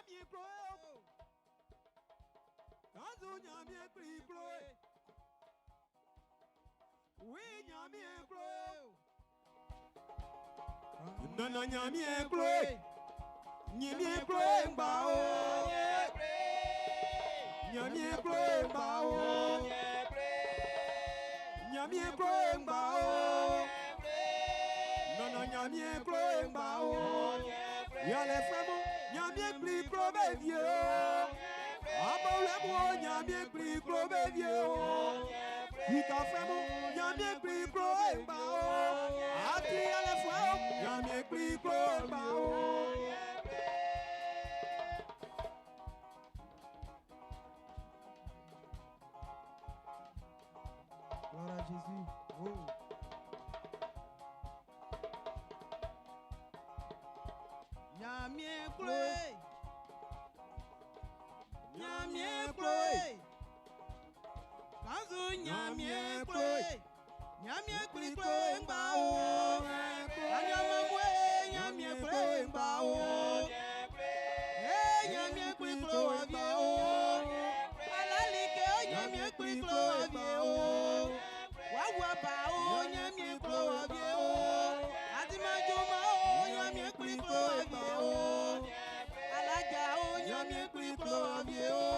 Ɲanmiɛn klo e o. Kannzu Ɲanmiɛn Kpli klo e. Wi Ɲanmiɛn klo e o. Nana Ɲanmiɛn klo e. Ɲanmiɛn klo e ngba o. Ɲanmiɛn klo e ngba o. Ɲanmiɛn klo e ngba o. Nana Ɲanmiɛn klo e ngba o. Yalɛfuɛ mun, Ɲanmiɛn Kpli klo be wie o. Abawlɛ mun o, Ɲanmiɛn Kpli klo be wie o. Sikafuɛ mun, Ɲanmiɛn Kpli klo e ngba o. Ati yalɛfuɛ o, Ɲanmiɛn Kpli klo e ngba o. Gloire à Jésus. Oh. Ɲanmiɛn klo e. Ɲanmiɛn klo e. Kannzu Ɲanmiɛn klo e. Ɲanmiɛn Kpli klo e ngba o. Aniaan mun e, Ɲanmiɛn klo e ngba o. Ee, Ɲanmiɛn Kpli klo wɔ wie o. Alalike o, Ɲanmiɛn Kpli klo wɔ wie o. Wawa ba o, Ɲanmiɛn klo wɔ wie o. Atimajuma o, Ɲanmiɛn Kpli klo wɔ wie o. Alaja o, Ɲanmiɛn Kpli klo wɔ wie o.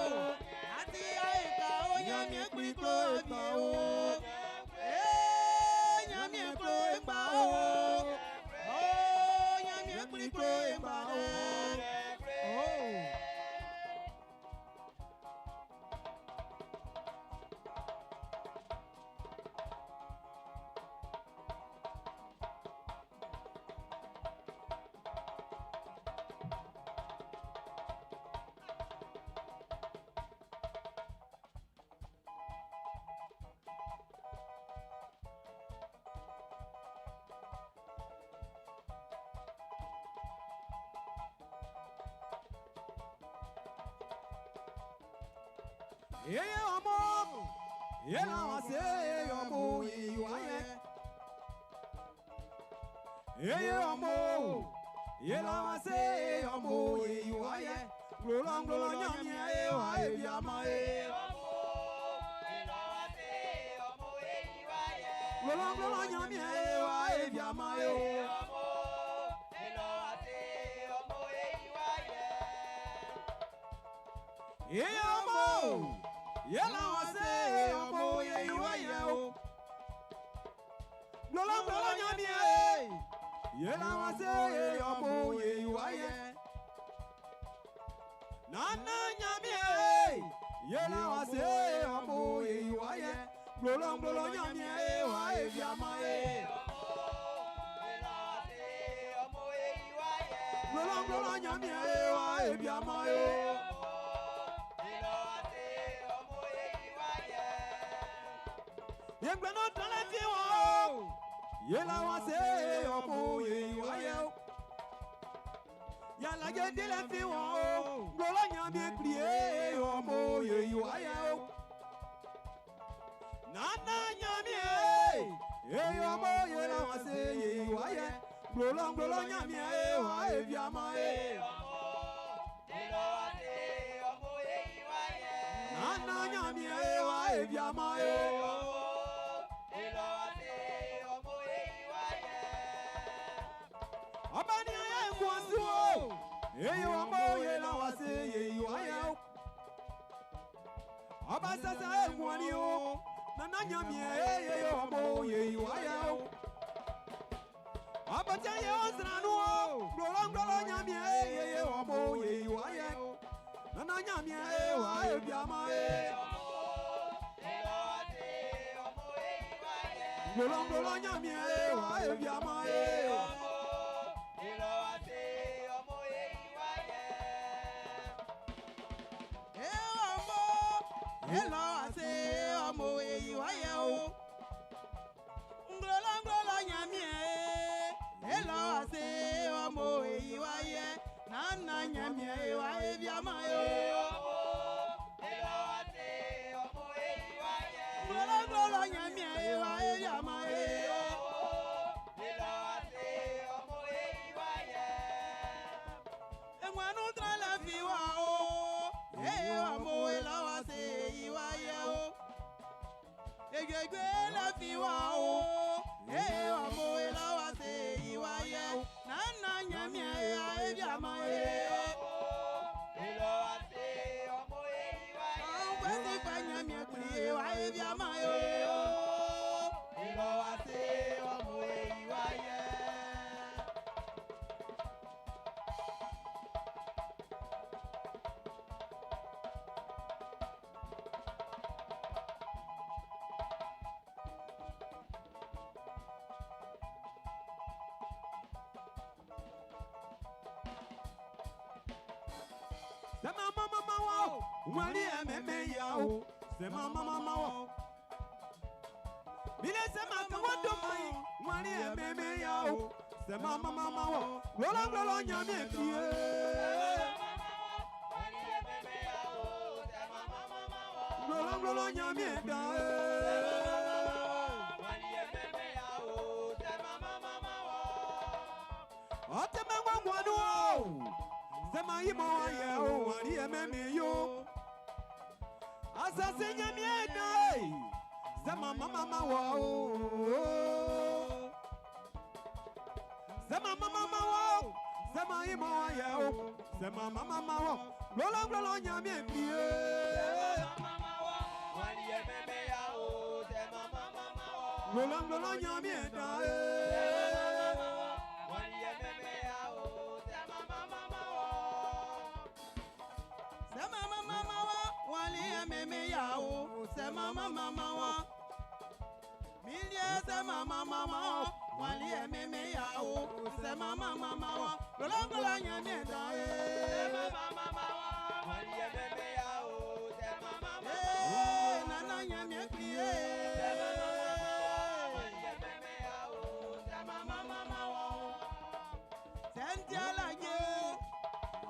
Ati Ayika o, Ɲanmiɛn Kpli klo wɔ wie o. Ee, Ɲanmiɛn klo e ngba o. O, Ɲanmiɛn Kpli klo e ngba o. Oh. Eye ọmọ, yẹn àwọn ṣe ọmọ ìwà yẹn. Eye ọmọ, yẹn àwọn ṣe ọmọ ìwà yẹn. Glolɔ Ɲanmiɛn e wa ebi ama e. Glolɔ Ɲanmiɛn e wa ebi ama e o. Eye ọmọ, yẹn àwọn ṣe ọmọ ìwà yẹn o. Glolɔ Ɲanmiɛn e, yẹn àwọn ṣe ọmọ ìwà yẹn. Nana Ɲanmiɛn e, yẹn àwọn ṣe ọmọ ìwà yẹn. Glolɔ Ɲanmiɛn e wa ebi ama e. Glolɔ Ɲanmiɛn e wa ebi ama e. Yegbɛnɔ tɔlɛ fi wɔ o. Yẹn àwọn ṣe ọmọ ìwà yẹn o. Yàlàjẹ délẹ fi wọ́n o. Glolɔ Ɲanmiɛn Kpli e ọmọ ìwà yẹn o. Nana Ɲanmiɛn e, ọmọ yẹn àwọn ṣe ìwà yẹn. Glolɔ Ɲanmiɛn e wa ebi ama e. Nana Ɲanmiɛn e wa ebi ama e. Ọba ni ayé ń wọ́n sí o. Èyí ọmọ yẹn làwọn ṣe ìwà yẹn o. Ọba sẹsẹ ń wọ́n ni o. Nana Ɲanmiɛn èyí ọmọ yẹn ìwà yẹn o. Ọba tí ayé ó sànú o. Glolɔ Ɲanmiɛn èyí ọmọ yẹn ìwà yẹn. Nana Ɲanmiɛn e wa ebi ama e. Glolɔ Ɲanmiɛn e wa ebi ama e. Elɔ ase ọmọ èyí wáyé o. Nglolɔ Ɲanmiɛn e. Elɔ ase ọmọ èyí wáyé. Nana Ɲanmiɛn e wa ebi ama e o. Nglolɔ Ɲanmiɛn e wa ebi ama e. Enwanu trɛlɛ fi wɔ. Ejuejue la fi wa o. Ee wa mo e la wa se iwa ye. Nana nyamie e a e bi ama e. Ọ̀pẹ ti fa nyamie kpli e wa e bi ama e o. Sema mama mama wo, wali ememe ya o. Sema mama mama wo. Bile sema kawo do mai, wali ememe ya o. Sema mama mama wo, lolo lolo nyame pie. Lolo lolo nyame da. Ote mangwa ngwanu o. Sema imo aye o, wali ememe yo. Asase nyame da. Sema mama mama wo. Sema mama mama wo. Sema imo aye o. Sema mama mama wo. Lolo lolo nyame pie. Lolo lolo nyame da. Sema mama mama wa, wali ememe ya o. Sema mama mama wa. Milie sema mama mama wa, wali ememe ya o. Sema mama mama wa, lolo lolo nyamie da e. Ee, nana nyamie kpli e. Sɛnti alaje o,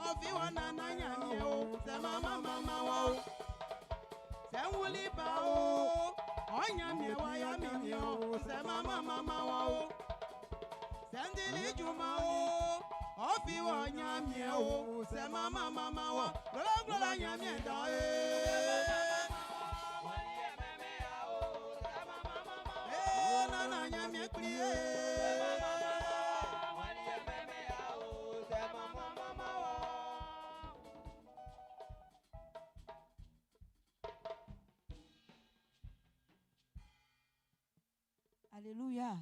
ɔfi wa nana nyamie o, sɛ mama mama wa o. Sɛ nwuli ba o, ɔnyamie wa ya mimi o, sɛ mama mama wa o. Sɛndili juma o, ɔfi wa nyamie o, sɛ mama mama wa, lɔlɔgbɔlɔ nyamie da ye. Ee, nana nyamie kpli ye. Alléluia.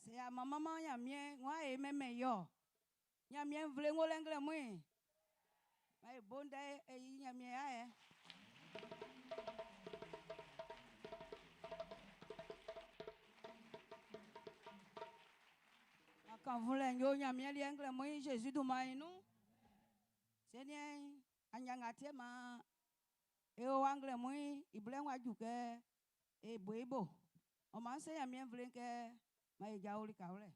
C'est à ma maman yamie, moi et même yo. Yamie vle ngolengle mui. Mai bonda e yamie ae. Quand vous l'avez yo yamie liengle mui Jésus du mainu. Seigneur, anyanga ma e o angle mui ible wa juke e boebo. O ma se yamie vle ke ma e jaoli kaole.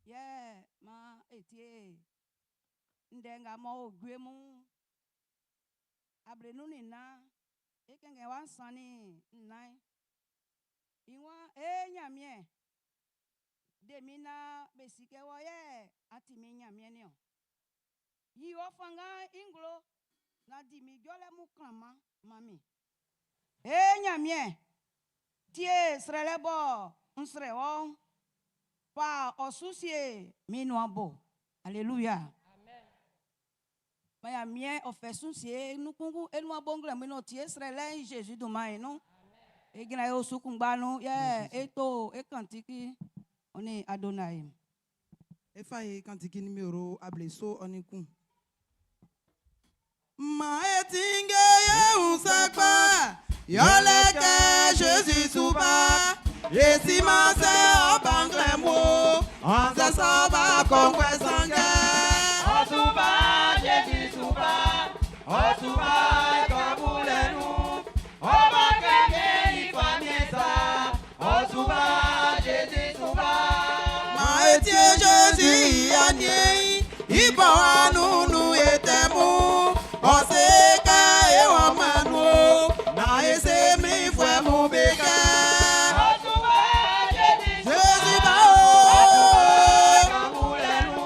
Ye ma etie ndenga mo ogwe mu abrenu ni na ekenge wa sani nnan inwa e nyamie de mi na besike wo ye ati mi nyamie ni o yi o fanga inglo na di mi jole mu krama mami e nyamie tie srele bo nsre wo pa osusie mi no abo. Alléluia. Amen. Maya mie ofesusie nukungu enu abongle mi no tie srele Jésus do mai no. E gina yo sukungba no ye eto e kantiki oni Adonai. Efa ye kantiki numéro ableso onikun. Ma etinge ye unsakpa yoleke Jésus souba esi ma se obangle mo anse soba kongwe sange. Osuba Jésus souba osuba kabulenu oba kenge ifamiesa osuba Jésus souba. Ma etie Jésus yanie ibo anunu etemu oseka ewa manu na ese mi fue mu beke. Osuba Jésus Jésus ba o. kabulenu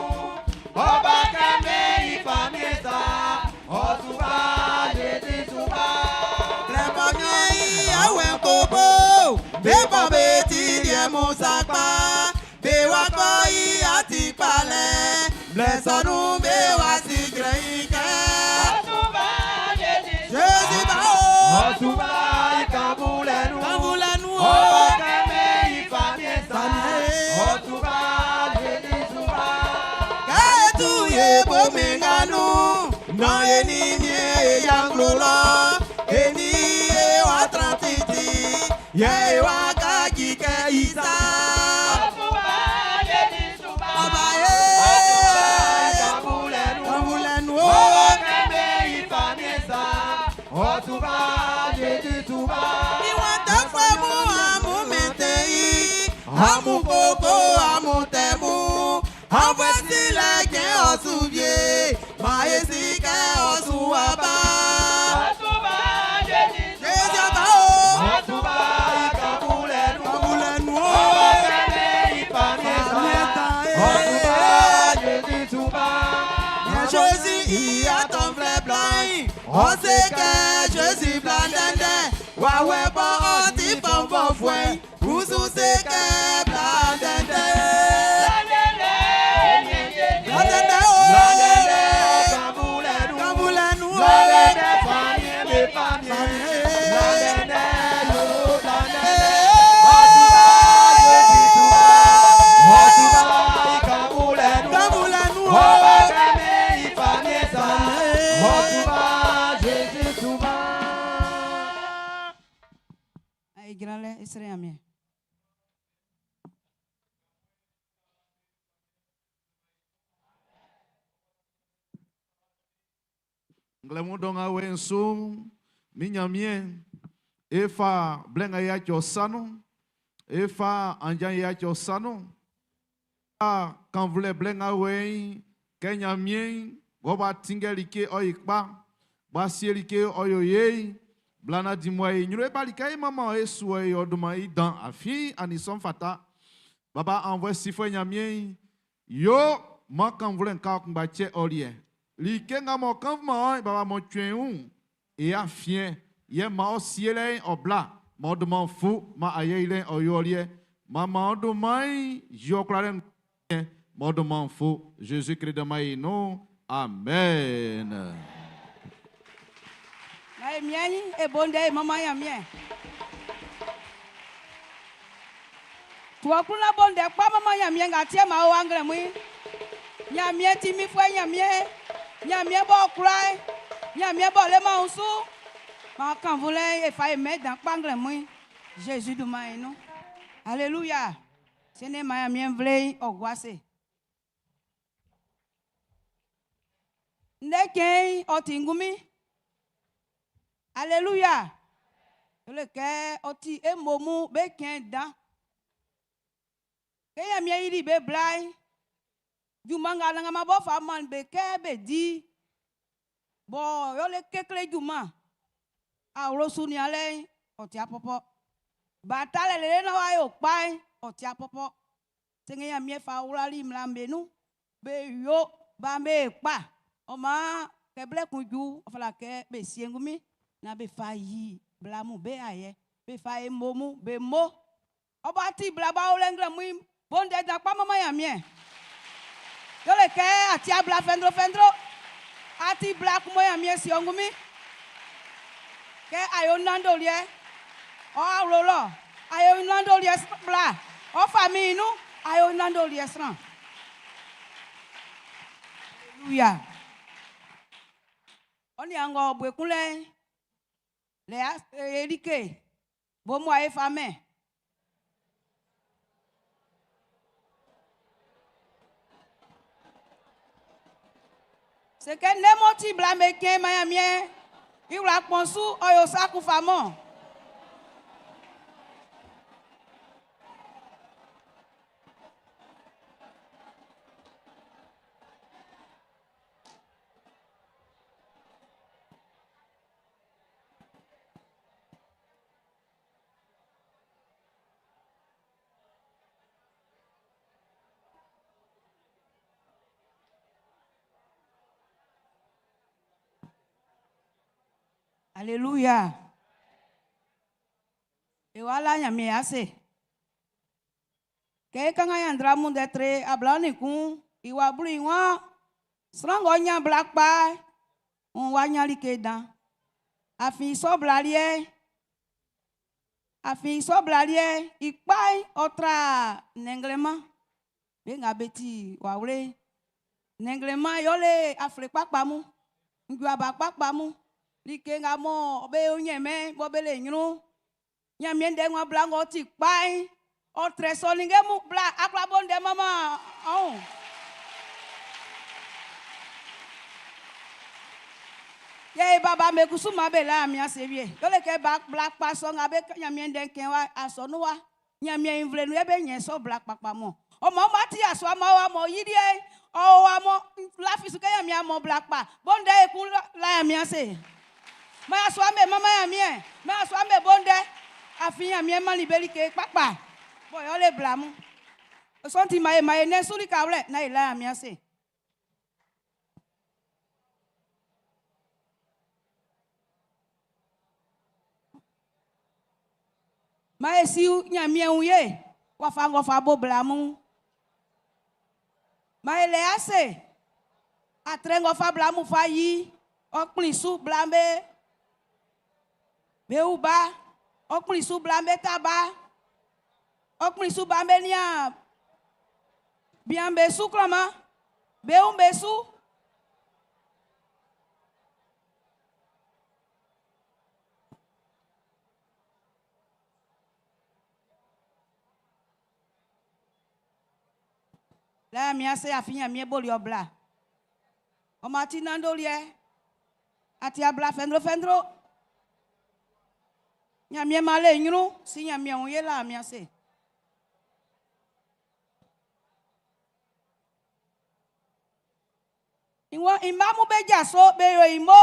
oba kenge ifamiesa Blɛ sɔ nun'n be wa si jrɛiin kɛ. Zezi ba o. Ɔ su ba i kannvunlɛ nun. Kannvunlɛ nun o. Ɔ ba kɛ mɛn i famiɛn sa. Ɔ su ba, Zezi su ba. Kɛ e tu e bo mɛn nga nun'n, naan e nin Miɛn e yia nglo lɔ'n, e nin i e wa tran titi, yɛ e wa kaci kɛ i sa. Ɔ ba e. Kannvunlɛ nun. Kannvunlɛ nun o. Ɔ ba kɛ mɛn i famiɛn sa. Ɔ su ba, Zezi su ba. I wun tɛfuɛ mun amun mɛntɛn i, amun koko amun tɛ mun. Aunnvuɛ silɛ cɛn'n ɔ su wie, maan e si kɛ ɔ su wa ba. Zezi ɔ ba o. Ɔ su ba i kannvunlɛ nun. Kannvunlɛ nun o. Ɔ ba kɛ mɛn i famiɛn sa. Famiɛn sa, Ɔ su ba, Zezi su ba. Jésus i atɔnvlɛ bla'n, ɔ se kɛ Jésus bla ndɛndɛ. Wawɛ bɔ ɔ ti fɔnvɔfuɛ'n, kusu se kɛ bla ndɛndɛ. Bla ndɛndɛ o. Bla ndɛndɛ kannvunlɛ nun. Kannvunlɛ nun o. Bla ndɛndɛ famiɛn be famiɛn. Bla ndɛndɛ yo bla ndɛndɛ. Ɔ su ba, Zezi su ba. Ɔ su ba i kannvunlɛ nun. Kannvunlɛ nun o. Ɔ ba kɛ mɛn i famiɛn sa. Ɔ su ba, Zezi su ba. E jran lɛ e srɛ Ɲanmiɛn. Nglɛmun dɔ nga wie'n su'n, min Ɲanmiɛn, e fa blɛ nga e yaci ɔ sa nun, e fa anja'n e yaci ɔ sa nun. A kannvunlɛ blɛ nga wie'n, kɛ Ɲanmiɛn bɔ b'a tinngɛ like ɔ yi kpa, b'a sie like ɔ yo ye'n, bla na di mmuae e ɲrun e bali kɛ e manman e su e ɔ dunman i dan afin a nin sɔ'n fata. Baba aunnvuɛ sifuɛ Ɲanmiɛn, yo man kannvunlɛ'n ka ɔ kunngba cɛ ɔ liɛ. Like nga mɔ kannvunman ɔn baba mɔ twɛn wun e afiɛn yɛ man ɔ sielɛ'n ɔ bla man ɔ dunman fu man ayɛ yilɛ'n ɔ yo ɔ liɛ man man ɔ dunman'n yi ɔ kwlalɛ'n man ɔ dunman fu Jésus Christ dama yi nun amen. Na e miɛn e bo ndɛ e manman Ɲanmiɛn. Tu ɔ klun na bo ndɛ kpa manman Ɲanmiɛn nga tiɛ ma o anglɛmun yi. Ɲanmiɛn ti minfuɛ Ɲanmiɛn. Ɲanmiɛn b'ɔ kwla e. Ɲanmiɛn b'ɔ leman wunsu. Ma kannvunlɛ e fa e mɛn dan kpa anglɛmun yi. Jésus dunman yi nun. Alléluia. Sene ma Ɲanmiɛn nvle'n ɔ gua ase. Ndɛ cɛn'n ɔ ti ngunmin. Alléluia. Yɛle kɛ ɔ ti e mo mun be cɛn dan. Kɛ Ɲanmiɛn yili be bla'n, junman nga Anannganman b'ɔ fa man be kɛ be di, bɔ yɔle kekle junman, awlo su nianlɛ'n, ɔ ti apɔpɔ. Batalɛ lele na wa yo kpa'n, ɔ ti apɔpɔ. Sɛnŋɛ Ɲanmiɛn fa wlali mmla'm be nun, be yo ba be kpa. Ɔ maan kɛ blɛ kun ju, ɔ fata kɛ be sie ngunmin na be fa yi bla mun be ayɛ, be fa e mo mun be mo. Ɔba ti bla ba o lɛ nglɛmun yi, bo ndɛ dan kpa manman Ɲanmiɛn. Yɛle kɛ a ti abla fɛndro fɛndro, a ti bla kun mɔ Ɲanmiɛn si ɔ ngunmin. Kɛ a yo nandoliɛ, ɔ awlo lɔ, a yo nandoliɛ bla, ɔ fa mi nun, a yo nandoliɛ sran. Alléluia. Ɔ ni angɔ bue kun lɛ, lɛ erike, bo mu a e fa mɛ. Seke ne mo ti bla me kɛn ma Ɲanmiɛn, i wla kpɔn su ɔ yo sa kun fa mɔ. Alléluia. E wala Ɲanmiɛn ase. Kɛ e kanngan Ɲanndra Mun ndɛ tre 21. I wa blu i waan, Sran ng'ɔ ɲan bla kpa'n, nn w'a ɲan like dan. Afin i sɔ bla liɛ'n, afin i sɔ bla liɛ'n i kpa'n ɔ tra nɛnnglɛnman. Be nga be ti wawle'n, nɛnnglɛnman yɛle afle kpakpa mun, njuaba kpakpa mun, like nga mɔ be yo ɲɛnmɛn mɔ be le ɲrun'n. Ɲanmiɛn ndɛ'n waan bla ng'ɔ ti kpa'n, ɔ trɛ sɔ ninnge mun. Bla, a kwla bo ndɛ manman ɔ wun. Yɛ e baba be kusu man be la Ɲanmiɛn ase wie. Yɛle kɛ ba bla kpa sɔ nga be kan Ɲanmiɛn ndɛ'n kɛn wa asɔnun wa, Ɲanmiɛn i nvle nun yɛ be ɲɛn sɔ bla kpakpa mun. Ɔ maan ɔ ti yasua mɔ wa mɔ yi liɛ'n, ɔ o wa mɔ lafi su kɛ Ɲanmiɛn mɔ bla kpa. Bo ndɛ ekun la Ɲanmiɛn ase. Man yasua'm be manman Ɲanmiɛn. Man yasua'm be bo ndɛ. Afin Ɲanmiɛn mannin be like kpakpa bɔ yɛle bla mun. I sɔ'n ti man e man e nɛn'n su likawlɛ naan e la Ɲanmiɛn ase. Maan e si Ɲanmiɛn wun ye wafa ng'ɔ fa bo bla mun'n. Maan e lɛ ase atrɛ ng'ɔ fa bla mun fa yi ɔ kplin su bla'm be be wu ba, ɔ kplin su bla'm be ta ba, ɔ kplin su bla'm be nian bian'm be su klanman, be wun be su. La Ɲanmiɛn ase afin Ɲanmiɛn boli ɔ bla. Ɔ maan a ti nanndoliɛ, a ti abla fɛndrofɛndro. Ɲanmiɛn maan le ɲrun si Ɲanmiɛn wun ye la Ɲanmiɛn ase. I waan i mma mun be jaso be yo i mo.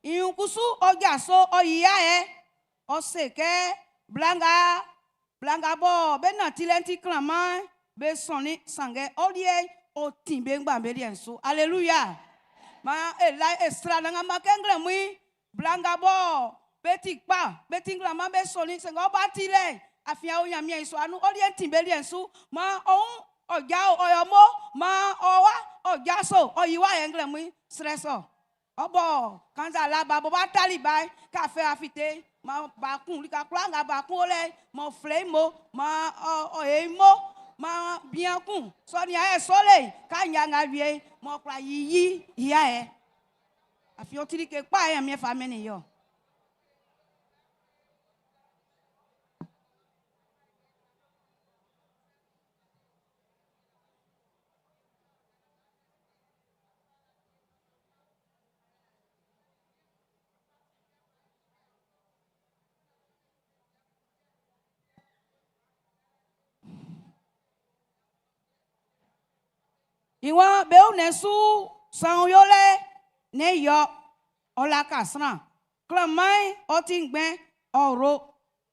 I wun kusu ɔ jaso ɔ yi ayɛ. Ɔ se kɛ, Bla nga, bla nga bɔ be nantilɛ'n ti klanman'n, be sɔnnin, sanngɛ ɔ liɛ'n ɔ tin be ngba be liɛ'n su. Aleluya! Maan e la e srɛ Anannganman kɛ nglɛmun'n, bla nga bɔ be ti kpa, be ti nglanman'n be sɔnnin, sanngɛ ɔ ba tilɛ'n, afin a o Nyanmiɛn i sua nun, ɔ liɛ'n tin be liɛ'n su. Maan ɔ wun ɔ jao, ɔ yo mo, maan ɔ wa ɔ jaso, ɔ yi wɔ ayɛ nglɛmun'n, srɛ sɔ. Ɔ bɔ kannzɛ a la ba bɔ b'a tali ba'n, kɛ a fɛ a fite'n, man ba kun, lika kwlaa nga ba kun o lɛ'n, man ɔ flɛ i mo, man ɔ yo i mo. Man bian kun sɔ nin ayɛ sɔ le'n, kɛ nja nga wie'n, man ɔ kwla yiyi i ayɛ. Afin ɔ ti like kpa yɛ Nyanmiɛn fa mɛnnin i-ɔ. I waan be wunnɛn su saun yolɛ nɛ́n i-ɔ, ɔ laka sran. Klanman'n ɔ ti ngbɛn, ɔ ro.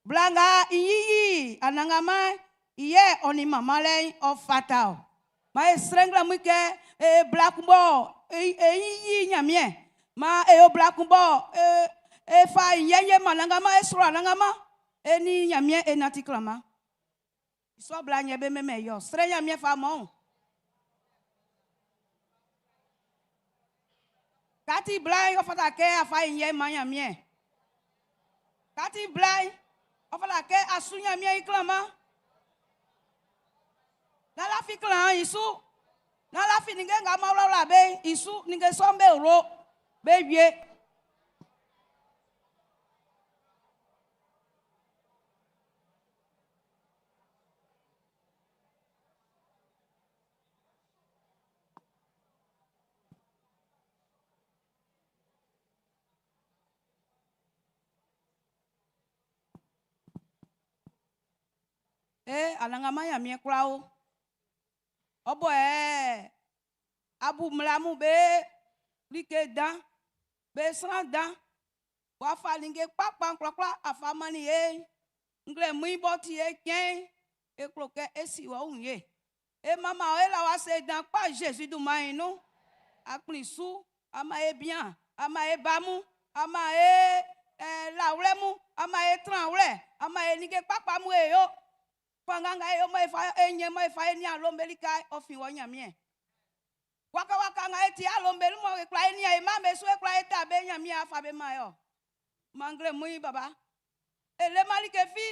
Bla nga i ɲin yi Anannganman'n, i yɛ ɔ nin manmanlɛ'n ɔ fata-ɔ. Maan e srɛ nglɛmun kɛ e bla kun bɔ e ɲin yi Ɲanmiɛn. Maan e yo bla kun bɔ e fa e yɛ'n e man Anannganman, e sro Anannganman, e nin Ɲanmiɛn e nanti klanman. I sɔ bla'n yɛ be mɛnmɛn i-ɔ. Srɛ Ɲanmiɛn fa man ɔ. Kati bla'n, ɔ fata kɛ a fa e yɛ'n man Ɲanmiɛn. Kati bla'n, ɔ fata kɛ a su Ɲanmiɛn i klanman. Nán lafi klan'n i su. Nán lafi ninnge nga m'an wlawla be'n i su. Ninnge sɔ'm be ro, be wie. Ee Anannganman Nyanmiɛn kwla o, ɔ bɔ ɛ a bu mmla mun be like dan, be sran dan, bɔ a fa ninnge kpakpa'n kwlakwla a fa mannin ye'n, nglɛmun'n b'ɔ ti e cɛn'n, e klo kɛ e si wɔ wun ye. E manman ɔ, e la wɔ ase dan kpa Zezi dunman'n nun. A kplin su, a man e bian, a man e ba mun, a man e lawlɛ mun, a man e tranwlɛ, a man e ninnge kpakpa mun e yo. Fanngan nga e yo mɔ e fa e ɲɛn mɔ e fa e niaan lo'm be lika'n, ɔ fin wɔ Ɲanmiɛn. Waka-waka nga e ti alo'm be nun mɔ e kwla e nian e mma'm be su e kwla e ta be'n, Ɲanmiɛn a fa be man e ɔ. Mangle mun baba. E leman like fi.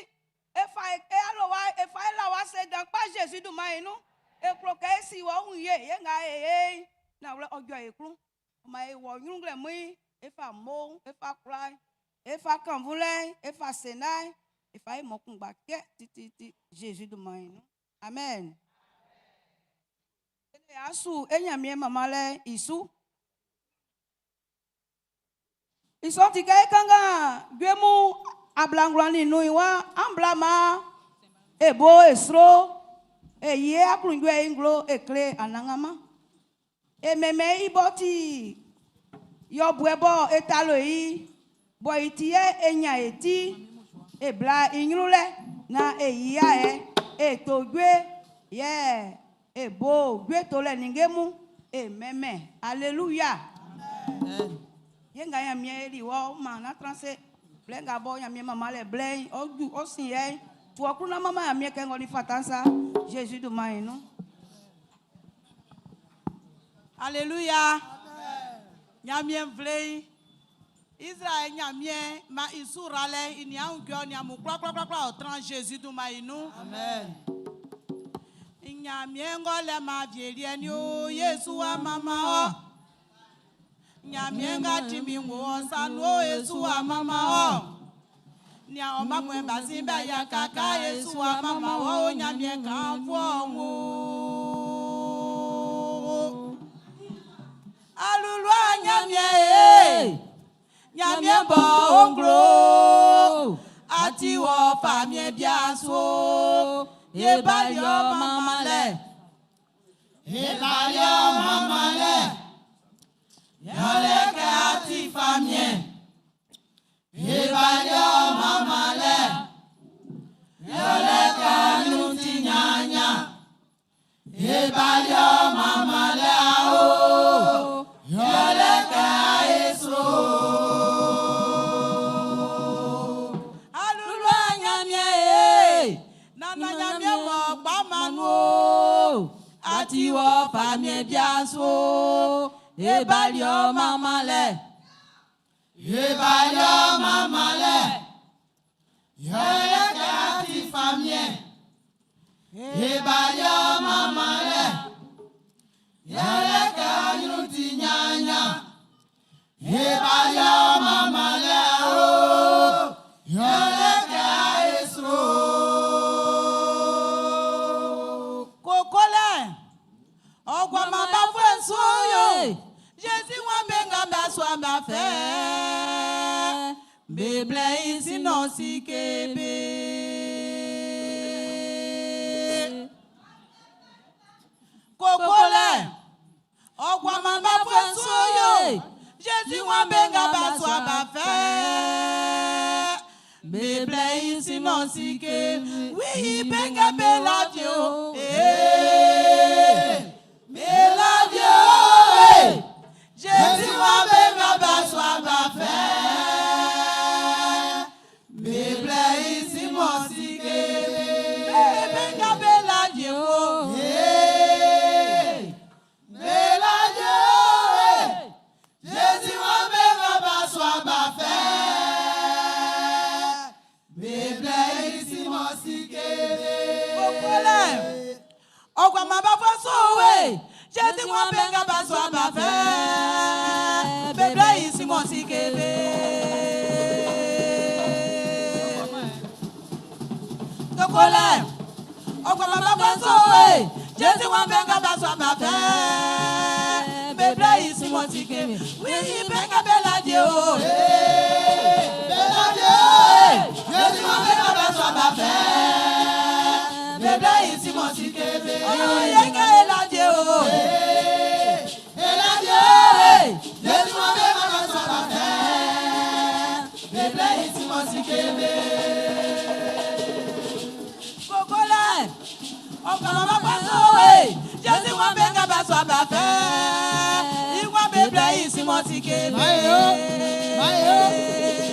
E fa e alowa, e fa e la wɔ ase dan kpa Zezi dunman'n nun. E klo kɛ e si wɔ wun ye, ye nga e ye'n, nanwlɛ ɔ jɔ e klun. Ɔ maan e wɔ ɲrun nglɛmun'n, e fa mo'n, e fa kwla'n, e fa kannvunlɛ'n, e fa sena'n, e fa e mɔ kunngba cɛ tititi Zezi dunman'n nun. Amen. E asu e Ɲanmiɛn manmanlɛ'n i su. I sɔ'n ti kɛ e kanngan jue mun 95 i waan an bla maan e bo e sro e yi e aklunjuɛ i nglo e kle Anannganman. E mɛnmɛn i b'ɔ ti yɔbuɛ bɔ e talo i bɔ i ti yɛ e ɲan e ti e bla i ɲrun lɛ na e yia yɛ e to jue yɛ e bo jue tolɛ ninnge mun e mɛnmɛn alléluia. Ye nga Ɲanmiɛn e li wɔ ma na transe blɛ nga bɔ Ɲanmiɛn manmanlɛ blɛ'n ɔ ju ɔ sin yɛ tu ɔ klun na manman Ɲanmiɛn kɛ ng'ɔ ni fata'n sa Jésus dunman'n nun. Alléluia. Ɲanmiɛn nvle'n. Israël Ɲanmiɛn ma i su ralɛ i ni ahun kɛ ɔ ni amun kwlakwlakwla ɔ tran Jésus dunman i nun. Amen. Ɲanmiɛn ng'ɔ lɛ ma awieliɛ ni o Yesu wa manman ɔ. Ɲanmiɛn nga ti min wo ɔ sa nun o Yesu wa manman ɔ. Nia ɔ ma mwen basin ba ya kaka Yesu wa manman wɔ o Ɲanmiɛn kan fɔ wo. Alulua Ɲanmiɛn e. Ɲanmiɛn bɔ onglo. Ati wɔ famiɛn bia so. Ye bali ɔ manmanlɛ. E bali ɔ manmanlɛ. Yɛlɛ kɛ a ti famiɛn. E bali ɔ manmanlɛ. Yɛlɛ kɛ ɲrun ti ɲanɲan. E bali ɔ manmanlɛ o. Yɛlɛ kɛ a ye sro. Alulua Ɲanmiɛn e. Nana Ɲanmiɛn mɔ kpamanu o. Ati wɔ famiɛn bia so. E bali ɔ manmanlɛ. E bali ɔ manmanlɛ. Yɛlɛ kɛ a ti famiɛn. E bali ɔ manmanlɛ. Yɛlɛ kɛ ɲrun ti ɲanɲan. E bali ɔ manmanlɛ o. Yɛlɛ kɛ a ye sro. Kokolɛ. Ɔgbɔma ba fue nso yo. Jésus wa be nga ba so ba fɛ. Beble isi nɔ si kebe. Kokolɛ. Ɔgbɔma ba fue nso yo. Jésus wa be nga ba so ba fɛ. Beble isi nɔ si kebe. Oui, benga be la vie. Eh. Be la vie. Jésus wa benga ba so ba fɛ. Beble isi mɔ si kebe. Benga be la vie. Be la vie. Jésus wa benga ba so ba fɛ. Beble isi mɔ si kebe. Kokolɛ. Ɔgbɔma ba fɔ so we. Jésus wa benga ba so ba fɛ. Beble isi mɔ si kebe. Kokolɛ. Ɔgbɔma ba fɔ so we. Jésus wa benga ba so ba fɛ. Beble isi mɔ si kebe. Oui, benga be la vie o. Be la vie. Jésus wa benga ba so ba fɛ. Beble isi mɔ si kebe. Oh, yenge la vie o. E la vie. Jésus wa benga ba so ba fɛ. Beble isi mɔ si kebe. Kokolɛ. Ɔgbɔma ba fɔ so we. Jésus wa benga ba so ba fɛ. Iwa beble isi mɔ si kebe. Mayo, mayo,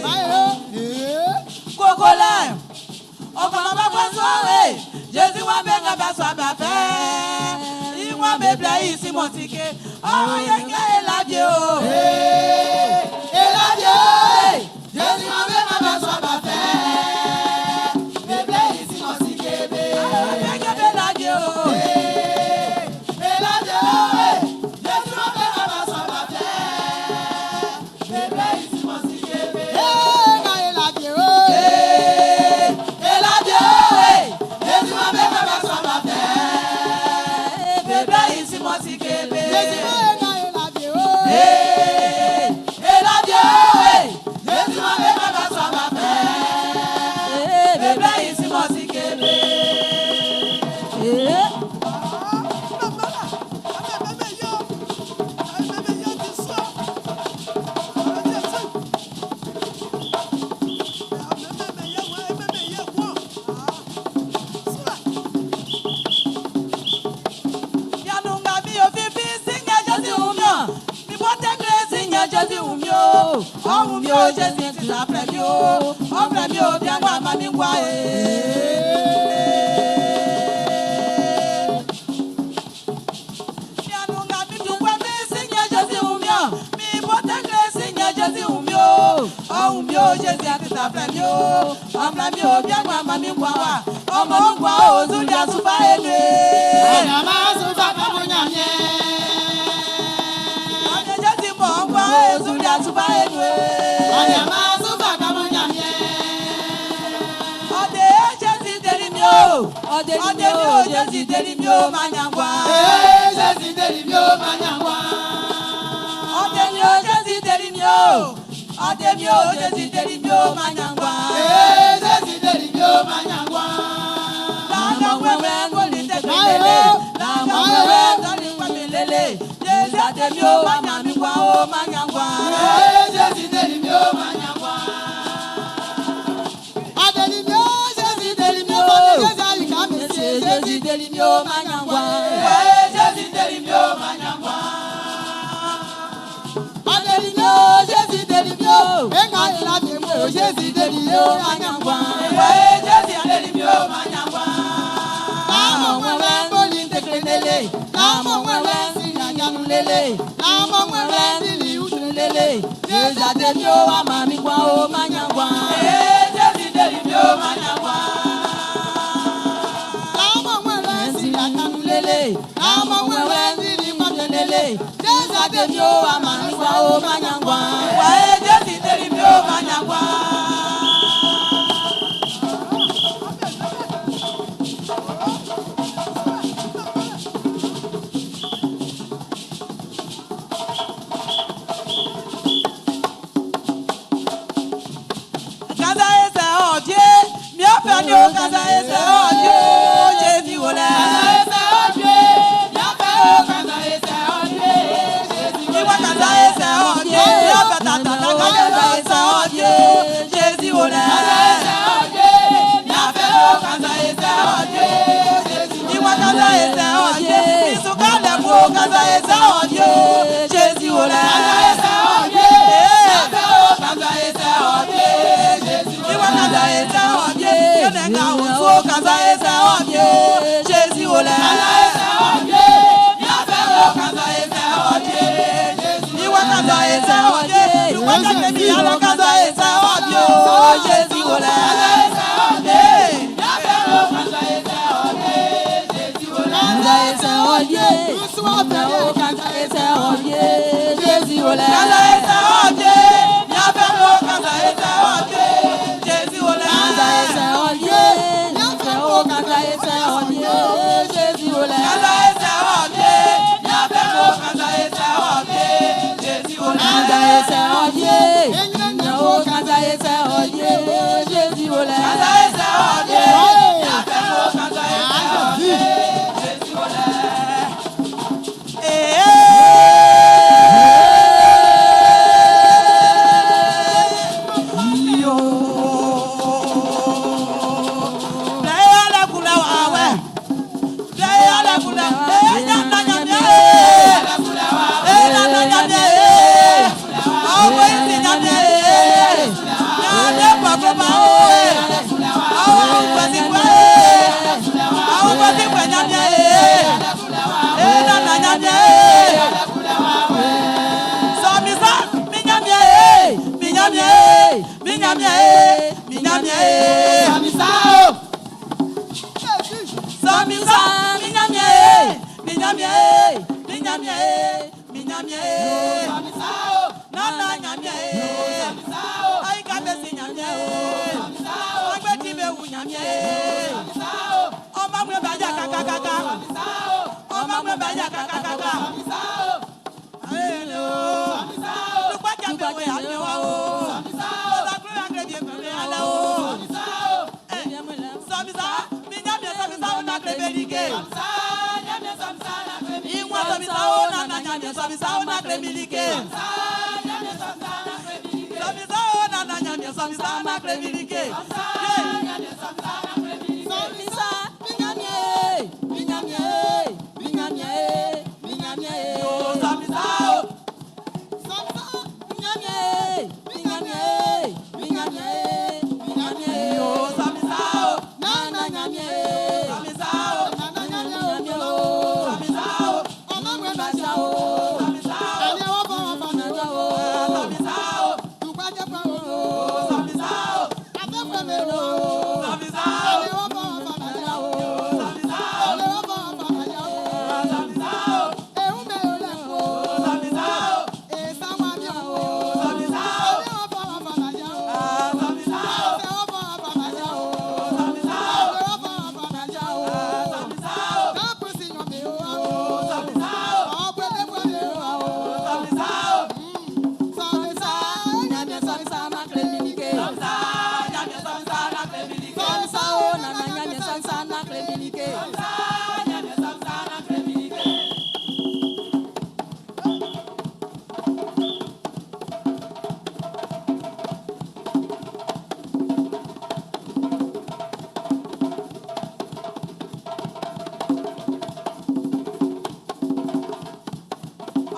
mayo. Kokolɛ. Ɔgbɔma ba fɔ so we. Jésus wa benga ba so ba fɛ. Iwa Be blɛ i Simɔn Sike. Ɔ yɛ kɛ e labie o. E labie o. Jésus ma be ma bɛ sɔn ba fɛ. Be blɛ i Simɔn Sike be. Ɔ yɛ kɛ be labie o. E labie o. Jésus ma be ma bɛ sɔn ba fɛ. Be blɛ i Simɔn Sike be. Ee ka e labie o. E labie o. Jésus ma be ma bɛ sɔn ba fɛ. Be blɛ i Simɔn Sike be. Jésus ma e ka e labie o. E labie o. Jésus ma be ma bɛ sɔn ba fɛ. Be blɛ i Simɔn Sike be. Yanunga mi o fifi sinya Jésù wù mí o. Mi bọ́ tẹ́gbẹ́ sinya Jésù wù mí o. Ọ̀hún mi o Jésù ti sàfẹ́ mi o. Ọ̀fẹ́ mi o bí àwọn àmà mi wá e. Yanunga mi dùgbẹ́ mi sinya Jésù wù mí o. Mi bọ́ tẹ́gbẹ́ sinya Jésù wù mí o. Ọ̀hún mi o Jésù ti sàfẹ́ mi o. Ọ̀fẹ́ mi o bí àwọn àmà mi wá wa. Ọmọ mi wá o Zúdí àsùnfà èlé. Anyama sufa kamunyanye. Ọ̀dẹ̀ Jésù mọ̀ ń wá o Zúdí àsùnfà èlé. Anyama sufa kamunyanye. Ọdẹ Jésù deri mi o. Ọdẹ mi o Jésù deri mi o máa yàn wá. Ee Jésù deri mi o manyangwa. Ọdẹ mi o Jésù deri mi o. Ọdẹ mi o Jésù deri mi o máa yàn wá. Ee Jésù deri mi o manyangwa. Lànà wẹ́wẹ́ kò ní tẹ̀gbẹ́ lélẹ̀. Lànà wẹ́wẹ́ tọ́ni pàmì lélẹ̀. Jésù àdé mi o máa yàn mí wá o máa yàn wá. Ee Jésù deri mi o manyangwa. Adeli mi o Jésù deri mi o Jésù ayika mi se Jésù deri mi o máa yàn wá. Ee Jésù deri mi o manyangwa. Adeli mi o Jésù deri mi o Enga ela mi mo Jésù deri mi o manyangwa. Ee Jésù deri mi o máa yàn wá. Láàmú wẹ́wẹ́ bólí ń tẹ̀lé lélẹ̀. Láàmú wẹ́wẹ́ sí àjánu lélẹ̀. Láàmú wẹ́wẹ́ sílì ìwúsùn lélẹ̀. Jésù àdé mi o wá máa mi wá o máa yàn wá. Ee Jésù deri mi o máa yàn wá. Láàmú wẹ́wẹ́ sí àjánu lélẹ̀. Láàmú wẹ́wẹ́ sílì ìwúsùn lélẹ̀. Jésù àdé mi o wá máa mi wá o máa yàn wá. Wá ee Jésù deri mi o máa yàn wá. Kaza ese ọdie, mi ò fẹ́ ni o kaza ese ọdie o, Jésù wò lẹ̀. Ẹsẹ̀ ọdẹ, yàfẹ́ o kàtà ẹsẹ̀ ọdẹ. Ìwọ kaza ese ọdie, mi ò fẹ́ tàtàtà kaza ese ọdie, Jésù wò lẹ̀. Ẹsẹ̀ ọdẹ, yàfẹ́ o kàtà ẹsẹ̀ ọdẹ. Ìwọ kaza ese ọdie, ìsúkalẹ̀ mú o kaza ese ọdie o, Jésù wò lẹ̀. Ẹsẹ̀ ọdẹ, yàfẹ́ o kàtà ẹsẹ̀ ọdẹ. Ìwọ kaza ese ọdie, yóò ká òtún o kaza ese ọdie o, Jésù wò lẹ̀. Ẹsẹ̀ ọdẹ, yàfẹ́ o kàtà ẹsẹ̀ ọdẹ. Ìwọ kaza ese ọdie, ìwọ kaza mi yàrá kaza ese ọdie o, Jésù wò lẹ̀. Ẹsẹ̀ ọdẹ, yàfẹ́ o kàtà ẹsẹ̀ ọdẹ. Kaza ese ọdie, kaza ese ọdie, Jésù wò lẹ̀. Kaza ese ọdie, yàfẹ́ o kaza ese ọdie, Jésù wò lẹ̀. Kaza ese ọdie, yàfẹ́ o kaza ese ọdie, Jésù wò lẹ̀. Kaza ese ọdie, yàfẹ́ o kaza ese ọdie, Jésù wò lẹ̀. Kaza ese ọdie, yàfẹ́ o kaza ese ọdie, Jésù wò lẹ̀. Kaza ese ọdie, yàfẹ́ o kaza ese ọdie, Jésù wò lẹ̀. Ɲanmiɛn e, min Ɲanmiɛn e. Samisa o. Sɔmisa, min Ɲanmiɛn e, min Ɲanmiɛn e, min Ɲanmiɛn e, min Ɲanmiɛn e. Samisa o. Nana Ɲanmiɛn e. Samisa o. Ayi ka bɛ si Ɲanmiɛn e. Samisa o. Agbeti bɛ wu Ɲanmiɛn e. Samisa o. Ɔma ŋmɛ bɛ ja kakakaka. Samisa o. Ɔma ŋmɛ bɛ ja kakakaka. Samisa o. Ayele o. Samisa o. Tukpatsa bɛ wo ya mi wa o. Samisa o. Ɔsakulu ya kele bi mɛ ala o. Samisa o. Sɔmisa, mi Ɲanmiɛn sɔmisa o na kele bɛ like. Samisa, Ɲanmiɛn samisa na kele mi. Ìwọ̀n sɔmisa o nana Ɲanmiɛn sɔmisa o na kele mi like. Samisa, Ɲanmiɛn samisa na kele mi like. Sɔmisa o nana Ɲanmiɛn sɔmisa o na kele mi like. Samisa, Ɲanmiɛn samisa na kele mi like. Sɔmisa, mi Ɲanmiɛn e, mi Ɲanmiɛn e, mi Ɲanmiɛn e, mi Ɲanmiɛn e. O sɔmisa o. Samisa, Mi Ɲanmiɛn e, mi Ɲanmiɛn e, mi Ɲanmiɛn e, mi Ɲanmiɛn e. O sɔmisa o. Nana Ɲanmiɛn e. Sɔmisa o. Nana Ɲanmiɛn o. Sɔmisa o. Ọmọ mwe ba ja o. Sɔmisa o. Ẹni ọwọ́ fọwọ́ fa mi o. Sɔmisa o. Tùpá jẹ́ fún o. Sɔmisa o. Afẹ́fẹ́ mi o. Sɔmisa o. Ẹni ọwọ́ fọwọ́ fa mi ja o. Sɔmisa o. Ẹni ọwọ́ fọwọ́ fa mi ja o. Sɔmisa o. Ehun mi ò lẹ̀ kó. Sɔmisa o. Èsà wa mi o. Sɔmisa o. Ẹni ọwọ́ fọwọ́ fa mi ja o. Sɔmisa o. Ẹni ọwọ́ fọwọ́ fa mi ja o. Sɔmisa o. Ẹni ọwọ́ fọwọ́ fa mi ja o. Sɔmisa o. Dáàbò sí yan mi o. Sɔmisa o. Ọ̀pẹ̀lẹ̀pẹ̀ mi o. Sɔmisa o. Sọ̀mísà, Ɲanmiɛn sọ̀mísà na kele mi like. Sɔmisa, Ɲanmiɛn sɔmisa na kele mi like. Sọ̀mísà o, nana Ɲanmiɛn sọ̀mísà na kele mi like. Sɔmisa, Ɲanmiɛn sɔmisa na kele mi like.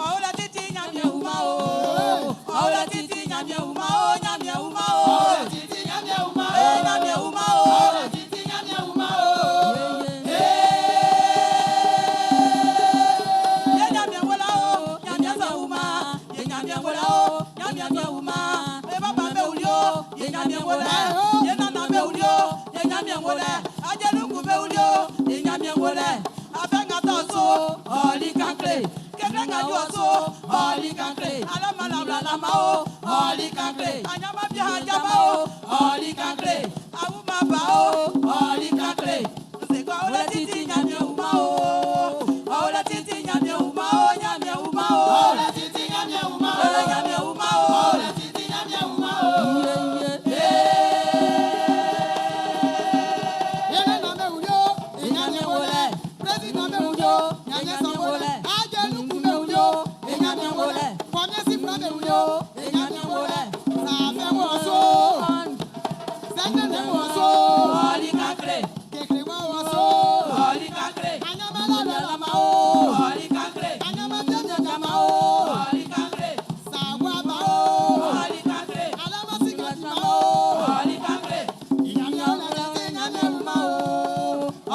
Ọ̀hún títí Ɲanmiɛn wuma o. Ọ̀hún títí Ɲanmiɛn wuma o, Ɲanmiɛn wuma o. Títí Ɲanmiɛn wuma o. Ee Ɲanmiɛn wuma o. Títí Ɲanmiɛn wuma o. Ye Ɲanmiɛn wula o, Ɲanmiɛn sɔ wuma. Ye Ɲanmiɛn wula o, Ɲanmiɛn sɔ wuma. Ye baba bɛ wuli o, ye Ɲanmiɛn wula. Ye nana bɛ wuli o, ye Ɲanmiɛn wula. Ajeluku bɛ wuli o, ye Ɲanmiɛn wula. Afɛ ŋa tɔ so, ɔli kan kile. Kɛkɛ ŋa jɔ so, ɔli kan kile. Alama labila lama o, ɔli kan kile. Anyama bi hajaba o, ɔli kan kile. Awu ma ba o, ɔli kan kile. Nsekɔ awolɛ titi Ɲanmiɛn wuma o. Awolɛ titi Ɲanmiɛn wuma o, Ɲanmiɛn wuma o. Ọ̀rẹ́ títí Ɲanmiɛn wuma o. Ee Ɲanmiɛn wuma o. Ọ̀rẹ́ títí Ɲanmiɛn wuma o. Yẹlẹ nà mẹ wuli o, Ɲanmiɛn wọlé. Président mẹ wuli o, Ɲanmiɛn sọ wọlé. Ajeluku mẹ wuli o, Ɲanmiɛn wọlé. Kɔmiɛsi fura mẹ wuli o, Ɲanmiɛn wọlé. Sàfẹ́ wọ̀ so. Sẹ́ńdẹ̀dẹ̀ wọ̀ so. Ɔli kan kile, Kekere wọ̀ wọ̀ so. ɔli kan kile, Anyamala lama o. ɔli kan kile, Anyamala o. ɔli kan kile, Sàwaba o. ɔli kan kile, Alamasigatima o. ɔli kan kile. Ɲanmiɛn títí Ɲanmiɛn wuma o.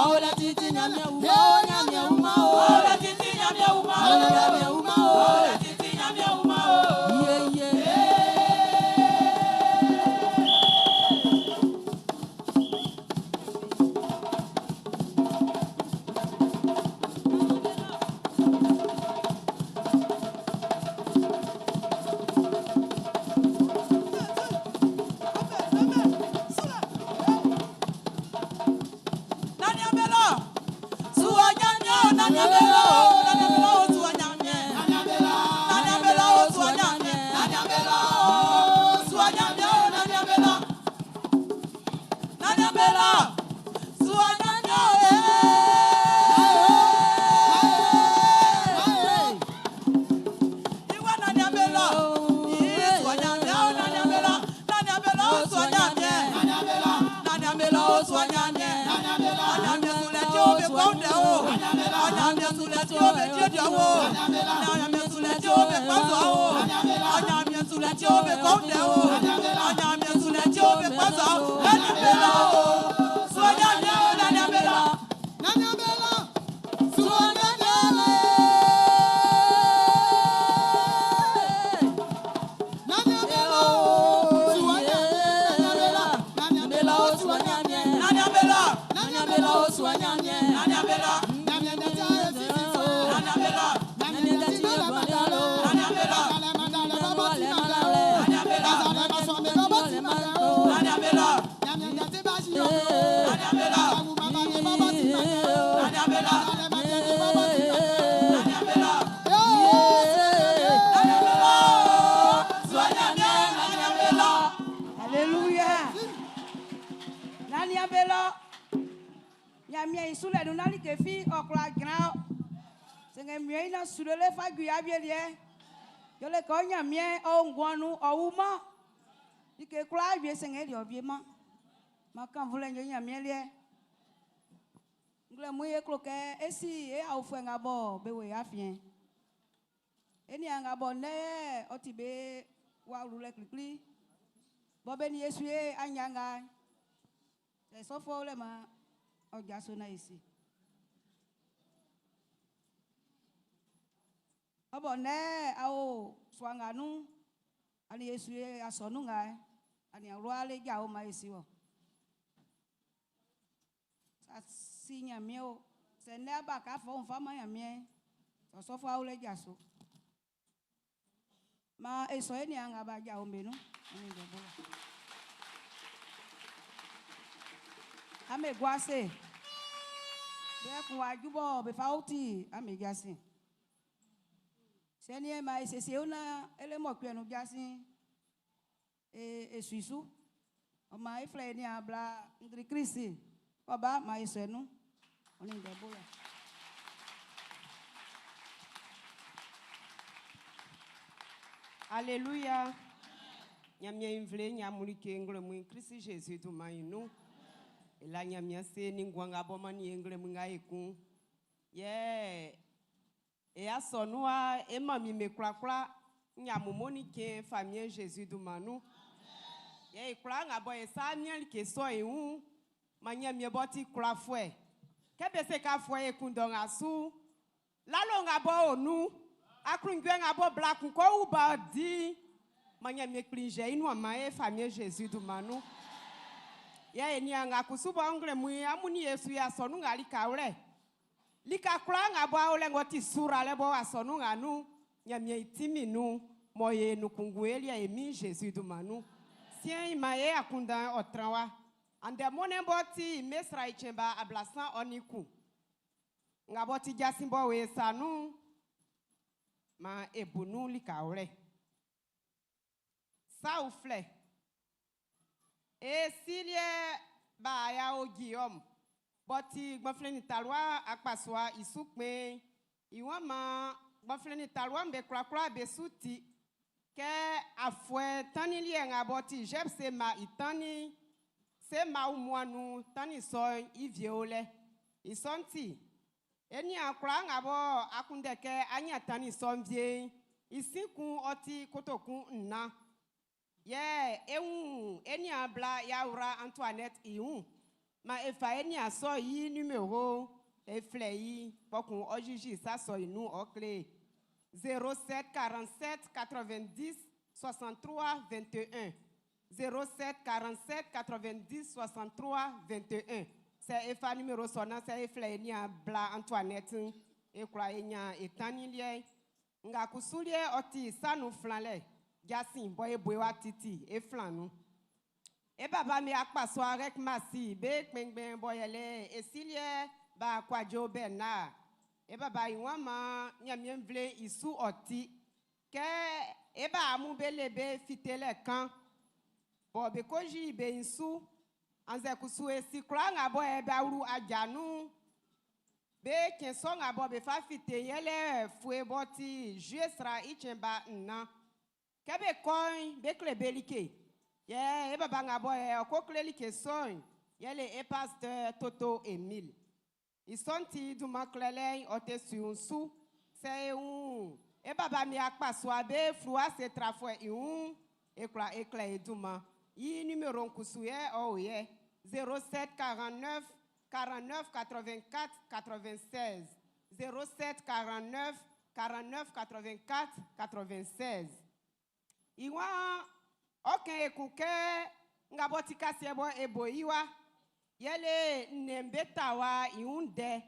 Ọ̀hún títí Ɲanmiɛn wuma o, Ɲanmiɛn wuma o. Ọ̀hún títí Ɲanmiɛn wuma o, Ɲanmiɛn wuma o. Ọ̀hún títí Ɲanmiɛn wuma o. Nani abelo? Suwa Ɲanmiɛn o, nani abelo? Nani abelo o, suwa Ɲanmiɛn. Nani abelo o, suwa Ɲanmiɛn. Nani abelo o, suwa Ɲanmiɛn o, nani abelo? Nani abelo? Suwa Ɲanmiɛn o, ee. Iwa nani abelo? Ii, suwa Ɲanmiɛn o, nani abelo? Nani abelo o, suwa Ɲanmiɛn. Nani abelo o, suwa Ɲanmiɛn. Ɲanmiɛn sulẹ̀ tí ó fi kọ́ńdẹ̀ o. Ɲanmiɛn sulẹ̀ tí ó fi dídì o. Ɲanmiɛn sulẹ̀ tí ó fi pàṣọ o. Ɲanmiɛn sulẹ̀ tí ó fi kọ́ńdẹ̀ o. Ɲanmiɛn sulẹ̀ tí ó fi pàṣọ o. Nani abelo o, suwa Ɲanmiɛn o, nani abelo. Nani abelo? Suwa Ɲanmiɛn o. Nani abelo? Suwa Ɲanmiɛn. Sɛngɛ mìɔ ina sulele fa ju ya bielie. Yole ko nyamie o ngwanu o wuma. Ike kura bie sɛngɛ li obie ma. Ma kan vule nyo nyamie lie. Ngle mu ye kloke esi e awfue nga bo be we afien. Eni anga bo ne oti be wa rule klikli. Bo be ni Yesu ye anyanga. Se sofo le ma oja so na esi. Obo ne awo swanga nu ani Yesu ye asonu nga ani ro ale ja o ma esi wo. Sa si nyame o se ne aba ka fo nfa ma nyame. So sofo awo le ja so. Ma eso eni anga ba ja o menu. Ani do bola. Ame guase. Be kun ajubo be fa oti ame jasi. Seni e ma esese ona ele mo kwenu jasi. E esuisu. O ma ifle ni abla ndri Kristi. Oba ma esenu. Oni do bola. Alléluia. Nyamia invle nyamulike ngle mu Christ Jésus du mainu. Ela nyamia se ni ngwanga boma ni ngle mu nga ekun. Ye e asonua e mami me kula kula nyamumo ni ke famille Jésus du manu. Ye kula nga bo e sa miel ke so e un ma nyamia boti kula fue. Ke be se ka fue ekun don asu. Lalo nga bo onu. Akrungwe nga bo bla kun ko uba di. Ma nyamia kplinje inu ama e famille Jésus du manu. Ye ni anga kusubo ngle mu amuni Yesu ya sonu nga lika wle. Lika kula nga bo awle ngoti sura le bo asonu nga nu. Nyamia itimi nu moye nukungu elia emi Jésus du manu. Sien ma ye akunda otranwa. Ande mone boti mesra ichemba ablasan oniku. Nga boti jasimbo we sanu ma ebunu lika wle. Sa ufle. E silie ba ya o Guillaume. Boti gbafle talwa akpaswa isukpe. Iwan ma gbafle talwa mbe kula kula be suti. Ke afwe tani lie nga boti jeb se ma itani. Se ma umwanu tani so ivie ole. Isonti. Eni akula nga bo akunde ke anya tani so mvie. Isikun oti kotokun nna. Ye eun eni abla yaura Antoinette iun. Ma efa eni aso yi numéro e fle yi pokun ojiji sa so inu okle 07 47 90 63 21 07 47 90 63 21. C'est efa numéro sona c'est efle eni abla Antoinette e kwa enya etani lie nga kusulie oti sanu flanle. Jasin boye boye titi e flanu. E baba mi akpaso arek masi be kpengben boyele e silie ba kwajo bena. E baba iwan ma nyamie mvle isu oti. Ke e ba amu bele be fitele kan. Bo be koji be insu. Anze kusu e si kura nga bo e ba uru ajanu. Be kenso nga bo be fa fite yele fue boti jesra ichemba nna. Kebe coin be kle belike. Ye e baba nga bo e ko kle like son. Yele e pasteur Toto Emile. Isonti du maklele ote su se un. E baba mi akpaso abe flua se trafo e un e kla e kle e duma. I numéro nkusu ye o ye 07 49 49 84 96 07 49 49 84 96. Iwa oke ekuke ngaboti kasiebo ebo iwa yele nembeta wa iunde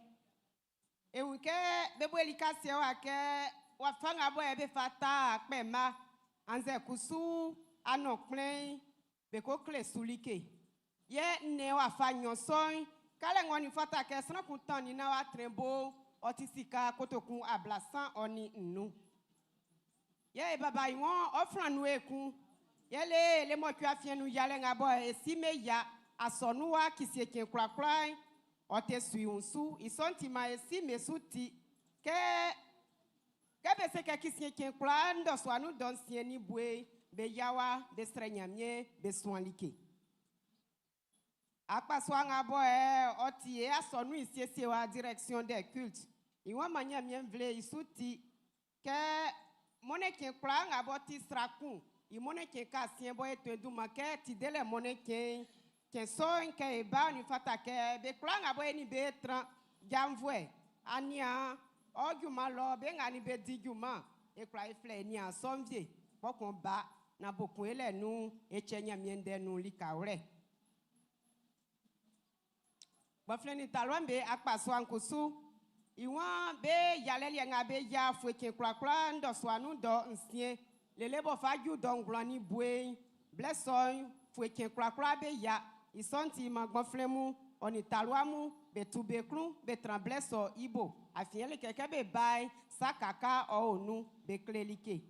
ewuke bebweli kasiewa ke wafanga bo ebe fata kpema anze kusu anokplen beko kle sulike ye ne wafa nyonson kale ngoni fata ke sran kuntan ni na wa trembo otisika kotokun ablasan oni nnu. Ye baba iwon ofran nu ekun. Yele le mo kwa fien nu yale nga bo e si me ya asonu wa kisie ken kura kura ote suiunsu isonti ma e si me suti ke Se kɛ kisie cɛn kwlaa ndɔsua nun dɔ nsiɛn ni bue be yawa be srɛ Ɲanmiɛn be suan like. Akpasua nga bɔ ɛ ɔ ti e asɔnun i siesie wa, direction des cultes, i wan ma Ɲanmiɛn nvle i su ti kɛ mɔnnɛn cɛn kwlaa nga bɔ ti sra kun i mɔnnɛn cɛn ka siɛn bɔ e to e dunman kɛ ti delɛ mɔnnɛn cɛn cɛn sɔ'n kɛ e ba ni fata kɛ be kwlaa nga bɔ e ni be tran janvuɛ aniaan ɔ junman lɔ be nga ni be di junman e kwla e flɛ e niaan sɔ'n vie kpɔkun ba na bokun e lɛ nun e kyɛ Ɲanmiɛn ndɛ nun likawlɛ. Gbanflɛn ni talua'm be akpasua'n kusu i wan be yalɛ liɛ nga be ya fue cɛn kwlakwla ndɔsua nun dɔ nsiɛn lele bɔ fa ju dɔ ngwlan ni bue'n blɛ sɔ'n fue cɛn kwlakwla be ya i sɔ'n ti ma gbanflɛn mun ɔ nin talua mun be tu be klun be tran blɛ sɔ i bo afiɛn le kɛkɛ be bae sa kaka ɔ o nun be kle like.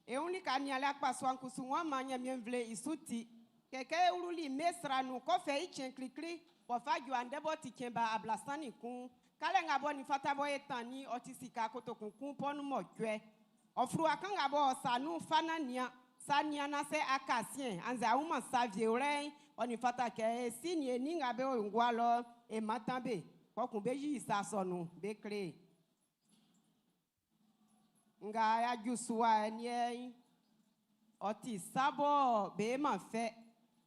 E wun lika nianlɛ akpasua'n kusu wan ma Ɲanmiɛn nvle i su ti kɛkɛ e wluli mesra nun kɔfɛ i cɛn klikli bɔ fa ju andɛ bɔ ti cɛn ba 31 kalɛ nga bɔ ni fata bɔ e tan ni ɔ ti sika kotokun kun pɔnu mɔcuɛ ɔfuru kan nga bɔ sa nun fa na nia sa nia na sɛ aka siɛn anzɛ awuma sa vie wlɛ ɔ ni fata kɛ e si ni e ni nga be o ngua lɔ e matan be kpɔkun be yi sa sɔ nun be kle nga ya ju suwa nie ɔ ti sabɔ be ma fɛ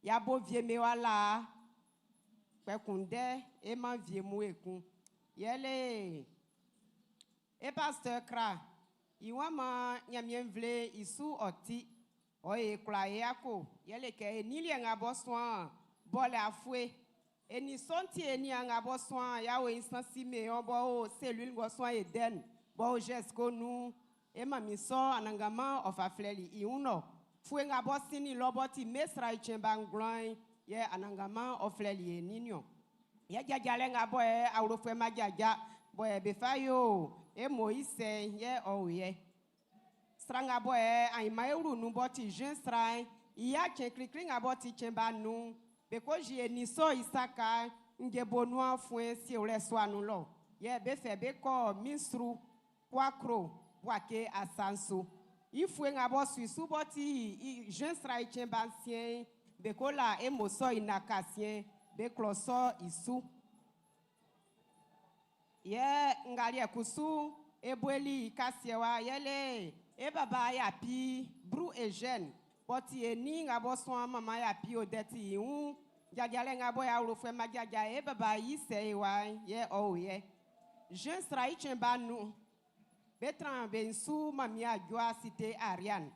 ya bo vie me wa la kpɛkun dɛ e ma vie mu ekun yɛlɛ e pasteur kra i wa ma Ɲanmiɛn nvle i su ɔ ti ɔ e kwla e ako yɛlɛ kɛ e ni liɛ nga bɔ suan bɔlɛ afue e ni sɔn ti e ni nga bɔ suan ya o insan si me ɔ bɔ o cellule bɔ suan Eden bɔ o jesco nu e ma mi sɔ anangama ɔ fa filɛli i wun nɔ fue nga bɔ sini lɔ bɔ ti mesra i tiɲɛ ba ngulɔn yɛ anangama ɔ filɛli e ni niɔ yɛ jajalɛ nga bɔ yɛ awolofuɛ ma jaja bɔ yɛ be fa yo e mo i sɛ yɛ ɔ o yɛ sran nga bɔ yɛ anyima ewuru nu bɔ ti jeune sran i ya tiɲɛ kilikili nga bɔ ti tiɲɛ ba nu be ko zi e nisɔn isaka ŋdzebo nua fue siewlɛ sua nu lɔ yɛ be fɛ be kɔ misru kwakro buake asanso ifue nga bɔ suisu bɔ ti i jeune sran i tiɲɛ ba siɛ be ko la emo sɔ inaka siɛ be klɔ sɔ isu yɛ ngaliɛ kusu eboeli kasiɛ wa yɛlɛ e baba ya pi bru e jeune bɔti eni nga bɔ sɔn mama ya pi o dɛti ihu jajalɛ nga bɔ ya wolofuɛ ma jaja e baba yi sɛ ye wa yɛ ɔ o yɛ jeune sra i tiɲɛ ba nu be tran be nsu mami adzoa cité Ariane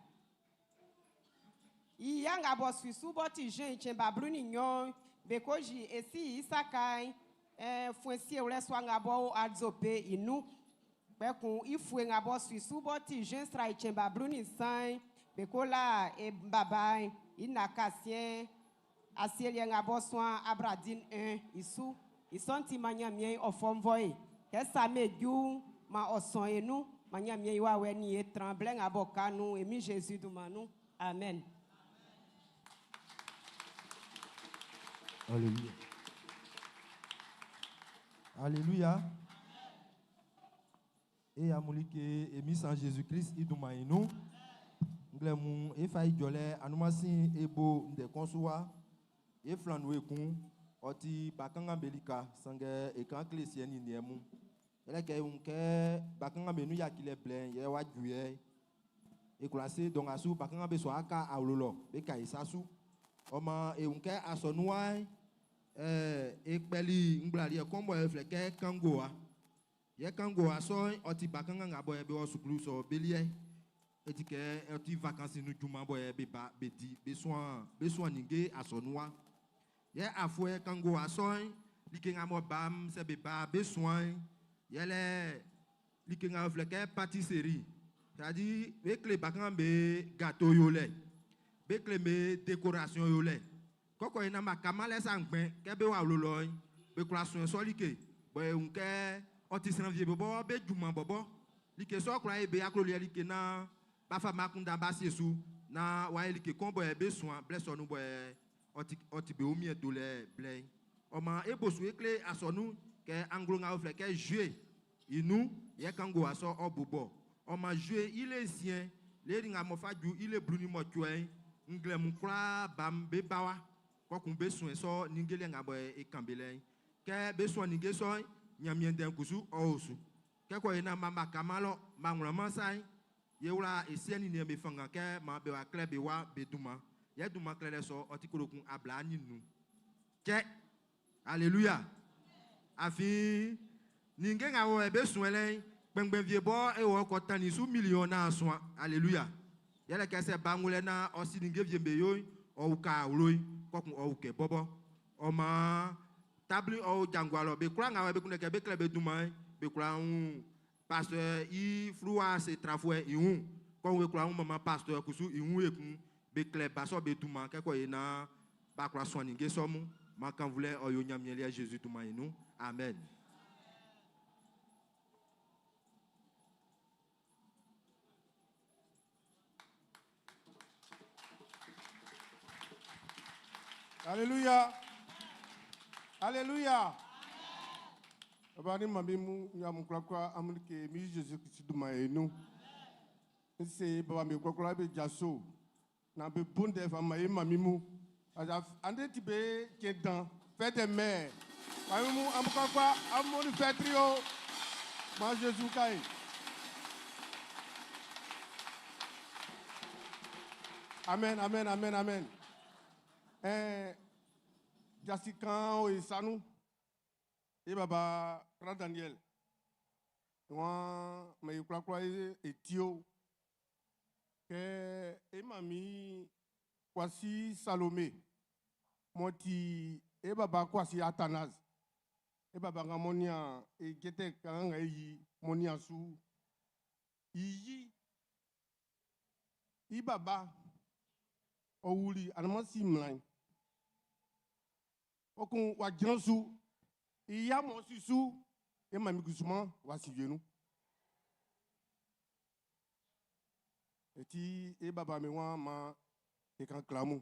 iya nga bɔ suisu bɔ ti jeune tiɲɛ ba blu ni nyɔ be ko zi esi isaka fuɛnsie wlɛ sɔ nga bɔ adzope inu kpɛkun ifue nga bɔ suisu bɔ ti jeune sra i tiɲɛ ba blu ni san be ko la e baba inaka siɛ asielie nga bɔ sɔn abradin 1 isu isɔn ti ma Ɲanmiɛn ɔfɔnvɔ ye kɛ same ma ɔsɔn enu ma Ɲanmiɛn yi wa wɛ ni ye tremble nga bɔ kanu emi Jésus dumanu amen. Alléluia. Alléluia. E amulike emi san Jésus-Christ iduma inu. Nglemu e fa ijole anumasin ebo nde konsuwa e flanu ekun oti bakanga belika sange e kan klesie ni niemu. Ele ke un ke bakanga menu ya kile blen ye wa juye. E klase donc asu bakanga be so aka awlolo be ka isasu. Oma e un ke asonuwa e peli ngbla li e kombo e fleke kango wa. Ye kango aso oti bakanga ngabo e be osuklu so belie. Eti ke oti vacances nu juma bo e be ba be di be soin ninge asonuwa. Ye afwe kango aso like ngamo bam se be ba be soin ye le like nga fleke pâtisserie. C'est-à-dire be kle bakanga be gâteau yo le. Be kle me décoration yo le. Koko ina makama le sangben ke be wa lolo be kula soin so like bo e unke oti sanvie bobo be juma bobo like so kula e be aklo le like na ba fa makunda ba siesu na wa like kon bo e be soin bless onu bo e oti oti be omi e dole ble o ma e bosu e kle asonu ke anglo nga ofle ke jouer inu ye kango aso obubo Ɔ maan jue i le nsiɛn lele nga m'ɔ fa ju i le 18 nglɛmun kwlaa ba'm be ba wa kpɔkun be suɛn sɔ ninnge liɛ nga bɔ e kan be lɛ'n. Kɛ be suan ninnge sɔ'n, Ɲanmiɛn ndɛ'n kusu ɔ o su. Kɛ kɔ ye na ma kama lɔ ma ŋlɔman sa'n, ye wla e siɛ ni niɛn be fanngan kɛ ma be wa klɛ be wa be dunman. Yɛ dunman klɛlɛ sɔ ɔ ti kolokun 25. Cɛ, alléluia. Afin ninnge nga wɔ be suɛn lɛ'n, kpɛngbɛn vie bɔ e wɔ kɔ tannin su miliyɔn na suan. Alléluia. Yɛlɛ kɛ sɛ ba ŋlɛ na ɔ si ninnge vie be yo'n, ɔ uka awlo'n, kpɔkun ɔ ukɛ bɔbɔ. Ɔ maan tabli ɔ jangua lɔ be kwlaa nga wɔ be kunndɛ kɛ be klɛ be dunman'n, be kwla wun pasteur i fluwa se trafuɛ i wun. Kɔn we kwla wun mama pasteur kusu i wun ekun be klɛ ba sɔ be dunman kɛ kɔ ye na ba kwla suan ninnge sɔ mun. Man kan wulɛ ɔ yo Ɲanmiɛn liɛ Jésus dunman yi nun. Amen. Alléluia. Alléluia. Baba ni mami mu nyamu kwakwa amulike mi Jésus Christ duma enu. Nse baba mi kwakwa be jaso. Na be bonde fa ma e mami mu. Aza ande ti be kedan fête des mères. Mami mu am kwakwa amoni fête trio. Ma Jésus kai. Amen, amen, amen, amen. Eh, Jasikan o Sanu. E baba Grand Daniel. Wọn mẹ ìkurakura etí o. Kẹ e mami Kwasi Salome. Mo ti e baba Kwasi Athanase. E baba nga mɔnia e jɛtɛ kan nga yi mɔnia su. Iyi i baba ɔwuli anamasi mlan. Okun wa jran su. Iya mɔ sisu e mami kusuma wa si yenu. Eti e baba mi wa ma e kan klamu.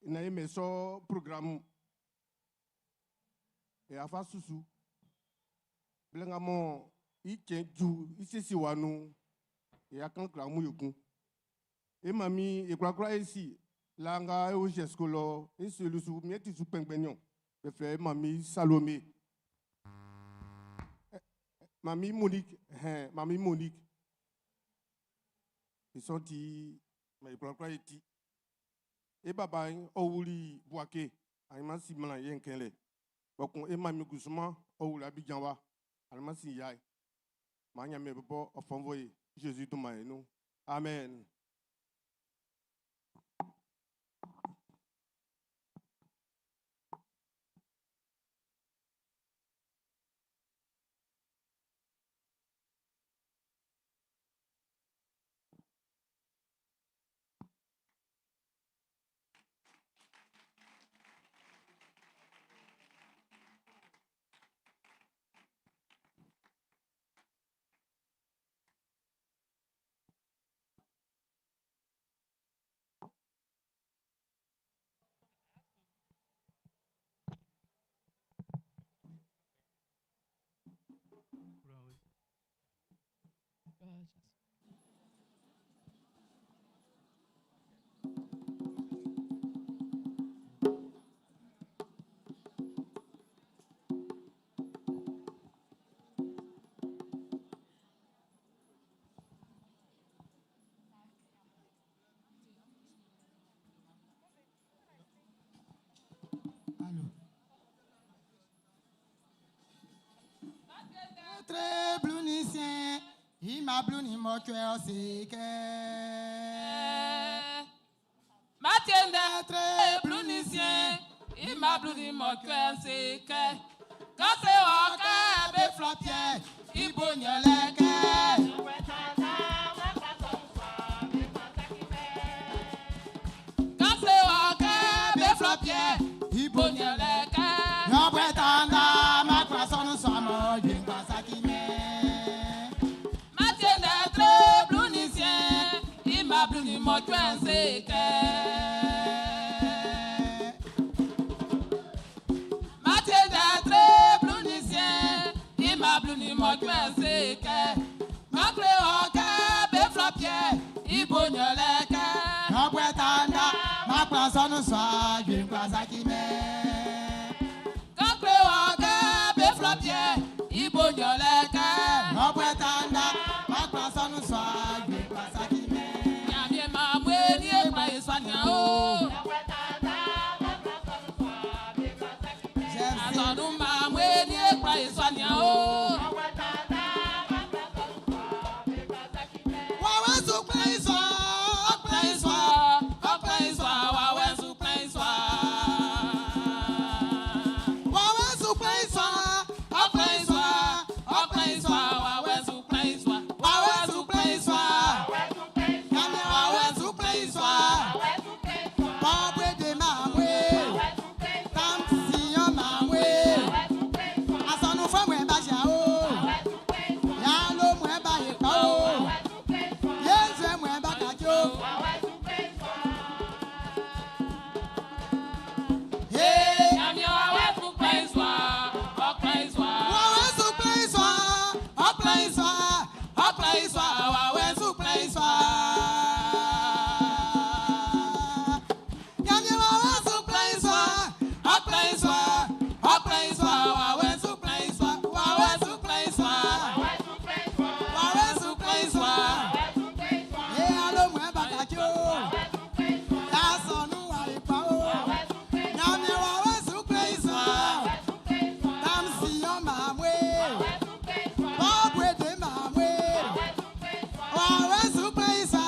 Na e me sɔ programme e afa susu. Blenga mo i tse ju i sisi wa nu e akan klamu yokun. E mami e kurakura e si la nga e o jesko lɔ e selu su mi e ti su kpɛngbɛnyɔ. E fɛ mami Salomé. Mami Monique, hein, mami Monique. Ils sont ti mais e kurakura e ti. E baba yin ɔwuli Bouaké ayi si mlan yen kɛlɛ. Bɔkun e mami Guzman ɔwuli Abidjan wa alima si ya ye. Maa ɲa mɛ bɔ ɔfɔnfɔ ye Jésus duma ye nu. Amen. Tre blunisien, ima bluni mo tue osike. Matiende tre blunisien, ima bluni mo tue osike. Kase oke be flopie, ibo nyeleke. Kase oke be flopie, ibo nyeleke. Nyobwetanda makwa sonu somo jingwa sakime. Matiende tre blunisien, ima bluni mo tue osike. Matiende tre blunisien, ima bluni mo Mɔtúɛ se kɛ, Makle ɔkɛ be flɔ piɛ, ibo nyɔlɛ kɛ. Nɔbwɛ tanda, makpa sɔnu sɔ, junkwa sakimɛ. Kankle ɔkɛ be flɔ piɛ, ibo nyɔlɛ kɛ. Nɔbwɛ tanda, makpa sɔnu sɔ, junkwa sakimɛ. Nyamie ma mue ni ekpa eswania o. Asɔnu ma mue ni ekpa eswania o. Wàwẹ́ sùn pẹ́ ìsọ̀, ọ̀pẹ́ ìsọ̀, Ọ̀pẹ́ ìsọ̀, wàwẹ́ sùn pẹ́ ìsọ̀. Wàwẹ́ sùn pẹ́ ìsọ̀, ọ̀pẹ́ ìsọ̀, Ọ̀pẹ́ ìsọ̀, wàwẹ́ sùn pẹ́ ìsọ̀. Wàwẹ́ sùn pẹ́ ìsọ̀, Nyamie wàwẹ́ sùn pẹ́ ìsọ̀. Bọ́ọ̀bù máa wé, Tamsiyan máa wé, Asọ̀nù fọ́ọ̀mù ẹ̀ bá ṣe o, Yà ló mú ẹ bá yè pa o, Yéésù ẹ̀ mú ẹ bá kàjó. Nyamie wàwẹ́ sùn pẹ́ ìsọ̀, ọ̀pẹ́ ìsọ̀. Wàwẹ́ sùn pẹ́ ìsọ̀, ọ̀pẹ́ ìsọ̀, ọ̀pẹ́ ìsọ̀, wàwẹ́ sùn pẹ́ ìsọ̀. Nyamie wàwẹ́ sùn pẹ́ ìsọ̀, ọ̀pẹ́ ìsọ̀, ọ̀pẹ́ ìsọ̀, wàwẹ́ sùn pẹ́ ìsọ̀, wàwẹ́ sùn pẹ́ ìsọ̀. Wàwẹ́ sùn pẹ́ ìsọ̀. Yé alómù ẹ̀ bàtà jó. Yà sọ̀nù wà ìpà o. Nyamie wàwẹ́ sùn pẹ́ ìsọ̀. Tamsiyan máa wé. Bọ́ọ̀bù èdè máa wé. Wàwẹ́ sùn pẹ́ ìsọ̀.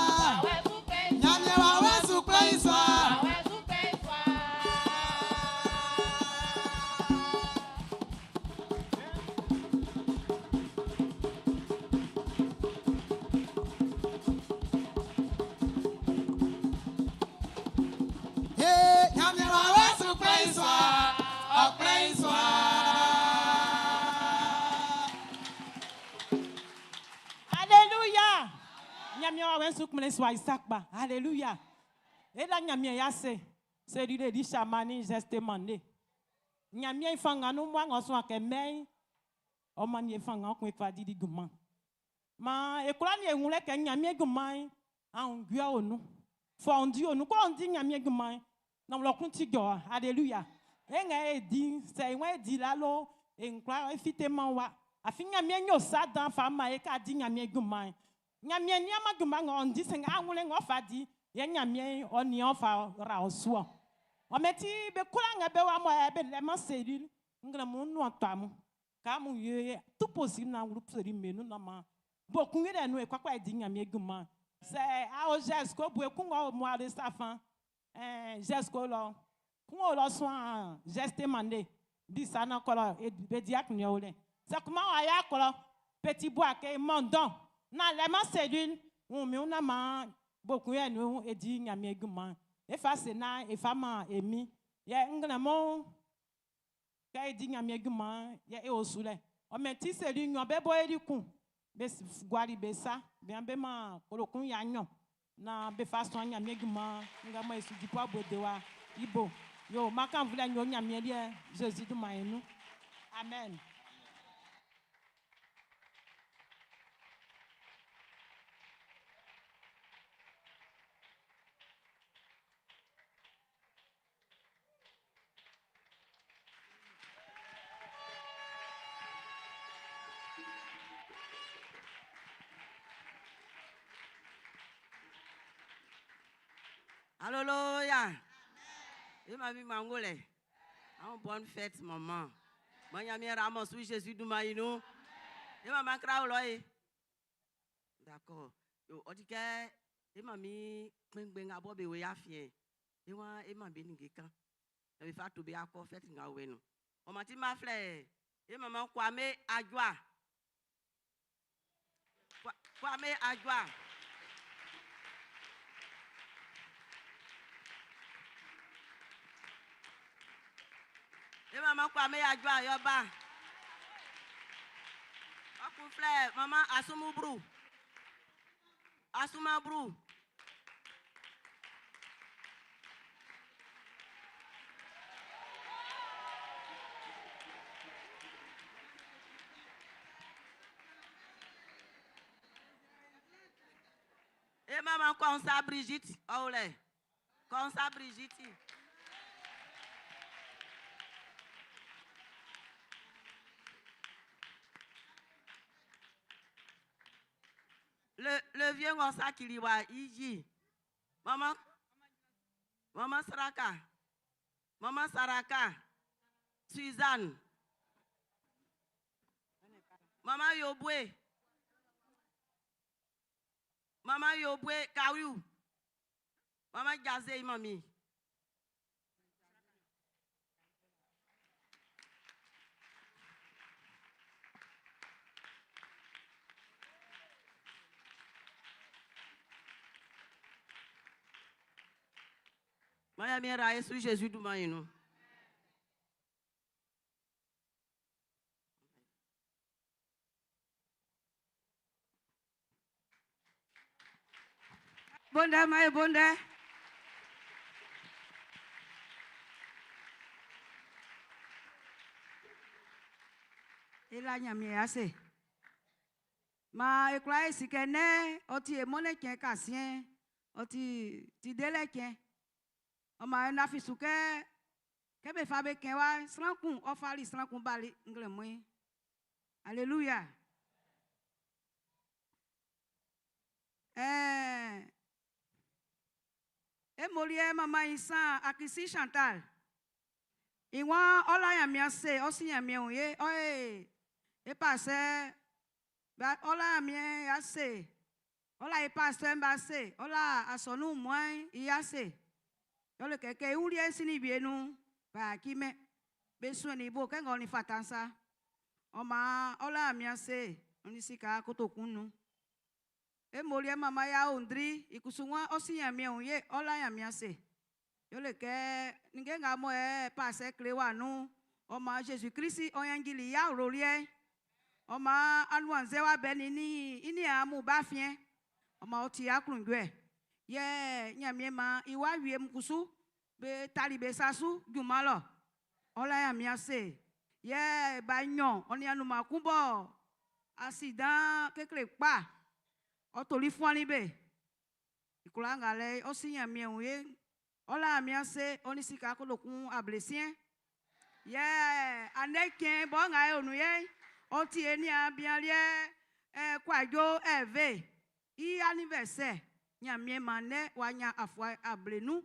Nyamie wàwẹ́ sùn pẹ́ ìsọ̀. Hey, Nyamie wàwẹ́ sùn pẹ́ ìsọ̀. Ọ̀pẹ́ ìsọ̀. Alléluia. Nyamie wa wen suk mle swa Isaac ba. Alléluia. Et la nyamie ya se. C'est lui de chamani geste mandé. Nyamie fanga no mwa ngo so ke mei. O man ye fanga kun fa di di guma. Ma e kula ni ehun le ke nyamie guma an gua onu. Fo on di onu ko on di nyamie guma. Na lo kun ti gyo. Alléluia. E nga e di se e di la lo e nkwa e fite man wa. Afi nyamie nyo sa dan fa ma e ka di nyamie guma. Nyamie ni ama guma ngo on di se nga anwule ngo fa di ye nyamie oni on fa ra osuo. O meti be kula nga be wa mo e be le ma seri ngra mu nu atwa mu. Ka mu ye tout possible na groupe seri menu na ma. Bo kun ye nu e kwakwa e di nyamie guma. Se a o jesko bu e kun o mo ale sa fan. Eh jesko lo. Kun o lo soin geste mandé. Bi sa na kolo e be diak ni o le. C'est comment on a kolo petit bois ke mandon. Na le ma cellule on mi on ma beaucoup ye nu e di nyamie guma. E fa se na e fa ma emi. Ye ngna mo ke di nyamie guma ye e osule. O me ti cellule nyo be bo eri kun. Be gwari be sa be an be ma kolokun ya nyo. Na be fa son nyamie guma nga mo esu di po abode wa ibo. Yo ma kan vle nyo nyamie lie Jésus du ma enu. Amen. Alléluia. Et ma vie mangole. Bonne fête, maman. Moi, Ramos, oui, Jésus Doumaïno. Et maman Kraouloy. D'accord. Yo, on dit que, et mamie, kpengben abo be we afien. Et moi, et ma benigeka. Et fa to be akọ fête nga we no. On m'a dit ma frère. Et maman Kwame Adjoa. Kwame Adjoa. Et maman Kwame Adjoa yoba. Oku frère, maman Asumu Brou. Asuma Brou. E maman Konsa Brigitte, ɔwlɛ. Konsa Brigitte. Le vieux Ngosa Kiliwa, Iji. Maman, Maman Saraka. Maman Saraka. Suzanne. Maman Yobwe. Maman Yobwe Kawiu. Maman Gazé, mami. Maya mi ra Yesu Jésus du ma inu. Bonde ma bonde. Ela nyame ase. Ma ekura esike ne oti emone kien kasien oti ti dele kien. Ọmọ ẹ náà fi sùn kẹ́ kẹ́bẹ̀ fa bẹ kẹ́ wa srankun ọfàlì srankun balẹ̀ ńlẹ̀ mọ́ ẹ. Hallelujah. Emolie mama isan akisi Chantal. Ìwọ̀n ọláyàmí ase ọsìyàmí òye ọ̀ẹ́ epàṣẹ ọláyàmí ase ọlá epàṣẹ ń bá se ọlá asọ̀nù mọ́ ìyá se. Yọlẹ kẹ̀kẹ́ ìwúrí ẹ̀ sí níbi ẹnu bàákí mẹ́ bẹ́ẹ̀ sún ẹni ibò kẹ́ngàn ní fatansa. Ọmọ ọláyàmí ase onísìkà kótókùnú. Emolie mama ya ondri ikusu wọn ọsìyàmí òye ọláyàmí ase. Yọlẹ kẹ nìkẹ́ nga mọ ẹ pàṣẹ kele wà nù ọmọ Jésù Kristi ọ̀yẹ́ngìlì yà òròlì ẹ. Ọmọ anuanzẹ wa bẹ ní ní ìní àmú bá fiẹ́. Ọmọ ọtí akùnjọ ẹ. Yẹ nyàmíẹ ma ìwà wíẹ mukusu bẹ tali bẹ sasu jùmọ̀ lọ. Ọláyàmí ase. Yẹ bá nyọ ọ̀ní anumakúbọ̀ asidan kékeré kpa ọtòlí fún wa níbẹ̀. Ìkúlá ŋa lẹ ọsìyàmíẹ òye ọláyàmí ase onísìkà kólókun ablesiẹ. Yẹ anẹkẹ bọ́ ŋa yẹ ònú yẹ ọtí ẹni abialẹ ẹ kwadwo ẹvẹ iye anivẹsẹ nyàmíẹ ma nẹ wà nya afọ ablenu.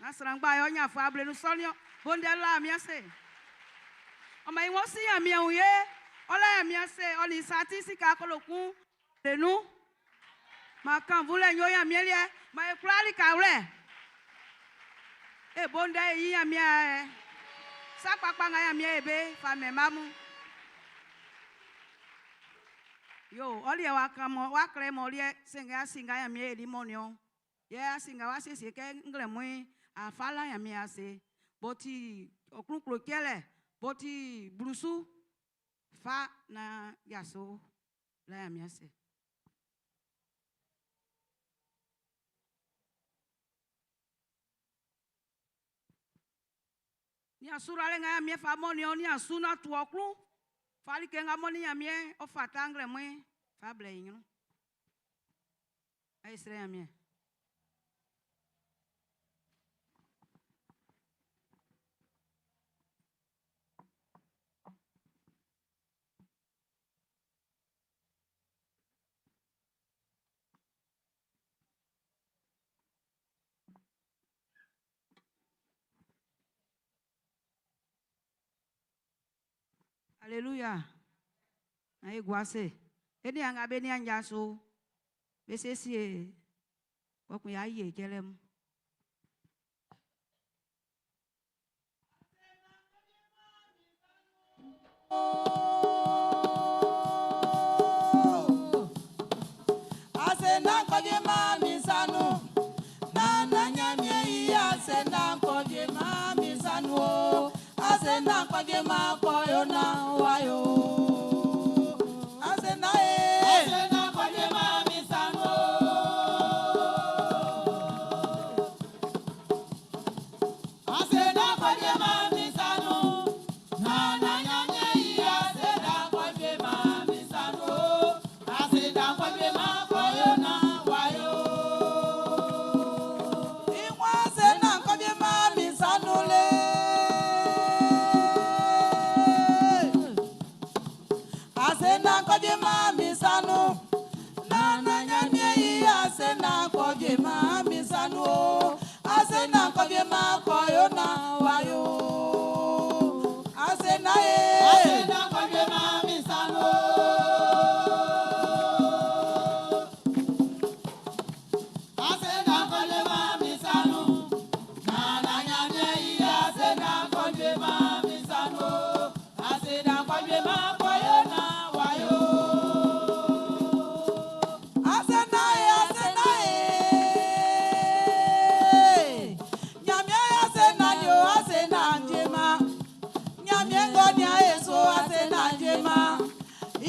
Nasrangba yọ nya afọ ablenu sọniọ bóńdé láàmì ase. Ọmọ yìí wọ́n sí yàmíẹ òye ọláyàmí ase ọ̀nì sàtí sìkà kólókun ablenu. Ma kan vule nyo yàmíẹ liẹ ma ekulali kawlẹ. E bóńdé yí yàmíẹ ẹ sakpakpa ŋa yàmíẹ ebe famẹ mamu. Yo ɔliɛ wa kan mɔ wa klɛ mɔ liɛ sɛngɛ asinga yàmíẹ eli mɔniɔ. Yɛ asinga wa siesie kɛ ŋlɛ mɔe afala yàmíẹ ase. Bɔti ɔkluklo kɛlɛ bɔti blusu fa na yaso la yàmíẹ ase. Ní asúra lɛ ŋa yàmíẹ fa mɔniɔ ní asu na tu ɔklu. Fali ke ŋa mɔni yàmíẹ ɔfa ta ŋlɛ mɔe fa blɛ yi nyɔ. Ayi srɛ yàmíẹ. Alléluia. Ayi guase. Eni anga be ni anja so. Be sesie. Wakun ya ye kelem. Asena nkɔdie maa mi sanu. Nana nyamie yi asena nkɔdie maa mi sanu o. Asena nkɔdie maa kɔyo na wayo. Asena ye. Asena nkɔdie maa mi sanu o. Asena nkɔdie maa mi sanu. Nana nyamie yi asena nkɔdie maa mi sanu o. Asena nkɔdie maa kɔyo na Asena kɔdie ma mi sanu. Nana nyamie yi asena kɔdie ma mi sanu o. Asena kɔdie ma kɔyo na wayo. Asena ye. Asena kɔdie ma mi sanu o. Asena kɔdie ma mi sanu. Nana nyamie yi asena kɔdie ma mi sanu o. Asena kɔdie ma kɔyo na wayo. Asena ye, asena ye. Nyamie asena ni o, asena njema. Nyamie ngɔnia eso asena njema.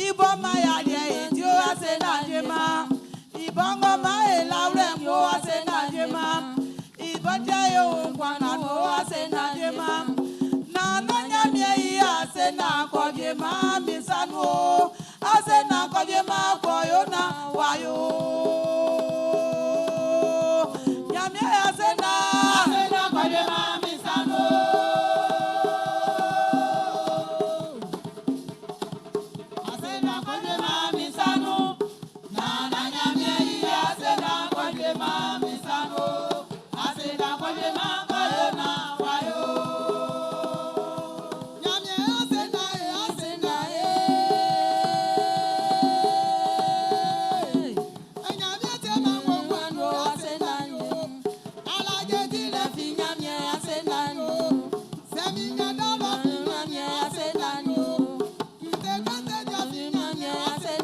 Ibɔ ma ya deɛ eti o asena njema. Ibɔ ŋgɔ ma elawulɛ ŋgo asena njema. Ibɔ tɛ ye o ŋkwana no asena njema. Nana nyamie yi asena kɔdie ma mi sanu o. Asena kɔdie ma kɔyo na wayo. Nyamie asena. Asena kɔdie ma mi sanu o. Asena kɔdie ma mi sanu. Nana nyamie yi asena kɔdie ma mi sanu o. Asena kɔdie ma kɔyo na wayo. Nyamie asena ye asena ye. Nyamie tẹ ma ŋgɔ ŋgɔ asena yo. Alajẹ tilẹ̀ fi nyamie asena yo. Sẹ́mi nyadalọ fi nyamie asena yo. Ntẹ̀gbẹ́ntẹ̀jọ fi nyamie asena.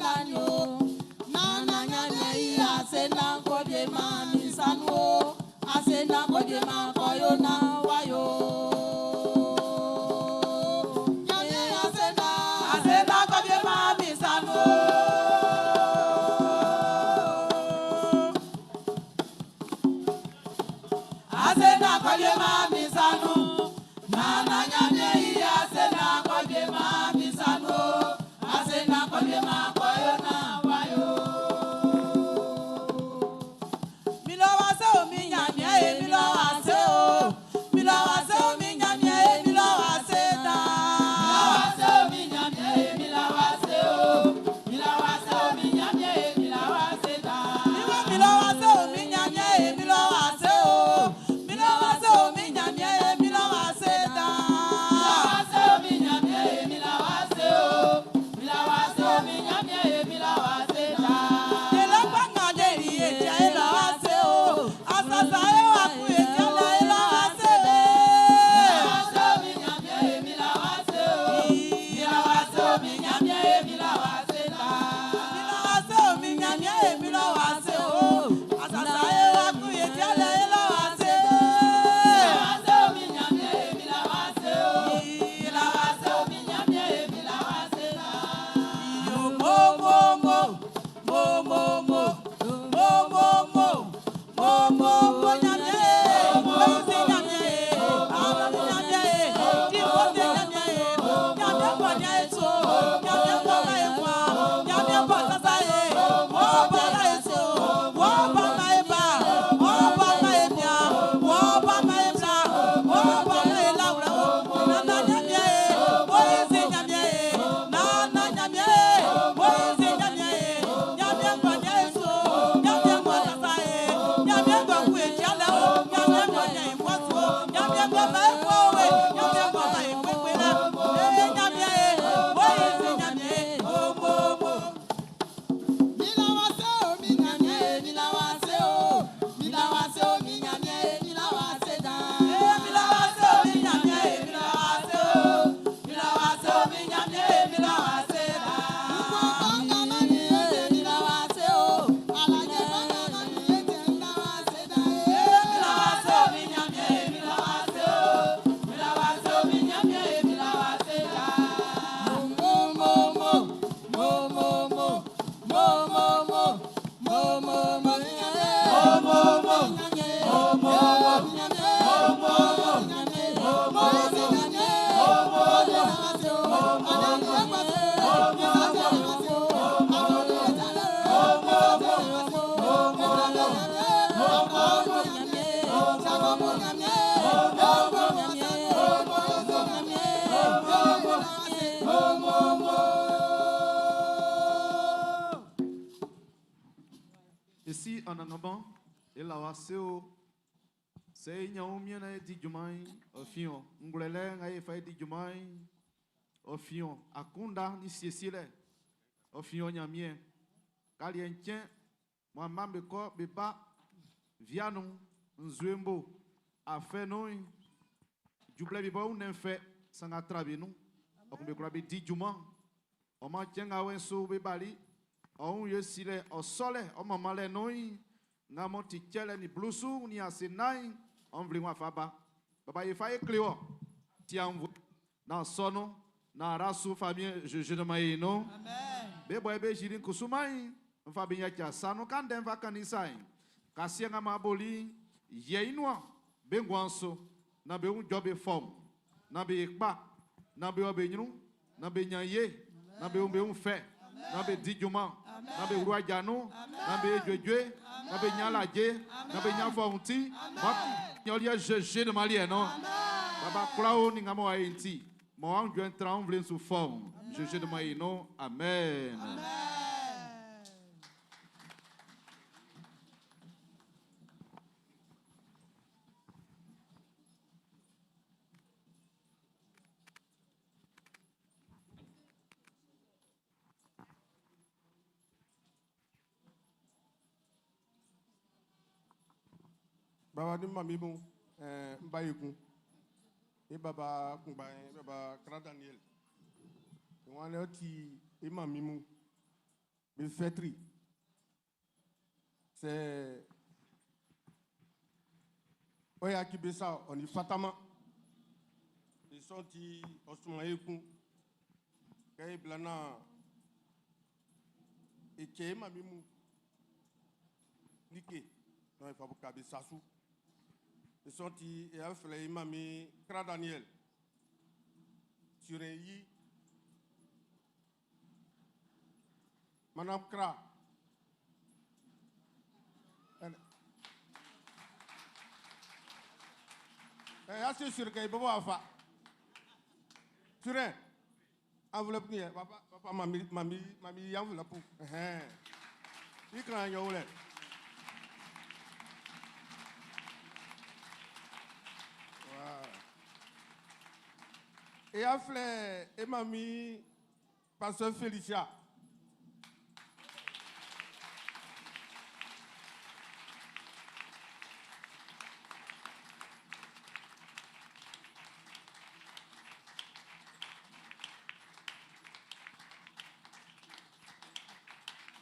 Esi anangaban e la wa se o sɛ e ɲan wunmiɛn na e di junman'n ɔ fin ɔ ngwlɛlɛ nga e fa e di junman'n ɔ fin ɔ akunda ni siesielɛ ɔ fin ɔ Ɲanmiɛn kaliɛ nkyɛn mo ama be kɔ be ba via nun nzue bo afɛ nun jublɛ bi bɔ wunnɛn fɛ sanga tra be nun ɔ kun be kura be di junman ɔ ma kyɛn nga wɛn so be bali ɔ wun ye silɛ ɔ sɔlɛ ɔ mama lɛ nun nga mo ti kyɛlɛ ni blusu ni ase nan ɔ nvle wa fa ba baba ye fa ye kle wɔ ti anvo na sɔnu na rasu famille je je ne ma ye no be bɔ be jiri kusuma yi nfa be nya sanu kan den fa kanisa yi kasie nga ma boli ye inua be ngwan so na be un job be form na be kpa na be obe nyru na be nya ye na be un be un fe na be di juma na be wura janu na be dwedwe na be nya laje na be nya fo unti ma nyolie je je de mali no baba klao ni ngamo ayi nti mo an jwen tra on vle sous forme je je de mali no amen. Baba ni mami mu mba yekun e baba kungba e baba Kra Daniel wọn lè ti e mami mu be fɛtri c'est oya kibesa oni fatama isɔn ti ɔsùnmọ̀ yekun kɛ iblana etse e mami mu nike non ifabuka be sasu isɔn ti eya filɛ e mami Kra Daniel sur yi Madame Kra. Eh, assez sûr que baba afa. Sur un enveloppe ni papa papa mami mami mami enveloppe. Eh. Ikran yo le. Et a fait et mami pasteur Félicia.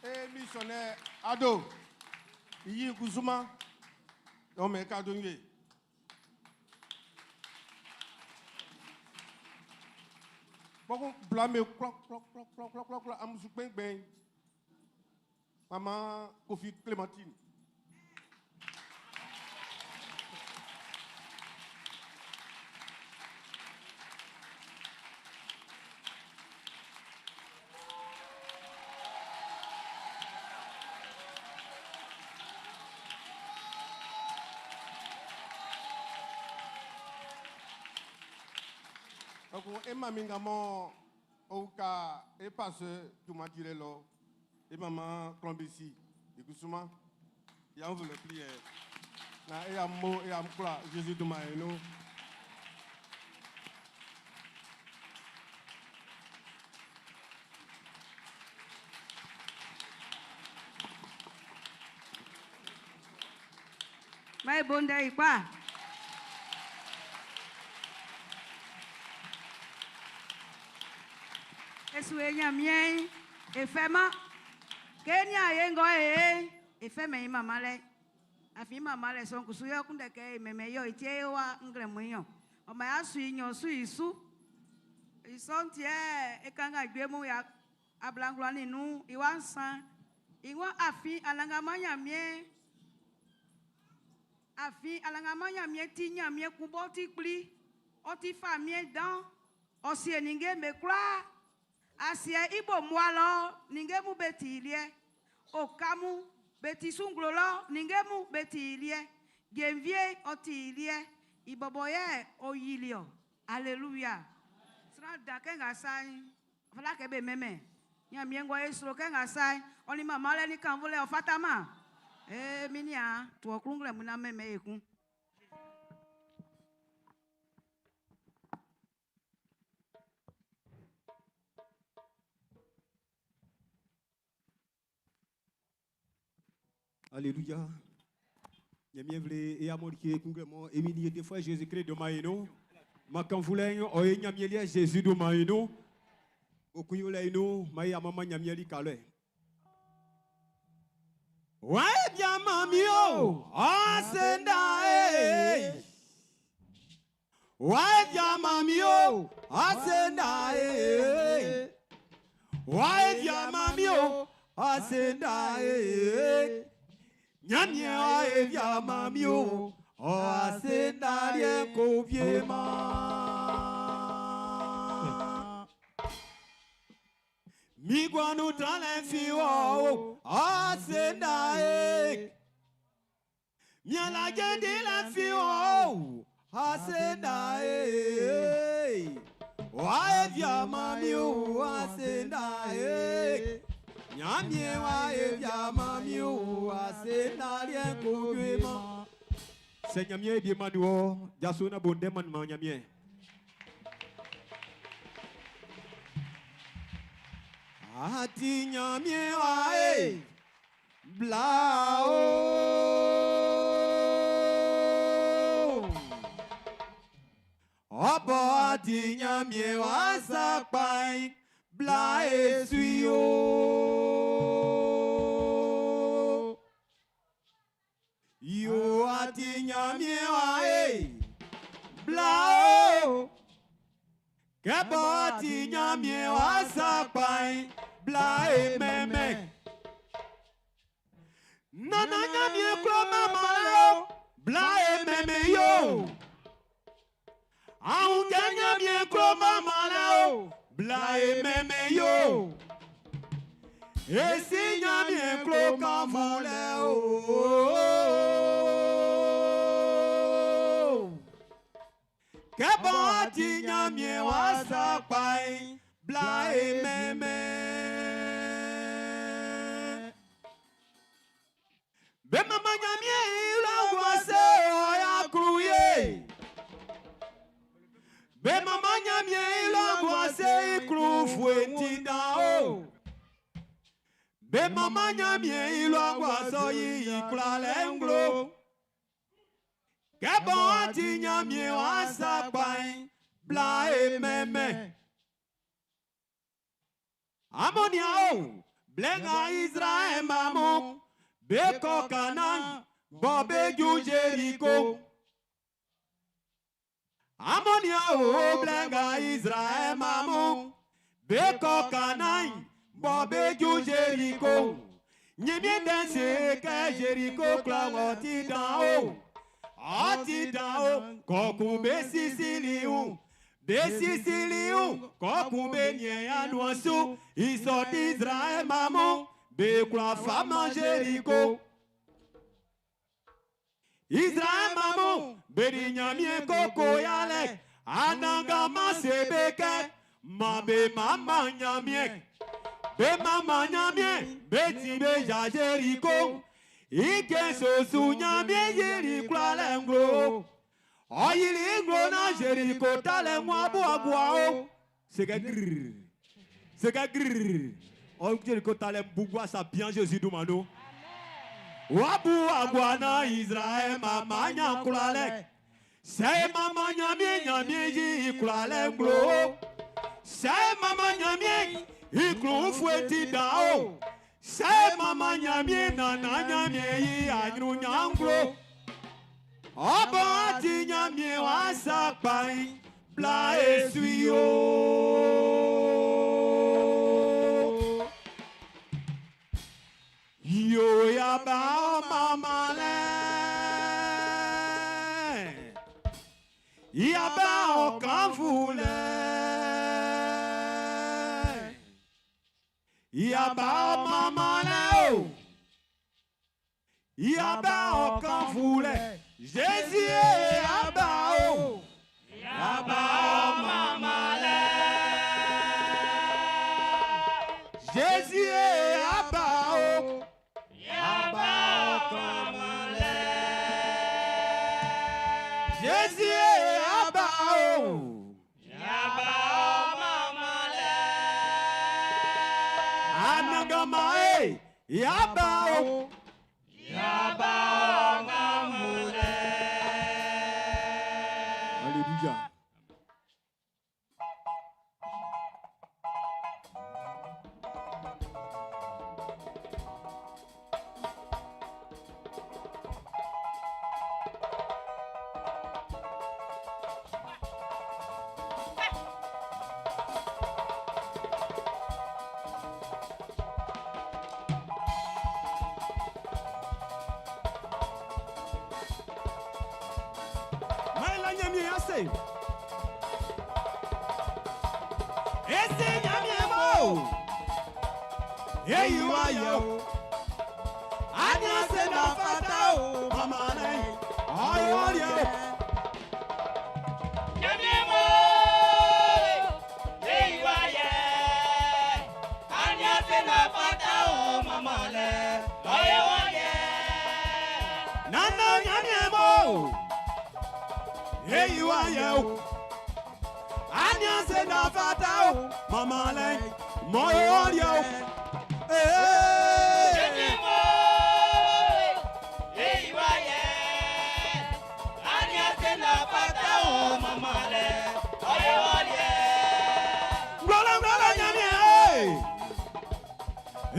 Et missionnaire Ado, iyi Kuzuma, non mais Kadonye. Bon, blâme, cloc, cloc, cloc, cloc, cloc, cloc, cloc, amusu ben ben. Maman Kofi Clémentine. Donc, et mami ngamo oka et passe tout m'a dit là et maman Klombesi et Kusuma ya on veut le plier na et amo et amkla Jésus de maeno. Mais bon day quoi. Esu enya mien efema Kenya yengo e efeme yi mama le afi mama le son kusu yo kunde ke meme yo itie wa ngle muyo o ma ya su inyo su isu ison tie e kanga gbe mu ya ablanglo ninu iwa nsan iwa afi alanga manya mien afi alanga manya mien ti nya mien kubo ti pli o ti fa mien dan o si eninge me kura asie ibo mualo ninge mu beti ilie okamu beti sunglolo ninge mu beti ilie genvie oti ilie iboboye oyilio. Hallelujah. Sra da kenga sai fala ke be meme. Nya miengo esro kenga sai oni mama le ni kanvole o fatama. E minia tuo klungle muna meme ekun. Alléluia. Nyamien vle e amor ki kungle mo emini des fois Jésus-Christ de maïno. Ma kan voulait oye nyamien li Jésus de maïno. Okuyo le ino mai amama nyamien li kale. Ouais bien mami o asenda eh. Ouais bien mami o asenda eh. Ouais bien mami o asenda eh. Nyamien wa evia mami o asenda lie ko vie ma. Miguanu trale fi o asenda e. Miala gende la fi o asenda e. Wa evia mami o asenda e. Nyamie wa evia mami o asenda lie ko vie ma. Se nyamie bi manu o jasuna bonde man ma nyamie. Ati nyamie wa e bla o. Obo ati nyamie wa sakpai bla esui o. Yo ati nyamie wa e bla o. Kebo ati nyamie wa sakpai bla e meme. Nana nyamie klo mama leo bla e meme yo. Ahun ke nyamie klo mama leo bla e meme yo. Esi nyamie klo kanfu leo. Kebo ati nyamie wa sakpai bla e meme. Be mama nyamie ila ngwase oya kruye. Be mama nyamie ila ngwase ikru fuetinda o. Be mama nyamie ila ngwaso yi ikula lenglo. Kebo ati nyamie wa sakpai bla e meme. Amonia o blenga Israel mamo beko Kanan bobe ju Jericho. Amonia o blenga Israel mamo beko Kanan bobe ju Jericho. Nyemie dense ke Jericho kla oti dan o. Oti dan o kokun be sisili un. Be sisili un kokun be nye anuansu. Isot Israel mamo be kla fama Jericho. Israel mamo be di nyamie koko yale. Ananga masebeke ma be mama nyamie. Be mama nyamie be ti be ja Jericho. Ike sosu nyamie yeri kla lenglo. Oyili nglo na Jericho tale mwa bu agwa o. C'est grrr. C'est grrr. O Jericho tale bugwa sa bien Jésus dumano. Wabu agwa na Israel mama nyankula le. Se mama nyamie nyamie yi kula lenglo. Se mama nyamie iklu fueti da o. Se mama nyamie nana nyamie yi anyru nyanklo. Obo ati nyamie wa sakpai bla esui o. Yo ya ba mama le. Ya ba o kanfule. Ya ba mama le o. Ya ba o kanfule. Jésus ya ba o. Ya ba o mama le. Jésus ya ba o. Ya ba o Anannganman e, y'a ba o. Y'a ba ɔ manmanlɛ. Alléluia. Maila Ɲanmiɛn ase. E si Ɲanmiɛn mɔ. E yi wɔ ayɛ o. Ani ase na fata o. Mama lɛ ɔyɔ liɛ o. Ɲanmiɛn mɔ, e yi wɔ ayɛ. Ani ase na fata o. Mama lɛ ɔyɔ liɛ. Nana Ɲanmiɛn mɔ. E yi wɔ ayɛ o. Ani ase na fata o. Mama lɛ mɔyɔ liɛ o. Ee. Ɲanmiɛn mɔ, e yi wɔ ayɛ. Ani ase na fata o. Mama lɛ ɔyɔ liɛ. Nglɔlɔ nglɔlɔ Ɲanmiɛn e.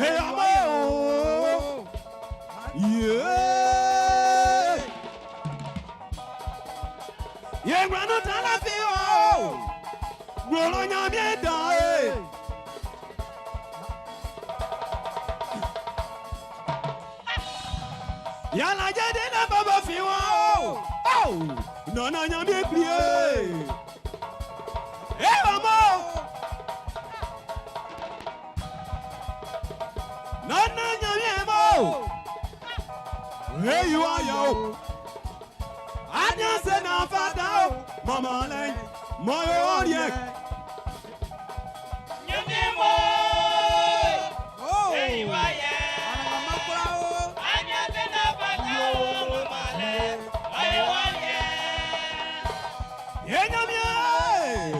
E amo o. Yeah. Ye nglɔnu ta la fi o. Nglɔlɔ Ɲanmiɛn dan e. Yàrá jẹ́dẹ́ náà bàbá fi wọ́n o. Oh! Nana Ɲanmiɛn kpli e. E amo. Nana Ɲanmiɛn mɔ. E yi wɔ ayɛ o. Ani ase na fata o. Mama lɛ mɔyɔ liɛ. Ɲanmiɛn mɔ, e yi wɔ ayɛ. Ani ase na fata o. Mama lɛ ɔyɔ liɛ. Ye Ɲanmiɛn.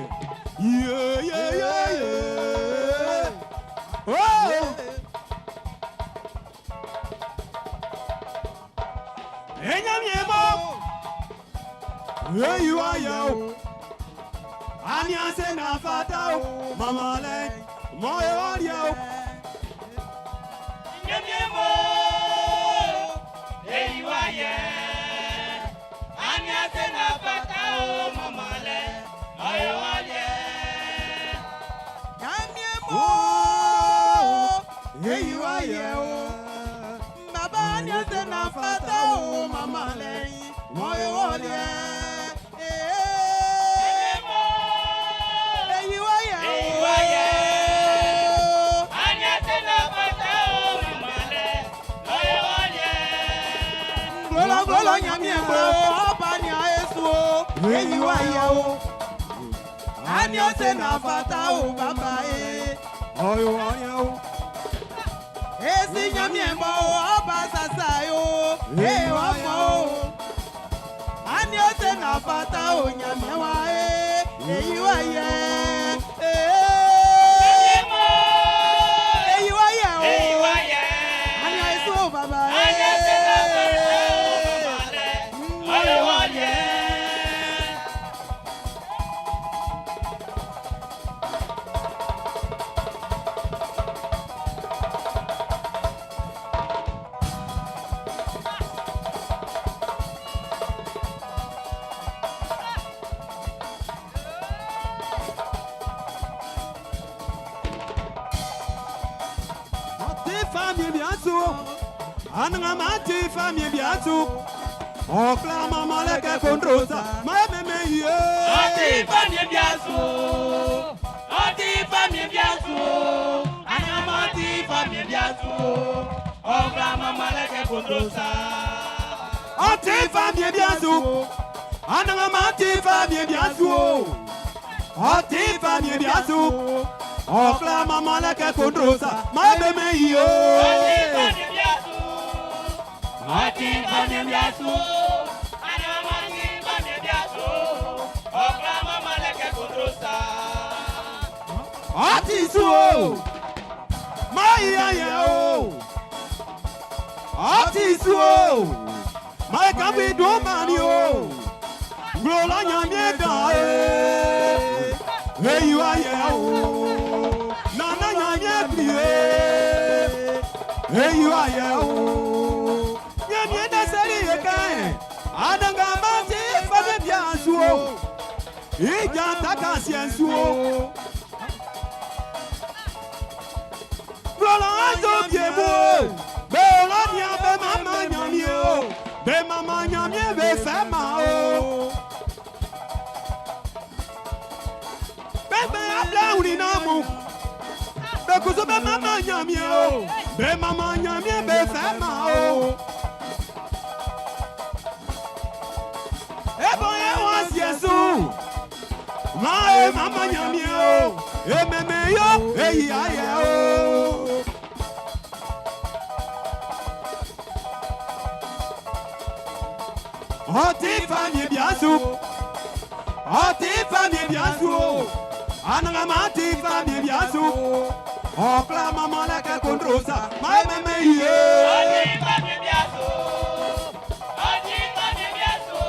Ye ye ye ye. Oh. Ye Ɲanmiɛn mɔ. E yi wɔ ayɛ o. Ani ase na fata o. Mama lɛ mɔyɔ liɛ o. Ɲanmiɛn mɔ, e yi wɔ ayɛ. Ani ase na fata o. Mama lɛ ɔyɔ liɛ. Ɲanmiɛn mɔ, e yi wɔ ayɛ o. Baba ni ase na fata o. Mama lɛ mɔyɔ liɛ. Ɲanmiɛn mɔ, E yi wɔ ayɛ o. e yi wɔ ayɛ. Ani ase na fata o. Mama lɛ ɔyɔ liɛ. Nglɔlɔ nglɔlɔ Ɲanmiɛn mɔ, ɔba ni ayesu o. E yi wɔ ayɛ o. Ani ase na fata o. Baba e. Ɔyɔ liɛ o. E si Ɲanmiɛn mɔ o, ɔba sasa yo. E wa mɔ o. Ani ase na fata o. Ɲanmiɛn wa e. E yi wɔ ayɛ. Ɲanmiɛn mɔ, E yi wɔ ayɛ o. e yi wɔ ayɛ. Ani ayesu o baba e. Ani ase na fata o. Mama lɛ ɔyɔ liɛ. Ɔ ti famiɛn bia su. Anannganman ti famiɛn bia su. Ɔ kla mama lɛ kɛ kondro sa. Ma e mɛmɛ ye. Ɔ ti famiɛn bia su. Ɔ ti famiɛn bia su. Anannganman ti famiɛn bia su. Ɔ kla mama lɛ kɛ kondro sa. Ɔ ti famiɛn bia su. Anannganman ti famiɛn bia su. Ɔ ti famiɛn bia su. Ɔ kla mama lɛ kɛ kondro sa. Ma e mɛmɛ ye. Ɔ ti famiɛn bia su. Ɔ ti famiɛn bia su. Anannganman ti famiɛn bia su. Ɔ kla mama lɛ kɛ kondro sa. Ɔ ti su o. Ma ayɛ o. Ɔti su o. Maika bi dun mani o. Nglola nyamie dan e. Eyi ayɛ o. Nana nyamie plie. Eyi ayɛ o. Nyamie dɛsɛli ye kɛ. Adanga ma ti fami bia su o. Ìjà taka siɛ su o. Nglola adzo bie mu o. Bẹ́ẹ̀rọ ni a bẹ mama nyamie o. Bẹ mama nyamie bẹ fẹ́ ma o. Bẹ́ẹ̀ abúlé wuli náà mu. Bẹ́ẹ̀ bẹ mama nyamie o. Bẹ mama nyamie bẹ fẹ́ ma o. Ebo ye wọ́n siẹ sùn. Ma e mama nyamie o. Ememe yo eyi ayẹ o. Ọtí fami biasu. Ọtí fami biasu o. Anagama ti fami biasu. Ọkla mama lẹkẹ kondrosa. Ma ememe ye. Ọtí fami biasu. Ọtí fami biasu.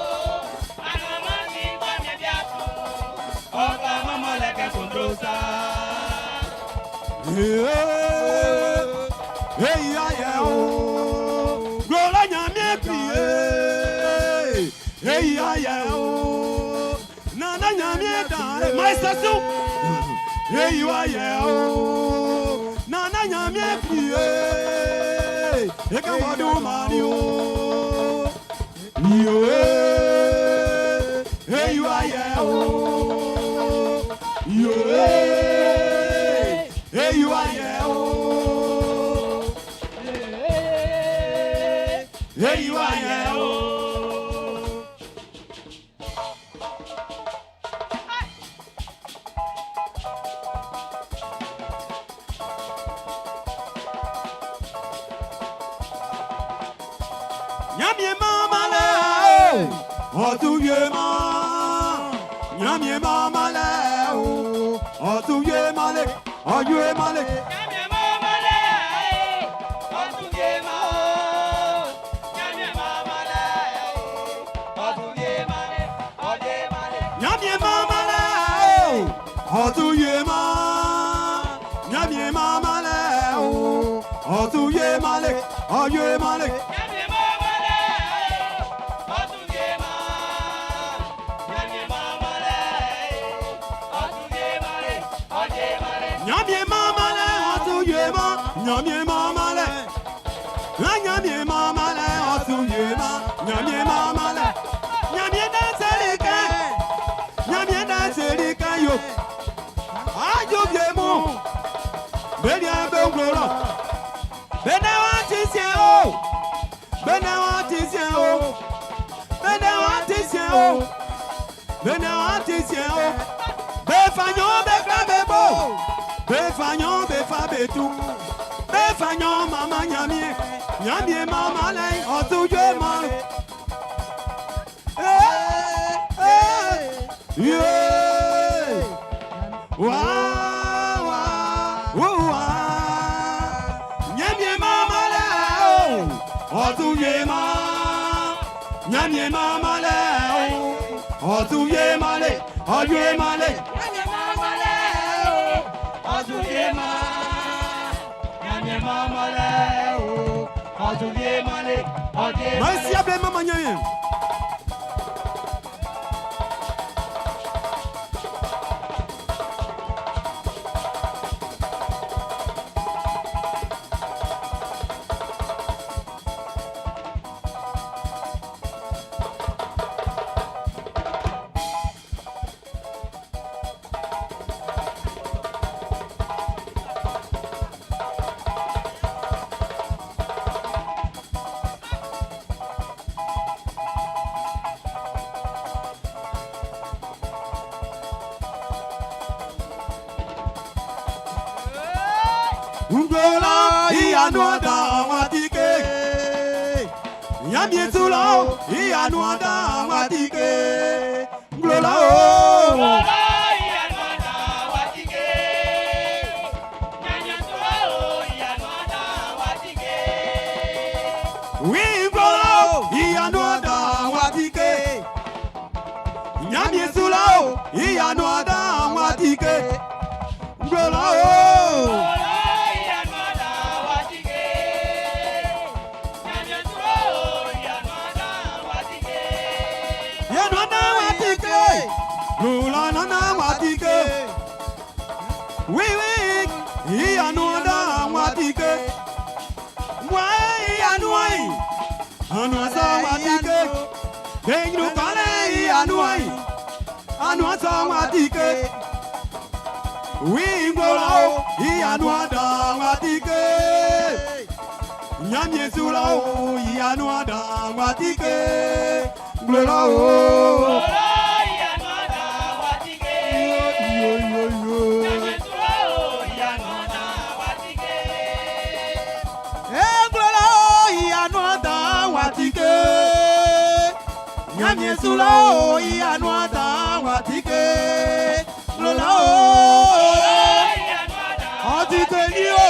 Anagama ti fami biasu. Ọkla mama lẹkẹ kondrosa. Eyi ayẹ o. Gbọ́dọ̀ nyàmé pìyẹ. Eyi ayẹ o. Nana nyàmé dàn. Maïsasou. Eyi ayẹ o. Nana nyàmé pìyẹ. Eka wadu mani o. Yo. Eyi ayẹ o. Yo. Eyi ayẹ o. Eyi ayẹ o. Nyamie mama le o, ọtún yé ma. Nyamie mama le o, ọtún yé ma le, ọyún yé ma le. Nyamie mama le, ọtún yé ma o. Nyamie mama le, ọtún yé ma le, ọdẹ ma le. Nyamie mama le o, ọtún yé ma. Nyamie mama le o, ọtún yé ma le, ọyún yé ma le. Nyamie mama le, ọtún yé ma. Nyamie mama le, ọtún yé ma le, ọdẹ ma le. Nyamie mama le, ọtún yé ma. Nyamie mama le. Nyamie mama le, ọtún yé ma. Nyamie mama le. Nyamie danseli kẹ. Nyamie danseli kẹ yo. Ajo bie mu. Bẹ́ẹ̀ni ẹ bẹ ń gbọ́rọ̀. Bẹ́ẹ̀ni wọ́n ti ṣe o. Bẹ́ẹ̀ni wọ́n ti ṣe o. Bẹ́ẹ̀ni wọ́n ti ṣe o. Bẹ́ẹ̀ni wọ́n ti ṣe o. Bẹ́ẹ̀ fanyọ́ bẹ́ẹ̀ fẹ́ bẹ́ẹ̀ bò. Bẹ́ẹ̀ fanyọ́ bẹ́ẹ̀ fa bẹ́ẹ̀ tu. Bẹ́ẹ̀ fanyọ́ mama nyamie. Nyamie mama lẹ́yìn ọ̀tún yé ma. Yeah. Wa wa wa. Nyamie mama le o, ọ̀tún yé ma. Nyamie mama le o, ọ̀tún yé ma le, ọ̀yé ma le. Nyamie mama le, ọtún yé ma. Nyamie mama le, ọtún yé ma le, ọdẹ ma le. Merci able mama nyamie. Nglola ìyanu ọ̀dà àwọn àtìké. Nyamie tula ìyanu ọ̀dà àwọn àtìké. Nglola o. Nglola ìyanu ọ̀dà àwọn àtìké. Nyamie tula ìyanu ọ̀dà Wi nglo i anuan dan'n w'a tike. Ɲanmiɛn su lɔ i anuan dan'n w'a tike. Nglo lɔ o. I anuan dan'n w'a tike. Nglo lɔ nannan w'a tike. Oui oui, i anuan dan'n w'a tike. Mwa i anuan i, anuan sɔ'n w'a tike. Be ɲrun kɔlɛ i anuan i, anuan sɔ'n w'a tike. Oui nglo lɔ o, i anuan dan'n w'a tike. Ɲanmiɛn su lɔ o, i anuan dan'n w'a tike. Nglo lɔ o. Yo yo yo. Nglo lɔ i anuan dan'n w'a tike. Ɲanmiɛn su lɔ i anuan dan'n w'a tike. Nglo lɔ o, ɔ tike ni o.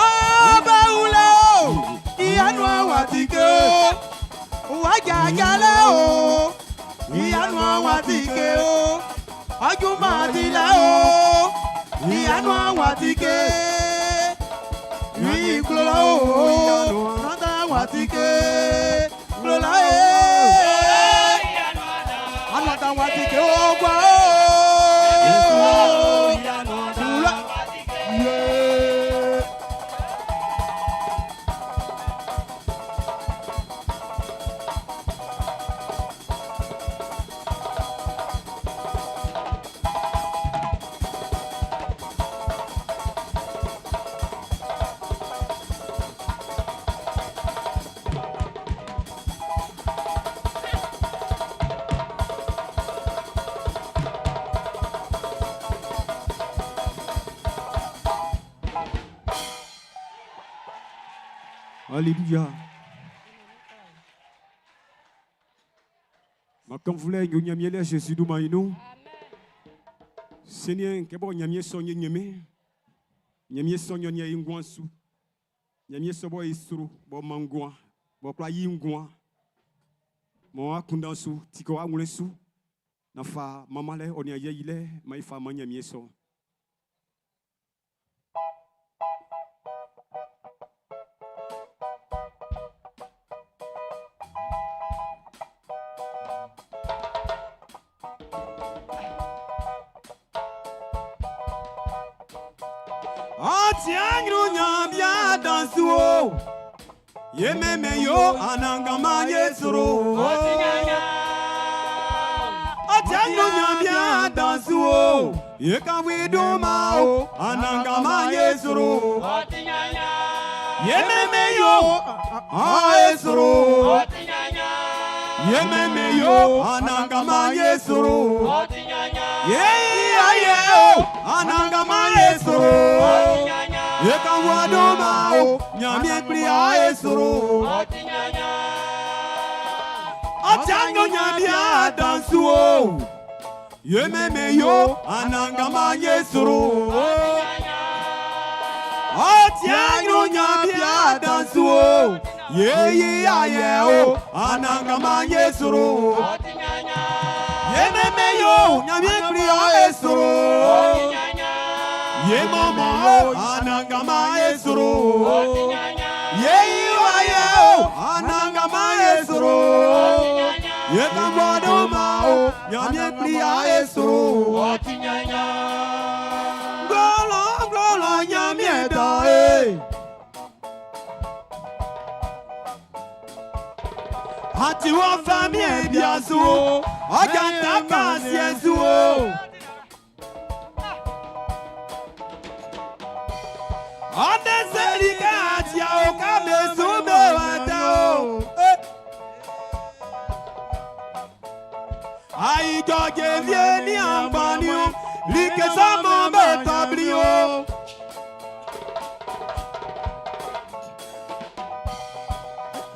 Ọba wulẹ̀ o, i anuan w'a tike o. Wá jàjálẹ̀ o, i anuan w'a tike o. Ọjúmọ̀ tilẹ̀ o, i anuan w'a tike. Wi nglo lɔ o, nọta w'a tike. Nglo lɔ e, anuan dan w'a tike o gba o. Wula. Yeah. Alléluia. Ma kan fulɛ yo Ɲanmiɛn lɛ Jésus dunman i nun. Seigneur, kɛ bɔ Ɲanmiɛn sɔ nye ɲɛmɛ. Ɲanmiɛn sɔ ɲɔniɛ i nguan su. Ɲanmiɛn sɔ bɔ i sro bɔ man nguan, bɔ kwla yi nguan. Mɔ akundan su, tikɔ aŋlɛ su. Nafa mama lɛ, ɔni ayɛ yi lɛ, ma ifa ma Ɲanmiɛn sɔ. Ɔti anyuru nyabia dansu o. Ye mɛmɛ yo anangama ye soro. Ɔti anyuru nyabia dansu o. Ye kawi duma o anangama ye soro. Ye mɛmɛ yo a ye soro. Ye mɛmɛ yo anangama ye soro. Ye ya ye o anangama ye soro. Ye kawi duma o nyamie kpli a ye soro. Ɔti anyuru nyabia dansu o. Ye mɛmɛ yo anangama ye soro. Ɔti anyuru nyabia dansu o. Ye yi ayɛ o anangama ye soro. Ye mɛmɛ yo nyamie kpli a ye soro. Ye mɔmɔ o anangama ye soro. Ye yi ayɛ o anangama ye soro. Ye kan bɔ duma o nyamie kpli a ye soro. Ngolo ngolo nyamie da e. Àti wọ́n fẹ́ mi ẹ̀bí àṣù o, ọjà ń ta kà sí ẹ̀sùn o. Ọdẹ sẹ́rí ká àti àwọn ká mẹ́sùn mẹ́wàá tẹ́ o. Àìjọ jẹ̀bi ní àǹfààní o, like sọ́mọ bẹ́ẹ̀ tọ́bìrì o.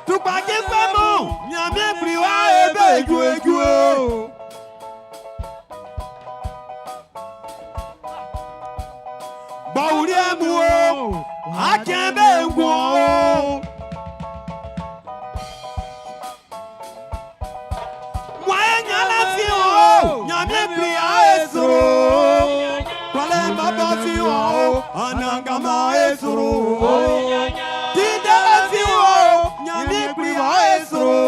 Tùpàkì fẹ́ mọ̀, nyàmí ẹ̀pìrì wá ebe eju eju o. Bawulie mu o, akebe ngwo o. Mwae nyala fi o, nyamie plia esoro. Kwale baba fi o, anangama esoro. Tindele fi o, nyamie plia esoro.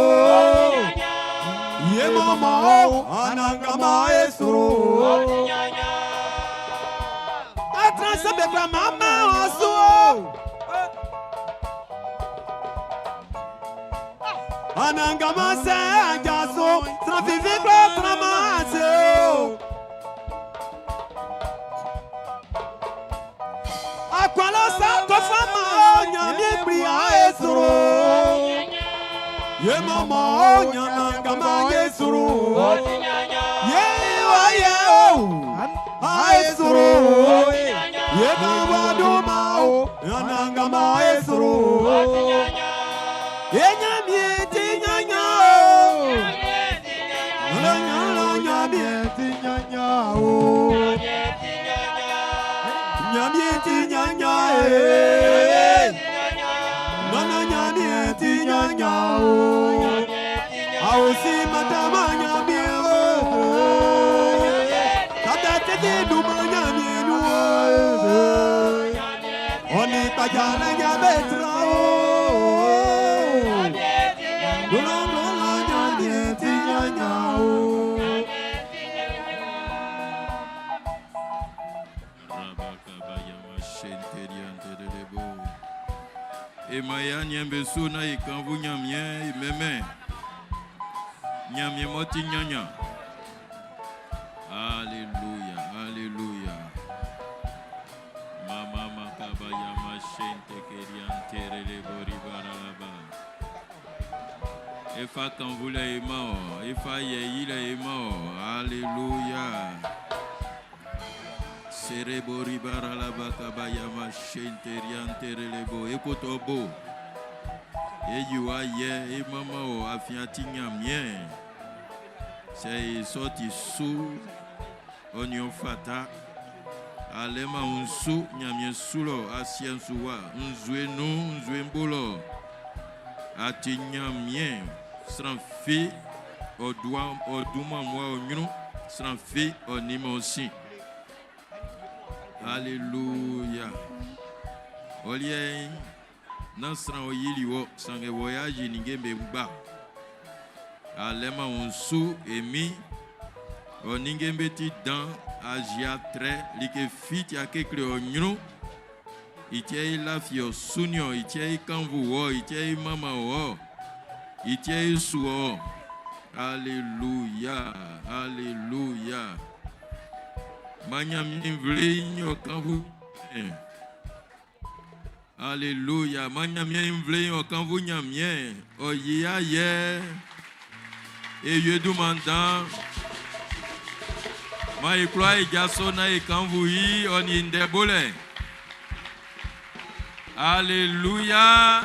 Ye mama o, anangama esoro. Atranse bebra mama osu o. Anangama se ajaso, trafifi klo trama ase o. Akwalo sa to fama o, nyamie plia esoro. Ye mama o, nyanangama ye soro. Ye wa ye o, a esoro. Ye kawa duma o, nyanangama esoro. Ye nyamie ti nyanya o. Nyanya nyamie ti nyanya o. Nyamie ti nyanya e. Nana nyamie ti nyanya o. Aosi matama nyamie o. Tata tete duma nyamie nu o. Oni pajala nyame tra o. Lola lola nyamie ti nyanya o. Emaya nyembe su na ikanvu nyamie imeme. Nyamie moti nyanya. Alléluia, alléluia. Mama makaba yama shente kerianterelebo ribaralaba. Efa kanvula ema o, efa yeyila ema o. Alléluia. Serebo ribaralaba kabayama shente rianterelebo. Ekotobo. Eyuwa ye e mama o afiati nyamie. Se sorti su onion fata. Alema unsu nyamie sulo asien suwa nzue nu nzue mbolo. Ati nyamie sran fi odua oduma mwa onyunu sran fi onima osi. Alléluia. Olie nan sran oyili wo sange voyage ningembe ngba. Alema unsu emi oningembe ti dan azia tre like fi ti akekle onyunu. Itie ilafi osunio, itie ikanvu wo, itie imama wo, itie isu wo. Alléluia, alléluia. Manyami vle nyo kanvu. Alléluia. Manyami vle nyo kanvu nyamie. Oye aye. Eye du mandan. Ma ikloa ijaso na ikanvu yi oni ndebole. Alléluia.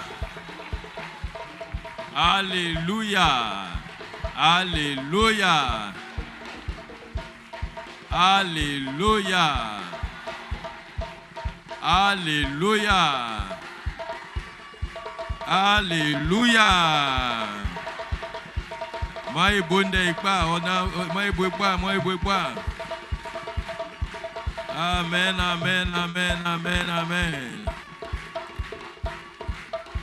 Alléluia. Alléluia. Alléluia. Alléluia. Alléluia. Maï bonde ikpa, ona maï bwe maï bwe. Amen, amen, amen, amen, amen.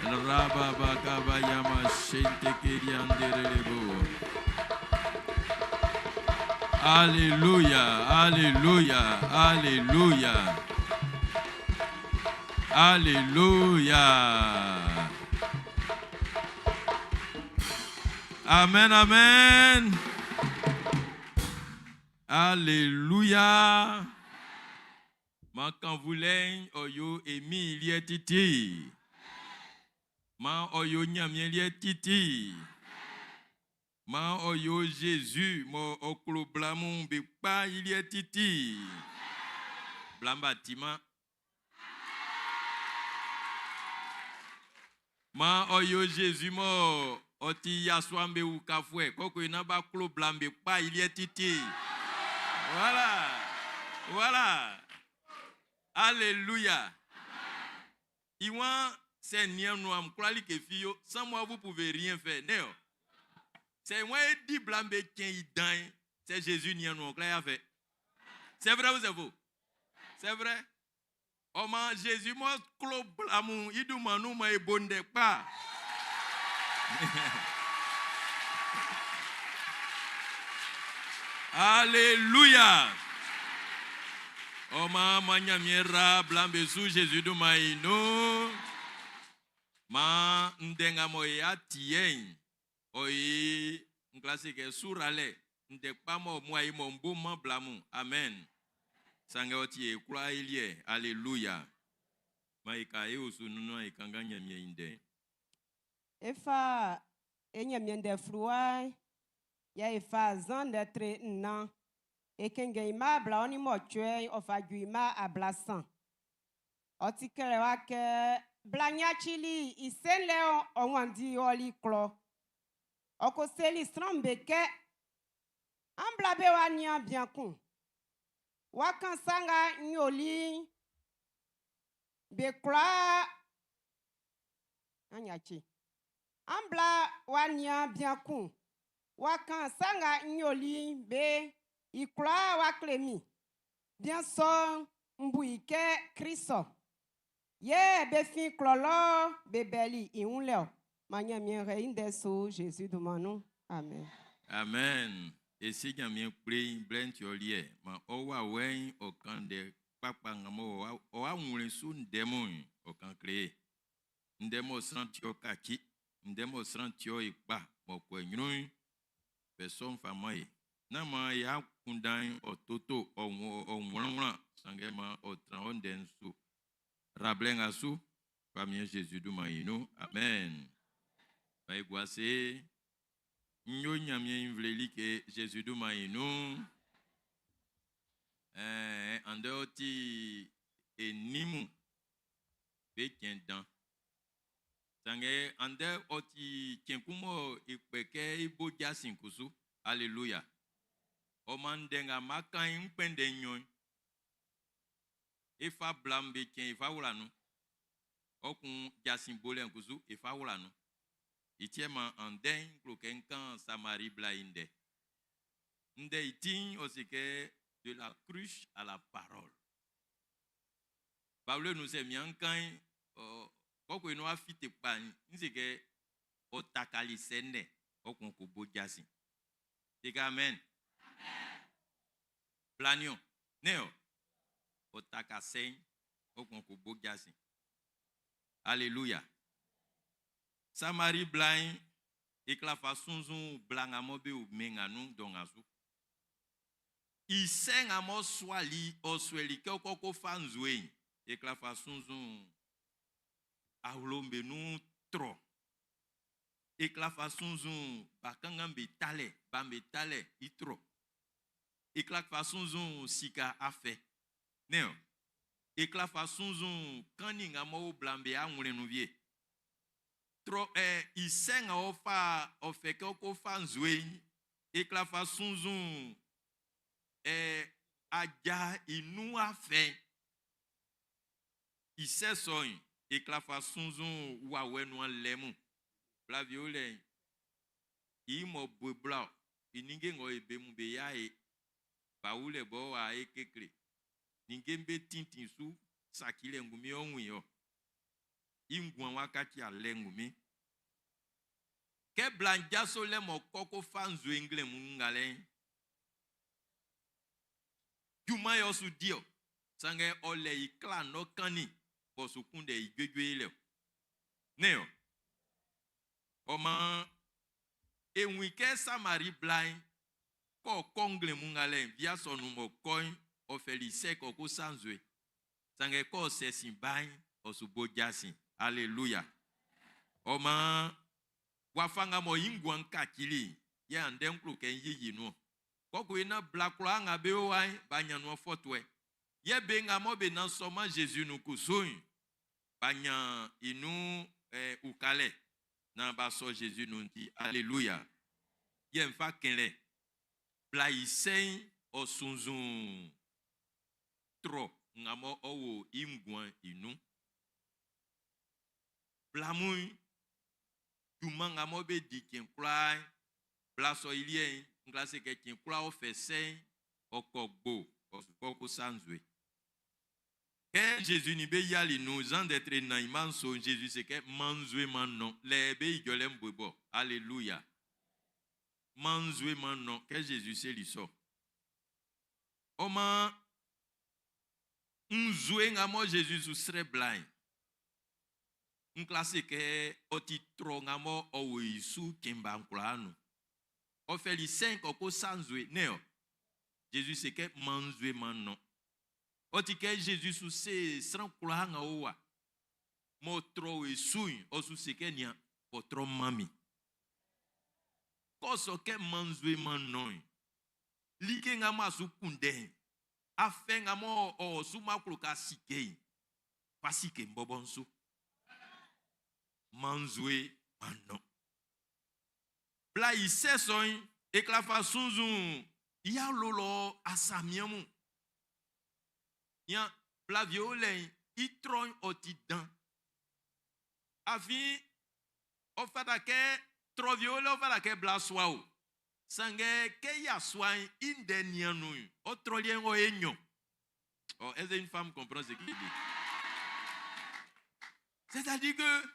Rababakabayama shente kerianderelebo. Alléluia, alléluia, alléluia. Alléluia. Amen, amen. Alléluia. Man kan voulait oyo emi lié titi. Man oyo nyamien lié titi. Man oyo Jésus mo oklo blamu be pa ilie titi. Blamba tima. Man oyo Jésus mo oti yaswambe ukafwe koko ina ba klo blambe pa ilie titi. Voilà. Voilà. Alléluia. I waan sɛ nian nu am kwla like fi yo, sans moi vous pouvez rien faire. Ne o. Sɛ i waan e di bla'm be tiɛn i dan, c'est Jésus nian nu kwla ya fɛ. C'est vrai ou c'est faux? C'est vrai. Ɔ man Jésus mɔ klo bla mun, i dunman nun ma e bo ndɛ kpa. Alléluia. Ɔ man ma Ɲanmiɛn ra bla'm be su Jésus dunman i nun. Ma ndɛ nga mɔ e y'a tiɛ'n, ɔ yi n klasi kɛ suralɛ, ndɛ kpa mɔ mua yi mɔ n bo man bla mun. Amen. Sanngɛ ɔ ti e kwlaa e liɛ. Alléluia. Ma e ka e osu nunun e kanngan Ɲanmiɛn i ndɛ'n. Efa e Ɲanmiɛn ndɛ fluwa yɛ efa Zan ndɛ tre nnan. E kɛnngɛn i mma 28 ɔ fa ju i mma 80. Ɔ ti kɛlɛ wa kɛ bla nyacili i senlɛ ɔ wanndi ɔli klɔ. Ɔ ko seli sran'm be kɛ, an bla be wa nian bian kun. Wa kan sa nga n yoli'n be kwlaa an yaci. An bla wa nian bian kun. Wa kan sa nga n yoli'n be i kwlaa wa kle min. Bian sɔ'n n bu i kɛ Krist. Yɛ be fin klɔ lɔ be bɛli i wun lɛ o. Ma Ɲanmiɛn rɛ i ndɛ su Jésus dunman nun. Amen. Amen. E si Ɲanmiɛn kple blɛ'n ti ɔ liɛ. Ma ɔ wa wɛ'n ɔ kan ndɛ kpakpa nga mɔ ɔ wa wunle su ndɛ mun ɔ kan kle e. Ndɛ mɔ sran ti ɔ kaci, ndɛ mɔ sran ti ɔ e kpa mɔ kɔ ɲrun'n, bɛ sɔ'n fa man e. Nán maan y'a kundan ɔ toto ɔ wlanwlan, sanngɛ maan ɔ tran ɔ ndɛ'n su. Rablɛ nga su, Famiɛn Jésus dunman yi nun. Amen. Ba e gua se, n yo Ɲanmiɛn i nvle like Jésus dunman yi nun. Andɛ ɔ ti e nimu be cɛn dan. Sanngɛ andɛ ɔ ti cɛn kun mɔ e kpɛ kɛ e bo jasin kusu. Alléluia. Ɔ man ndɛ nga ma kan n kpɛ ndɛ nɲɔn. E fa bla'm be cɛn e fa wla nun. Ɔ kun jasin bolɛ'n kusu e fa wla nun. I tiɛ man andɛ'n klo kɛ n kan Samari bla i ndɛ. Ndɛ i ti'n ɔ se kɛ de la cruche à la parole. Bawule nu sɛ mian kan ɔ kɔkɔ inu afi te kpa n se kɛ ɔ takali sɛ ndɛ ɔ kun ko bo jasin. Tika amen. Blanion ne o. Ɔ taka sɛn ɔ kun ko bo jasin. Alléluia. Samari blain ekla fa sunzun bla nga mɔ be o mɛn nga nun dɔ nga su. Isɛ nga mɔ suali ɔ suɛli kɛ ɔkɔ ko fa nzue'n ekla fa sunzun awlo'm be nun trɔ. Ekla fa sunzun bakanngan'm be talɛ, ba'm be talɛ i trɔ. Ekla fa sunzun sika afɛ. Ne o. Ekla fa sunzun kanni nga mɔ o bla'm be awlɛn nun vie. Trɔ isɛ nga ɔ fa ɔ fɛ kɛ ɔ ko fa nzue'n ekla fa sunzun aja inu afɛ. Isɛ sɔ'n ekla fa sunzun wawɛ nuan lɛ mun. Bla vie o lɛ'n, i mɔ boe bla o, i ninnge ng'ɔ e be mun be ya e. Ba wulɛ bɔ wa e kekle. Ninnge'm be tintin su sakilɛ ngunmin ɔ wun i ɔ. I nguan wa kaci alɛ ngunmin. Kɛ bla'n jaso lɛ mɔ kɔ ko fa nzue nglɛmun mun ngalɛ'n, junman yɛ ɔ su di ɔ. Sanngɛ ɔ lɛ i kla nɔ kannin bɔ su kunndɛ i juejue lɛ o. Ne o. Ɔ man e wun kɛ Samari bla'n kɔ kɔ nglɛmun ngalɛ'n via sɔ nun mɔ kɔ'n ɔ fɛli sɛ kɔ ko sa nzue. Sanngɛ kɔ sɛ sin ba'n ɔ su bo jasin. Alléluia. Ɔ man wafa nga mɔ i nguan kacili yɛ andɛ n klo kɛ n yiyi nun. Kɔkɔ ina bla kwlaa nga be o wa'n ba nya nuan fɔtuɛ. Yɛ be nga mɔ be nan sɔman Jésus nun kusu'n ba nya i nun ukalɛ na ba sɔ Jésus nun ti. Alléluia. Yɛ n fa kɛlɛ bla i sɛ'n ɔ sunzun trɔ. nga mɔ ɔ wo i nguan'n i nun. Bla mun, junman nga mɔ be di cɛn kwlaa'n, bla sɔ i liɛ'n, n kwla se kɛ cɛn kwlaa ɔ fɛ sɛ'n, ɔ kɔ gbo, ɔ su kɔ ko sa nzue. Kɛ Zezi nin be yiali nun Zan ndɛ tre nnan i mma nso'n, Zezi se kɛ, Man nzue man nɔn. Lɛ be ijɔlɛ'n bue bɔ. Aleluya. Man nzue man nɔn. Kɛ Zezi seli sɔ. Ɔ maan, nzue nga mɔ Zezi su srɛ bla'n, n kwla se kɛ ɔ ti trɔ nga mɔ ɔ wo i su cɛn ba'n kwlaa nun. Ɔ fɛli sɛ'n kɛ ɔ ko sa nzue, nɛ́n ɔ? Zezi se kɛ, Man nzue man nɔn. Ɔ ti kɛ Zezi su se sran kwlaa nga o wa m'ɔ trɔ o i su'n, ɔ su se kɛ, Nian, bɔ trɔ man min. Kɛ ɔ sɔ kɛ man nzue man nɔn'n, like nga mɔ a su kunndɛ'n, afɛ nga mɔ ɔ su ma klo ka sike'n, fa sike n bɔbɔ n su. Man nzue man nɔn. Bla i sɛ sɔ'n, e kwla fa sunnzun i awlo lɔ asamian mun. Nian, bla wie o lɛ'n, i trɔ'n ɔ ti dan. Afin, ɔ fata kɛ trɔ wie o lɛ ɔ fata kɛ bla sua o. Sanngɛ kɛ yasua'n i ndɛ nian nun'n, ɔ trɔ liɛ'n ɔ e nɲɔn. Oh, est-ce une femme comprend ce qu'il dit? C'est-à-dire que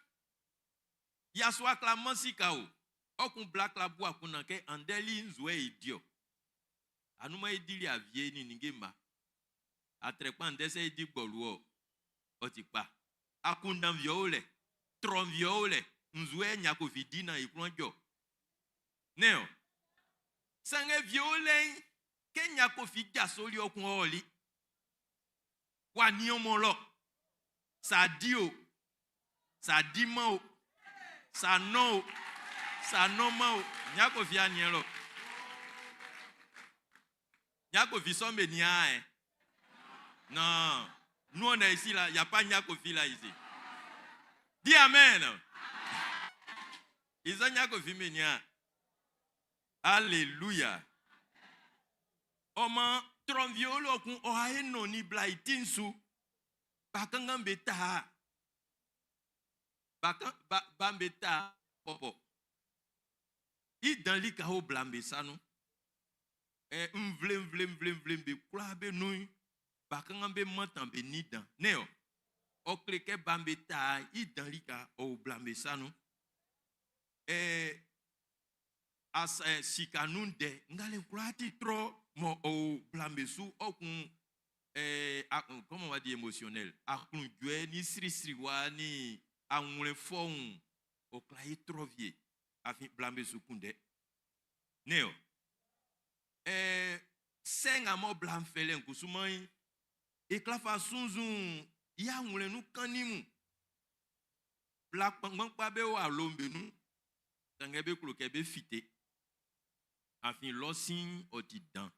yasua kla man sika o, ɔ kun bla kla bu akunndan kɛ andɛ li nzue i di ɔ. Anunman i dili avie ni ninnge mma. Atrɛkpa'n ndɛ sɛ i di gbɔlu ɔ, ɔ ti kpa. Akunndan wie o lɛ, trɔ wie o lɛ, nzue nya ko fi di naan i klun jɔ. Nɛ́n ɔ? Sanngɛ wie o lɛ'n, kɛ nya ko fi jasoli ɔ kun ɔ ɔli. W'a nian mɔ lɔ. Sa di o, sa di man o, sa nɔn o, sa nɔn man o, nya ko fi aniɛn lɔ. Nya ko fi sɔ'n be nian ɛ. Non, nous on est ici là, il n'y a pas nya ko fi là ici. Dis Amen. Ils ont nya ko fi me nian. Alléluia. Ɔ maan, trɔ wie o lɔ kun ɔ'a e nɔn ni bla i ti'n su. Ba kanngan be ta. Ba kan ba ba'm be ta pɔpɔ. I dan lika o bla'm be sa nun. Ɛ nvle nvle nvle nvle'm be kwlaa be nun'n, ba kanngan be mantan be nin dan. Nɛ́n ɔ? Ɔ kle kɛ ba'm be ta i dan lika ɔ o bla'm be sa nun. Ɛ asa ɛ sika nun ndɛ ngalɛ'n kwlaa ti trɔ mɔ ɔ o bla'm be su ɔ kun ɛ a comment on va dire émotionnel aklunjuɛ ni srisriwa ni awlɛn fɔun ɔ kwla yi trɔ wie afin bla'm be su kunndɛ nɛ́n ɔ ɛ sɛ nga mɔ bla'n fɛlɛ'n kusuman'n e kwla fa sunnzun i awlɛn nun kannin mun bla kpanngban kpa be o awlo'm be nun sanngɛ be klo kɛ bé fite. Afin lɔ sin'n ɔ ti dan.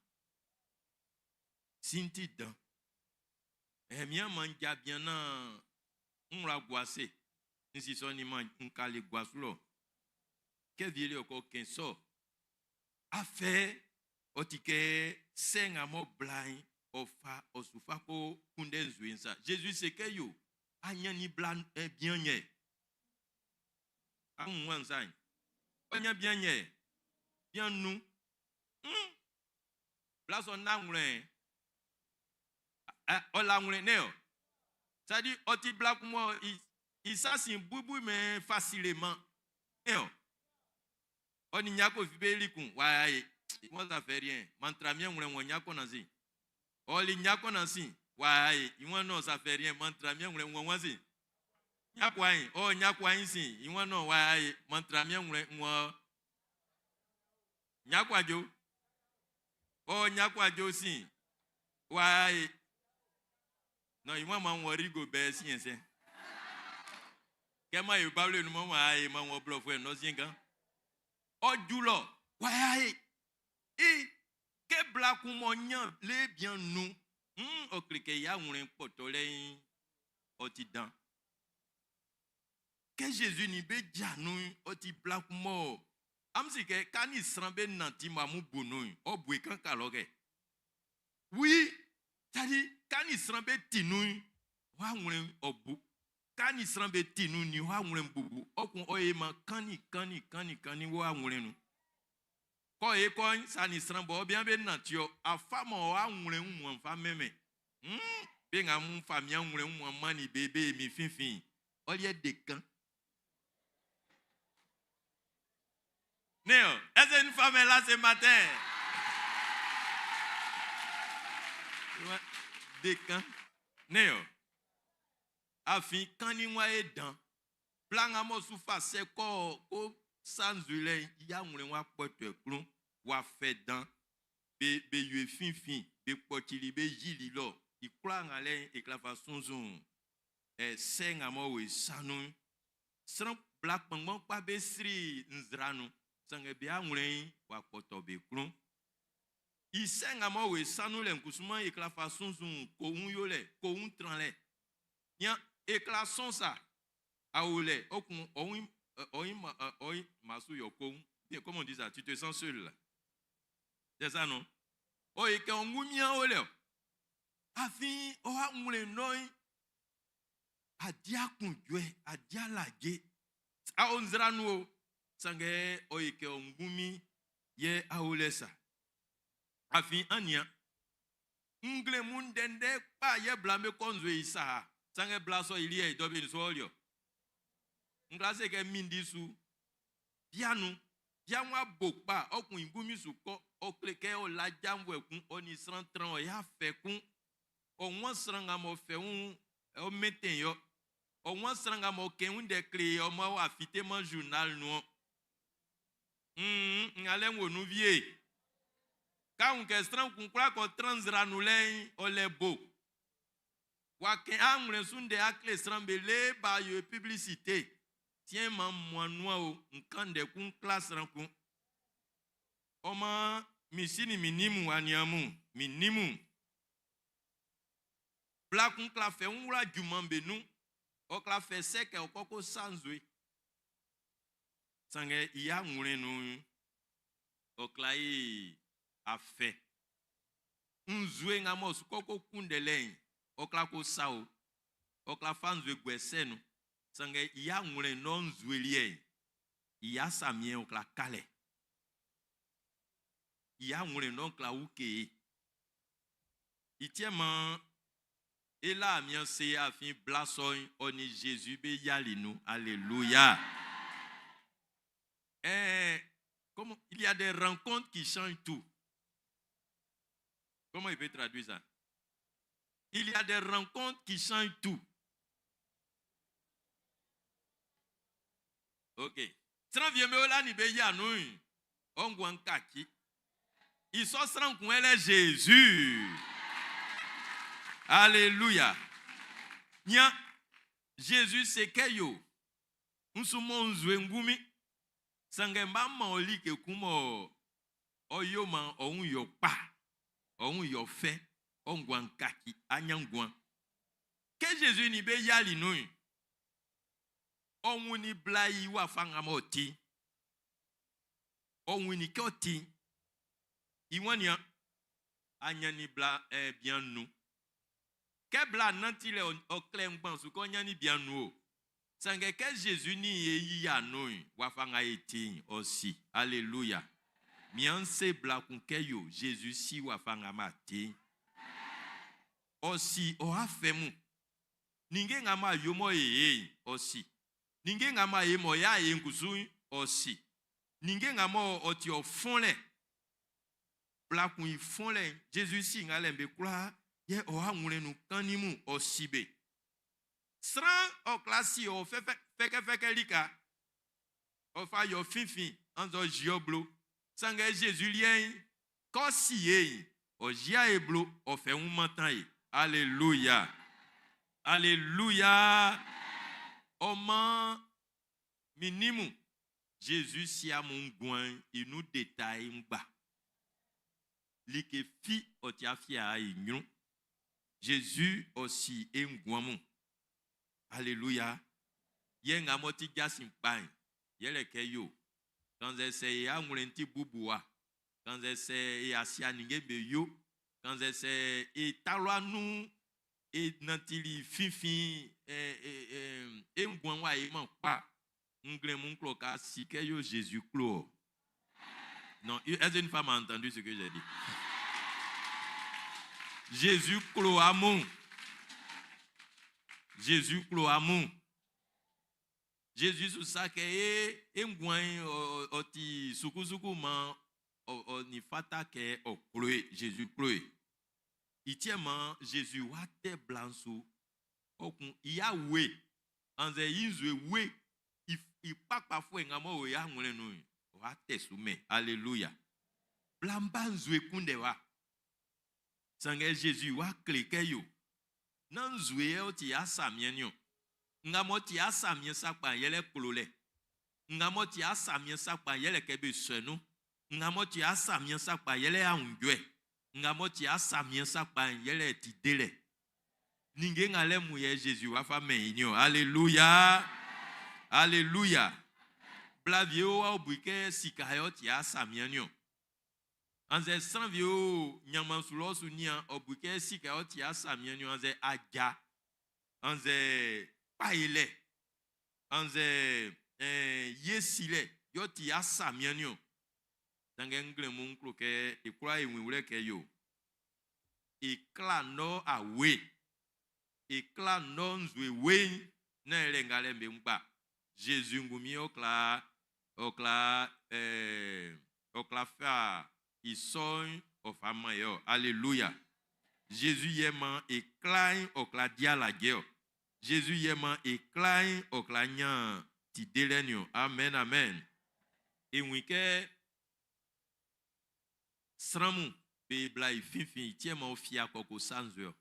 Sin'n ti dan. Ɛɛ man ja bian naan n wla gua ase. N si sɔ nin man n kale gua su lɔ. Kɛ wie li ɔ kɔ kɛn sɔ. Afɛ ɔ ti kɛ sɛ nga mɔ bla'n ɔ fa ɔ su fa ko kunndɛ nzue'n sa. Zezi se kɛ yo, a ɲannin bla bian yɛ. Amun wan sa'n. Ɔ ɲan bian yɛ. Bian nun. Bla sɔ'n na wlɛn. Ɔ la wlɛn nɛ ɔ. C'est-à-dire, ɔ ti bla kun mɔ i sa sin buibui mɛn facilement. Nɛ ɔ. Ɔ ni nya ko fi be li kun wa ye. Moi ça fait rien. Man tra mien wlɛn wɔ nya ko na sin. Ɔ li nya ko na sin. Wa ye. I wan non ça fait rien. Man tra mien wlɛn wɔ wan sin. Nya ko ayin. Ɔ nya ko ayin sin. I wan non wa ye. Man tra mien wlɛn wɔ. Nya ko ajo. Ɔ nya ko ajo sin. Wa ye. Non, i wan man wɔ rigo bɛ sin sɛn. Kɛ ma ye bawle nu ma wa ye ma wɔ blɔfuɛ nɔ sin kan. Ɔ ju lɔ wa ye. E kɛ bla kun mɔ nya le bian nu. Ɔ kle kɛ ya wlɛn kpɔtɔ lɛ ɔ ti dan. Kɛ Jésus ni be ja nun ɔ ti bla kun mɔ am si kɛ ka ni sran be nanti ma mu bu nun ɔ bue kan ka lɔ kɛ. Oui, c'est-à-dire Ka ni sran be ti nun wa wlen obu. Ka ni sran be ti nun ni wa wlen bubu. Okun oye ma kani kani kani kani wa wlen nu. Ko e ko sa ni sran bo bien be na ti o afa mo wa wlen mu fa meme. Be nga mu fa mi wlen mu ma ni bebe mi finfin. O ye de kan. Néo, est-ce une femme est là ce matin? Dekan. Néo. Afin kan ni wa e dan. Bla nga mo su fa se ko ko sanzule ya wlen wa pote klun wa fe dan. Be be yue finfin, be potili be jili lo. I kula nga le e kla fa sunzun. E se nga mo we sanu. Sran bla kpangbon pa be sri nzranu. Sange be awlen wa poto be klun. I se nga mo we sanu le nkusuma e kla fa sunzun ko un yo le, ko un tran le. Nya e kla son sa. Aole okun oyin oyin oyin masu yo ko un. Bien, comment on dit ça? Tu te sens seul là. C'est ça non? Oye ke on mia ole. Afin o ha nwle noy adia kunjwe, adia laje. A onzra nu o. Sange oye ke on gumi ye aole sa. Afin anya ngle mun dende pa ye blame konzwe isa. Sange blaso ilie dobe ni so olio. Ngla se ke mindi su. Bianu, bianwa bokpa okun ingumi su ko okle ke o la jamwe kun oni sran tran o ya fe kun. O won sran nga mo fe un o meten yo. O won sran nga mo ke un de kle o mo wa fite man journal nu. Ngale wo nu vie. Ka un ke sran kun kura ko transra nu le o le bo. Wa ke anwle sunde akle sran be le ba yo publicité. Tiens ma moi noa o nkan de kun classe ran kun. O ma misini minimu aniamu minimu. Bla kun kla fe un wla juman be nu. O kla fe seke o koko sanzwe. Sange iya nwure nu. O kla yi afe. Nzwe nga mo su koko kunde leyin. O kla ko sa o. O kla fa nzwe gwese nu. Sange iya nwure no nzwe lie. Iya samie o kla kale. Iya nwure no kla uke. Itie ma ela amien se afin blason oni Jésus be yali nous. Alléluia. Eh, comment il y a des rencontres qui changent tout. Comment il peut traduire ça? Il y a des rencontres qui changent tout. Ok. Sran vie me la ni be ya nous. On gwan kaki. Il so sran kun ele Jésus. Alléluia. Nya Jésus c'est ke yo. Nsu mo nzwe ngumi. Sange mba ma oli ke kumo oyo ma ohun yo pa. Ohun yo fe. On gwan kaki anyangwan. Ke Jésus ni be yali nous. Ohun ni bla yi wa fa nga mo ti. Ohun ni ke o ti. Iwon ni anya ni bla e bien nous. Ke bla nanti le o kle ngban su ko nya ni bien nous o. Sange ke Jésus ni ye yi ya nou wa fa nga ye ti aussi. Alléluia. Mian se bla kun ke yo Jésus si wa fa nga ma ti. Aussi o a fe mu. Ninge nga ma yo mo ye ye aussi. Ninge nga ma ye mo ya ye nkusu aussi. Ninge nga mo o ti o fon le. Bla kun i fon le Jésus si nga le mbe kula ye o a nwle nu kan ni mu o si be. Sran o klasi o fe fe feke feke lika. O fa yo finfin anzo jioblo. Sange Jésus lien ko si ye o jia e blo o fe un mantan ye. Alléluia. Alléluia. O ma minimu Jésus si a mon gwan il nous détaille ngba. Like fi o ti afia a inyu. Jésus aussi e ngwan mu. Alléluia. Ye nga mo ti jasin pan. Ye le ke yo. Quand c'est ya nglen ti bubuwa. Quand c'est ya sia ninge be yo. Quand c'est e talwa nu e nantili finfin e nguan wa e man kpa nglɛmun klɔ ka si kɛ yo Jésus klo. Non, est-ce une femme a entendu ce que j'ai dit? Jésus klo amun. Jésus klo amun. Jésus su sa kɛ e e nguan ɔ ti sukusuku ma ɔ ni fata kɛ ɔ klo e Jésus klo e. I tiɛ ma Jésus wa tɛ bla'n su ɔ kun i ya we annzɛ i nzue we i kpakpafuɛ nga mɔ o ya ŋlɛ nun wa tɛ su mɛ alléluia. Bla'n ba nzue kunndɛ wa. Sanngɛ Jésus wa kle kɛ yo. Na nzue yɛ ɔ ti asamiɛn niɔn. Nga mɔ ti asamiɛn sakpa yɛlɛ klolɛ. Nga mɔ ti asamiɛn sakpa yɛlɛ kɛ be sɔɛ nun. Nga mɔ ti asamiɛn sakpa yɛlɛ ahunjɔɛ. Nga mɔ ti asamiɛn sakpa yɛlɛ ti delɛ. Ninge nga lɛ mu yɛ Jésus wa fa mɛn i niɔn. Alléluia. Alléluia. Bla vie wa obu kɛ sika yɛ ɔ ti asamiɛn niɔn. Anzɛ sran vie o nyaman su lɔ su nia ɔbu kɛ sika yɛ ɔ ti asamiɛn niɔn. Anzɛ adza. Anzɛ kpayelɛ. Anzɛ yesilɛ yɛ ɔ ti asamiɛn niɔn. Sanngɛ nglɛmun klo kɛ ekura ewinwlɛ kɛ yo. Ekla nɔ awe. Ekla nɔ nzue wein na yɛlɛ ngalɛ mbe ŋgba. Jésus ngumi ɔkla ɔkla ɔkla fa isɔn ɔfa ma yɔ. Alléluia. Jésus yɛ ma ekla ɔkla di aladzɛ o. Jésus yɛ ma ekla ɔkla nya ti delɛ ni o. Amen amen. Ewi kɛ sranmu be bla i finfin tiɛ ma ofia kɔkɔ sanzue o.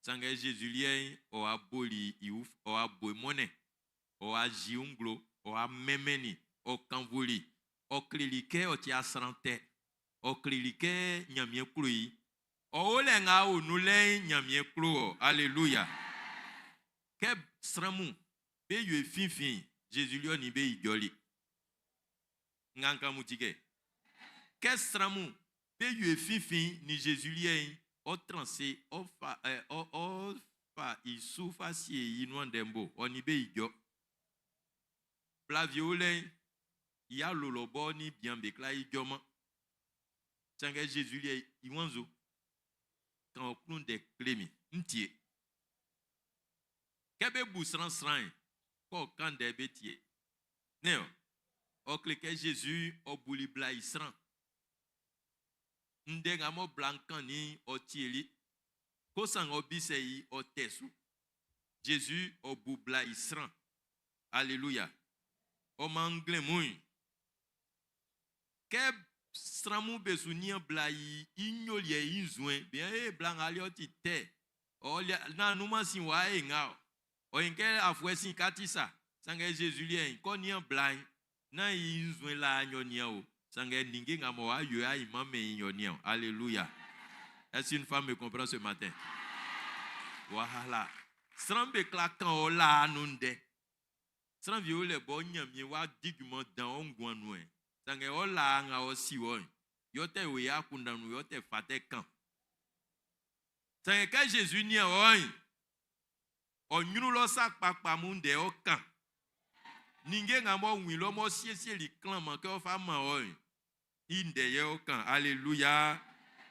Sanngɛ Jésus liɛ ɔ aboli i ɔ abo mɔnɛ ɔ azi ŋglo ɔ amɛmɛni ɔ kanvoli ɔ kleli kɛ ɔ ti asran tɛ ɔ kleli kɛ Ɲanmiɛn klo yi ɔ o lɛ ŋa o nu lɛ Ɲanmiɛn klo ɔ. Alléluia. Kɛ sranmu be yo finfin Jésus liɛ ni be ijɔli. Ŋa mu ti kɛ kɛ sranmu be yo finfin ni Jésus liɛ ɔ transe ɔ fa ɔ ɔ fa isu fa sie yi nuan dɛmbo ɔ ni be ijɔ. Blavie o lɛ ya lolo bɔ ni bian be kla ijɔ ma. Sanngɛ Jésus liɛ i wanzo kan ɔ klun dɛ kle mi ntie. Kɛ be bu sran sran kɔ kan dɛ be tie. Ne o ɔ kle kɛ Jésus ɔ buli bla i sran. Ndɛ nga mɔ bla kan ni ɔ tieli. Ko san ɔ bi sɛ yi ɔ tɛ su. Jésus ɔ bu bla i sran. Alléluia. Ɔ man nglɛn mun. Kɛ sranmu be su nian bla yi i nyoliɛ i nzue bien e bla nga li ɔ ti tɛ. Ɔ lia na numa sin wa e nga o. Ɔ yin kɛ afuɛ sin kati sa. Sanngɛ Jésus liɛ kɔ nian bla yi na i nzue la nyɔ nian o. Sanngɛ ninge nga mɔ wa yo ya i ma mɛ i nyɔ nian o. Alléluia. Est-ce une femme me comprend ce matin? Voilà. Sran be kla kan o la nu ndɛ. Sran vie o lɛ bɔ Ɲanmiɛn wa di junman dan o nguan nu ɛ. Sanngɛ ɔ la ŋa ɔ si wɔ. Yɔ tɛ o ya kunda nu yɔ tɛ fa tɛ kan. Sanngɛ kɛ Jésus nian ɔ yin. Ɔ ɲrun lɔ sa kpakpa mu ndɛ ɔ kan. Ninge ŋa mɔ win lɔ mɔ siesieli klan ma kɛ ɔ fa ma ɔ yin. I ndɛ yɛ ɔ kan. Alléluia.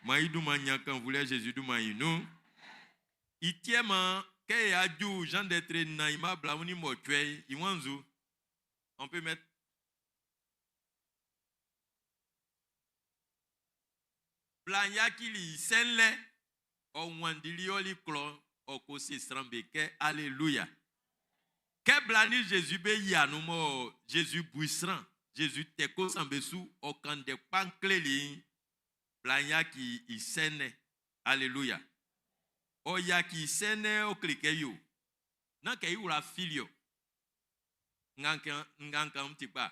Ma i dun ma nya kan voulait Jésus dun ma yi nu. I tiɛ ma kɛ ya ju Jean d'être na i ma bla ni mɔ tsɔe i wanzu. On peut mettre Bla yakili sɛnlɛ ɔ wandili ɔli klɔ ɔ ko se sran be kɛ alléluia. Kɛ bla ni Jésus be yia nu mɔ Jésus bui sran Jésus tɛ ko san be su ɔ kan dɛ kpan kleli bla yaki i sɛnɛ alléluia. Ɔ yaki sɛnɛ ɔ kle kɛ yo. Na kɛ i wla fili o. Ngankan ngankan ti kpa.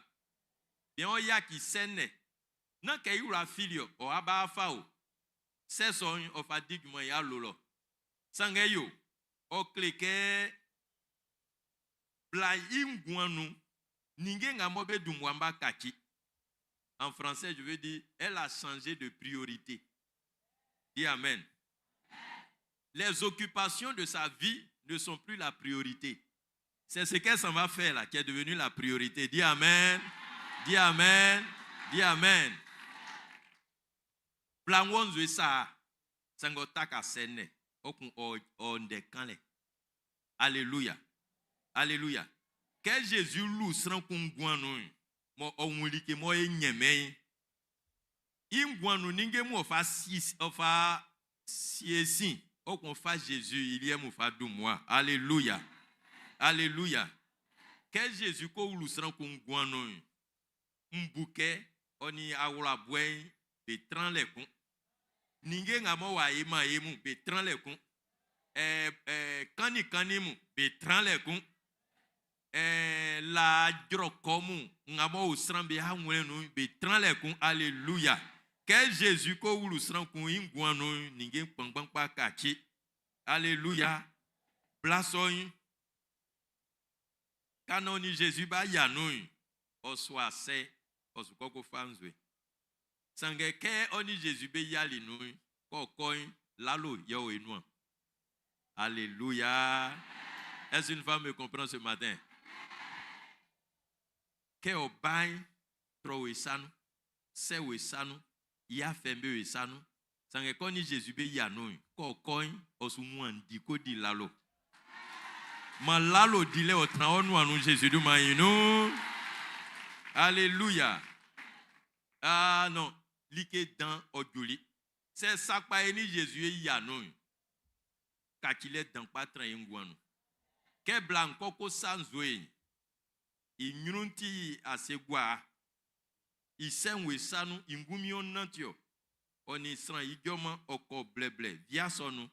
Bien ɔ yaki sɛnɛ na kɛ i wla fili o ɔ aba fa o. Sɛ sɔn ɔ fa di junman ya lolo. Sanngɛ yo ɔ kle kɛ bla i nguan nu ninge nga mɔ be dun wa ba kaci. En français, je veux dire, elle a changé de priorité. Dis Amen. Les occupations de sa vie ne sont plus la priorité. C'est ce qu'elle s'en va faire là qui est devenu la priorité. Dis Amen. Dis Amen. Dis Amen. Bla ng'ɔ sa sanngɛ ɔ taka sɛnɛ ɔ kun ɔ ndɛ kan lɛ. Alléluia. Alléluia. Kɛ Jésus lu sran kun nguan nun'n, mɔ ɔ wun like mɔ e ɲɛmɛn i, i nguan nun ninnge mun ɔ fa si ɔ fa sie sin, ɔ kun fa Jésus i liɛ mun fa dun mmua. Alléluia. Alléluia. Kɛ Jésus ko wlu sran kun nguan nun'n, n bu kɛ ɔ ni awlaboɛ'n be tran lɛ kun. Ninnge nga mɔ w'a ye man e mun be tran lɛ kun. Ɛɛ ɛɛ kanni mun be tran lɛ kun. Ɛɛ la jrɔkɔ mun nga mɔ o sran be awlɛn nun be tran lɛ kun. Alléluia. Kɛ Jésus ko wlu sran kun i nguan nun'n, ninnge kpanngban kpa kaci. Alléluia. Bla sɔ'n, ka na ɔ ni Jésus b'a yia nun'n, ɔ sua sɛ, ɔ su kɔ ko fa nzue. Sanngɛ kɛ ɔ ni Jésus be yiali nun'n, k'ɔ kɔ'n, lalo yɛ o i nuan. Alléluia. Est-ce une femme me comprend ce matin? Kɛ ɔ ba'n, trɔ o i sa nun, sɛ o i sa nun, i afɛn be o i sa nun. Sanngɛ k'ɔ ni Jésus be yia nun'n, k'ɔ kɔ'n, ɔ su wanndi ko di lalo. Ma lalo dilɛ ɔ tran ɔ nuan nun Jésus dunman yi nun. Alléluia. Ah non, like dan ɔ juli. Sɛ sakpa e ni Jésus e yia nun'n, kacilɛ dan kpa tran e nguan nun. Kɛ bla'n kɔ ko sa nzue'n, i ɲrun ti ase gua. I sɛ'n wo i sa nun, i ngunmin ɔ nanti ɔ. Ɔ ni sran ijɔman ɔ kɔ blɛblɛ via sɔ nun.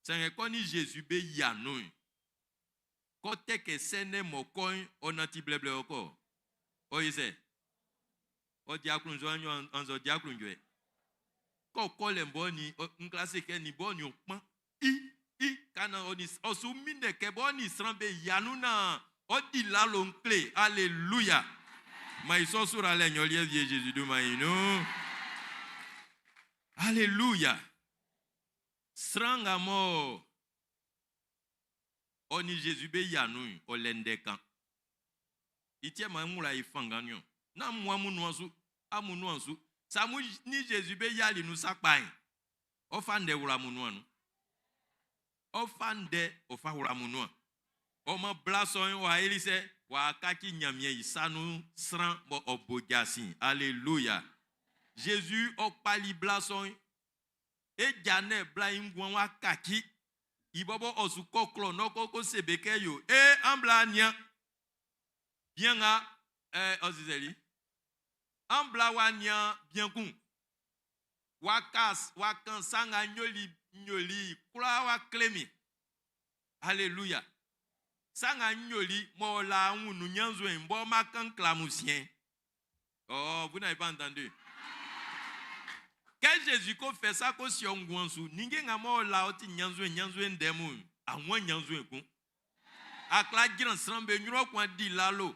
Sanngɛ k'ɔ ni Jésus be yia nun'n, k'ɔ tɛ kɛ sɛnɛ mɔ kɔ'n, ɔ nanti blɛblɛ ɔ kɔ. Ɔ yi sɛ? Ɔ di aklunjuɛ annzɛ ɔ di aklunjuɛ? K'ɔ kɔ lɛ bɔ ni, n klase kɛ ni bɔ ni o kpan. I, i, kana ɔ ni, ɔ su minɛ kɛ bɔ ni sran be yia nun na, ɔ di lalo nkle. Alléluia. Ma i sɔ sora lɛ nyɔliɛ vie Jésus dunman yi nun. Alléluia. Sran nga mɔ ɔ ni Jésus be yia nun'n, ɔ lɛ ndɛ kan. I tiɛ ma n wla i fanngan niɔn. Na mu amun nuan su, amun nuan su. Sa mu ni Jésus be yiali nun sakpa'n, ɔ fa ndɛ wla amun nuan nun. Ɔ fa ndɛ, ɔ fa wla amun nuan. Ɔ ma bla sɔ'n w'a eli sɛ, w'a kaci Ɲanmiɛn i sa nun sran bɔ ɔ bo jasin. Alléluia. Jésus ɔ kpali bla sɔ'n. E ja nɛ bla i nguan wa kaci. I bɔbɔ ɔ su kɔ klɔ n'ɔ kɔ ko se be kɛ yo. E an bla nian. Bian nga ɔ zizɛli. An bla wa nian bian kun. Wa kas, wa kan sa nga nyoli, nyoli kwlaa wa kle mi. Alléluia. Sa nga nyoli mɔ la wunu nyanzuen bɔ ma kan klamu sien. Oh, vous n'avez pas entendu. Kɛ Jésus ko fɛ sa ko si ɔ nguan su, ninnge nga mɔ la ɔ ti nyanzuen nyanzuen ndɛ mun, àwọn nyanzuen kun. Akla jran sran be ɲrun kwan di lalo.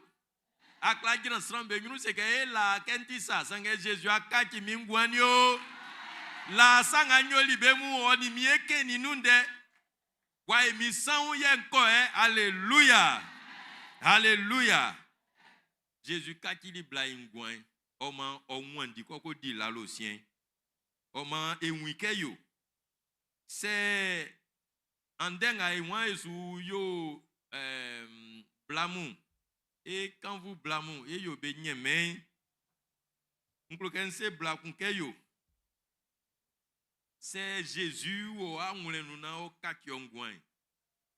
Akla jran sran be ɲrun se kɛ e la kɛ n ti sa, sanngɛ Jésus akaci min nguan ni o. La sa nga nyoli be mu ɔ ni mi e ken ni nun dɛ. Wa e mi sanwó yɛ nkɔ ɛ, alléluia. Alléluia. Jésus kacili bla i nguan, ɔ man ɔ wandi kɔ ko di lalo siɛn. Ɔ man e wun kɛ yo. Sɛ andɛ nga e wan e su yo blamu, e kanvu blamu, e yo be nyɛmɛn. N klo kɛ n se bla kun kɛ yo. Sɛ Jésus wo awlɛn nun na ɔ kaci ɔ nguan,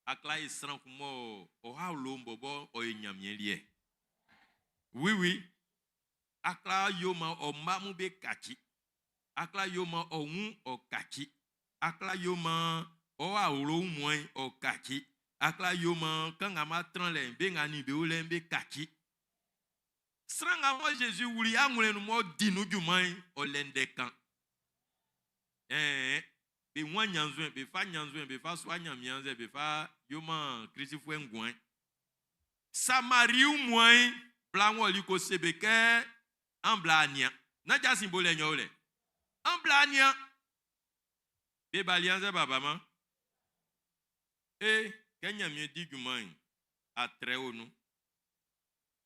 akla e sran kun mɔ ɔ awlo bɔbɔ ɔ ye Ɲanmiɛn liɛ. Oui, oui. Akla yo ma ɔ mma mun be kaci. Akla yo ma ɔ wun ɔ kaci. Akla yo ma ɔ awlo wunmuan'n ɔ kaci. Akla yo ma kan nga ma tran lɛ'n, be nga nin be o lɛ'n be kaci. Sran nga mɔ Jésus wuli awlɛn nun m'ɔ di nun junman'n, ɔ lɛ ndɛ kan. Ɛɛ, be wan nyanzuen, be fa nyanzuen, be fa sua Ɲanmiɛn annzɛ be fa yo man Klisifuɛ nguan. Samari wunmuan'n, bla ng'ɔ li ko se be kɛ an bla ania. Na jasin bolɛ nyɔ o lɛ. An bla ania. Be bali annzɛ b'a baman. E, kɛ Ɲanmiɛn di junman'n, atrɛ o nun.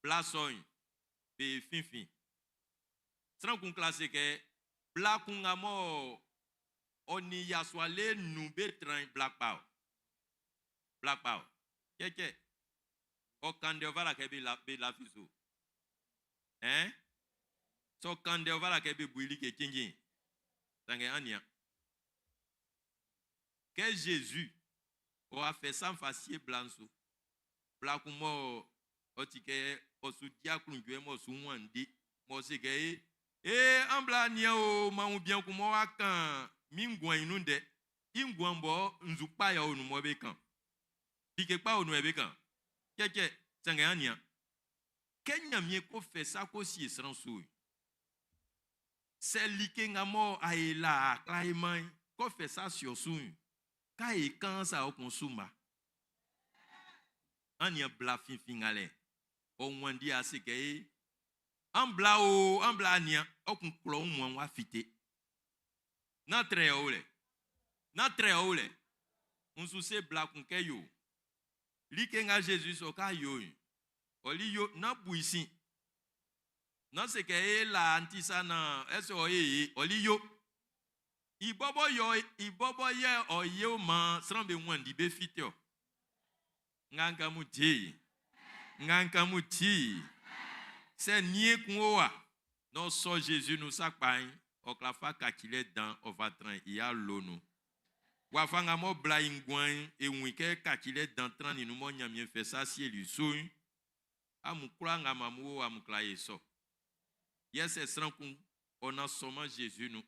Bla sɔ'n, be finfin. Sran kun kwla se kɛ, bla kun nga mɔ ɔ nin yasua le nnun be tran'n, bla kpa ɔ. Bla kpa ɔ. Cɛcɛ. Ɔ kan ndɛ ɔ fata kɛ be la be lafi su. Ɛn? Sɛ ɔ kan ndɛ ɔ fata kɛ be bu i like cinnjin. Sanngɛ an nian. Kɛ Zezi ɔ fɛ sa'n fa sie bla'n su, bla kun mɔ ɔ ti kɛ ɔ su di aklunjuɛ m'ɔ su wanndi, m'ɔ se kɛ e, ee, an bla nian o, m'an wun bian kun mɔ w'a kan min nguan'n i nun ndɛ. I nguan bɔ nzu kpa yɛ ɔ o nun mɔ be kan. Like kpa o nun yɛ be kan. Cɛcɛ, sanngɛ an nian. Kɛ Ɲanmiɛn ko fɛ sa ko sie sran su'n, sɛ like nga mɔ a e la a kla e man'n, kɔ fɛ sa sie ɔ su'n, ka e kan sa ɔ kun su ma. An nian bla finfin nga lɛ, ɔ wanndi a se kɛ e, an bla o, an bla nian, ɔ kun klɔ wunmuan'n w'a fite. Nán trɛ ɔ o lɛ. Nán trɛ ɔ o lɛ. N su se bla kun kɛ yo. Like nga Zezi sɔ k'a yo'n, ɔ li yo, nán bu i sin. Nán se kɛ e la n ti sa naan ɛsɛ ɔ e e, ɔ li yo. I bɔbɔ yɔ, i bɔbɔ yɛ ɔ yo maan sran be wanndi be fite ɔ. Nga nka mu ti, nga nka mu ti. Sɛ nie kun o wa, na ɔ sɔ Zezi nun sakpa'n, ɔ kwla fa kacilɛ dan ɔ fa tran i awlo nun. Wafa nga mɔ bla i nguan'n, e wun i kɛ kacilɛ dan trannin nun mɔ Ɲanmiɛn fɛ sa sieli su'n, amun kwlaa nga amun wo amun kwla ye sɔ. Yɛ sɛ sran kun ɔ na sɔman Zezi nun,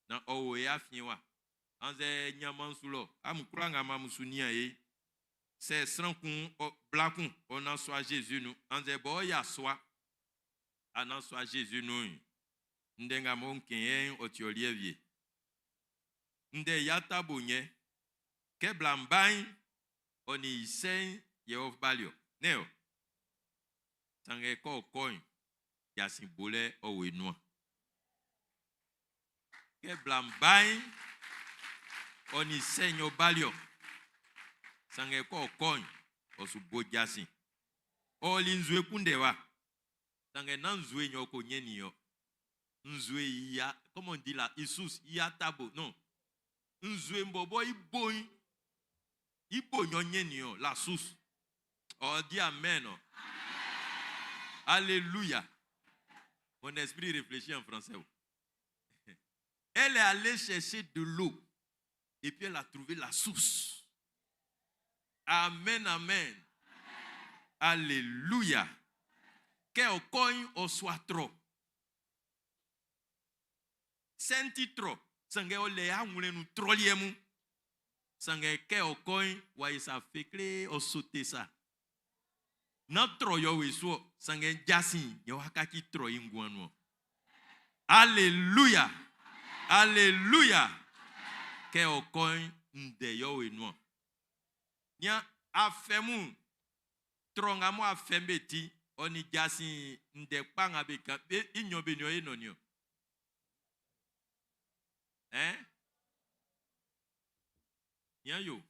na ɔ wo e afiɛn wa, annzɛ ɲanman su lɔ, amun kwlaa nga amun su nian e, sɛ sran kun ɔ bla kun ɔ na sɔa Zezi nun, annzɛ bɔ yasua a na sɔa Zezi nun'n, ndɛ nga mɔ n kɛn yɛ'n ɔ ti ɔ liɛ wie. Ndɛ ya tabo nyɛ, kɛ bla'n ba'n, ɔ nin i sɛ'n yɛ ɔ bali ɔ, ne ɔ. Sanngɛ kɛ ɔ kɔ'n, jasin bolɛ ɔ wo i nuan. Kɛ bla'n ba'n, ɔ nin sɛ'n ɔ bali ɔ. Sanngɛ kɛ ɔ kɔ'n, ɔ su bo jasin. Ɔ ɔli nzue kunndɛ wa. Sanngɛ nán nzue yɛ ɔ ko nyɛnnin ɔ. Nzue ya, comment on dit là, Isus, ya tabo, non. Nzue bɔbɔ i bo'n, i bo yɛ ɔ nyɛnnin ɔ, la source. Ɔ di amen. Ɔ. Alléluia. Mon esprit réfléchit en français. Elle est allée chercher de l'eau et puis elle a trouvé la source. Amen, amen. Alléluia. Kɛ ɔ kɔ'n ɔ sua trɔ. Sɛnti trɔ, sanngɛ ɔ lɛ awlɛn nun trɔliɛ mun. Sanngɛ kɛ ɔ kɔ'n wa ye sa fekle ɔ sote sa. Nán trɔ yɔ we su ɔ, sanngɛ jasin yɛ wa kaci trɔ i nguan nun ɔ. Alléluia. Alléluia. Kɛ ɔ kɔ'n ndɛ yɔ we nuan. Nian afɛ mun, trɔ nga mɔ afɛ'n be ti, ɔ nin jasin ndɛ kpa nga be kan, be i nyɔn be niɔn e nɔ niɔn. Ɛn? Nian yo.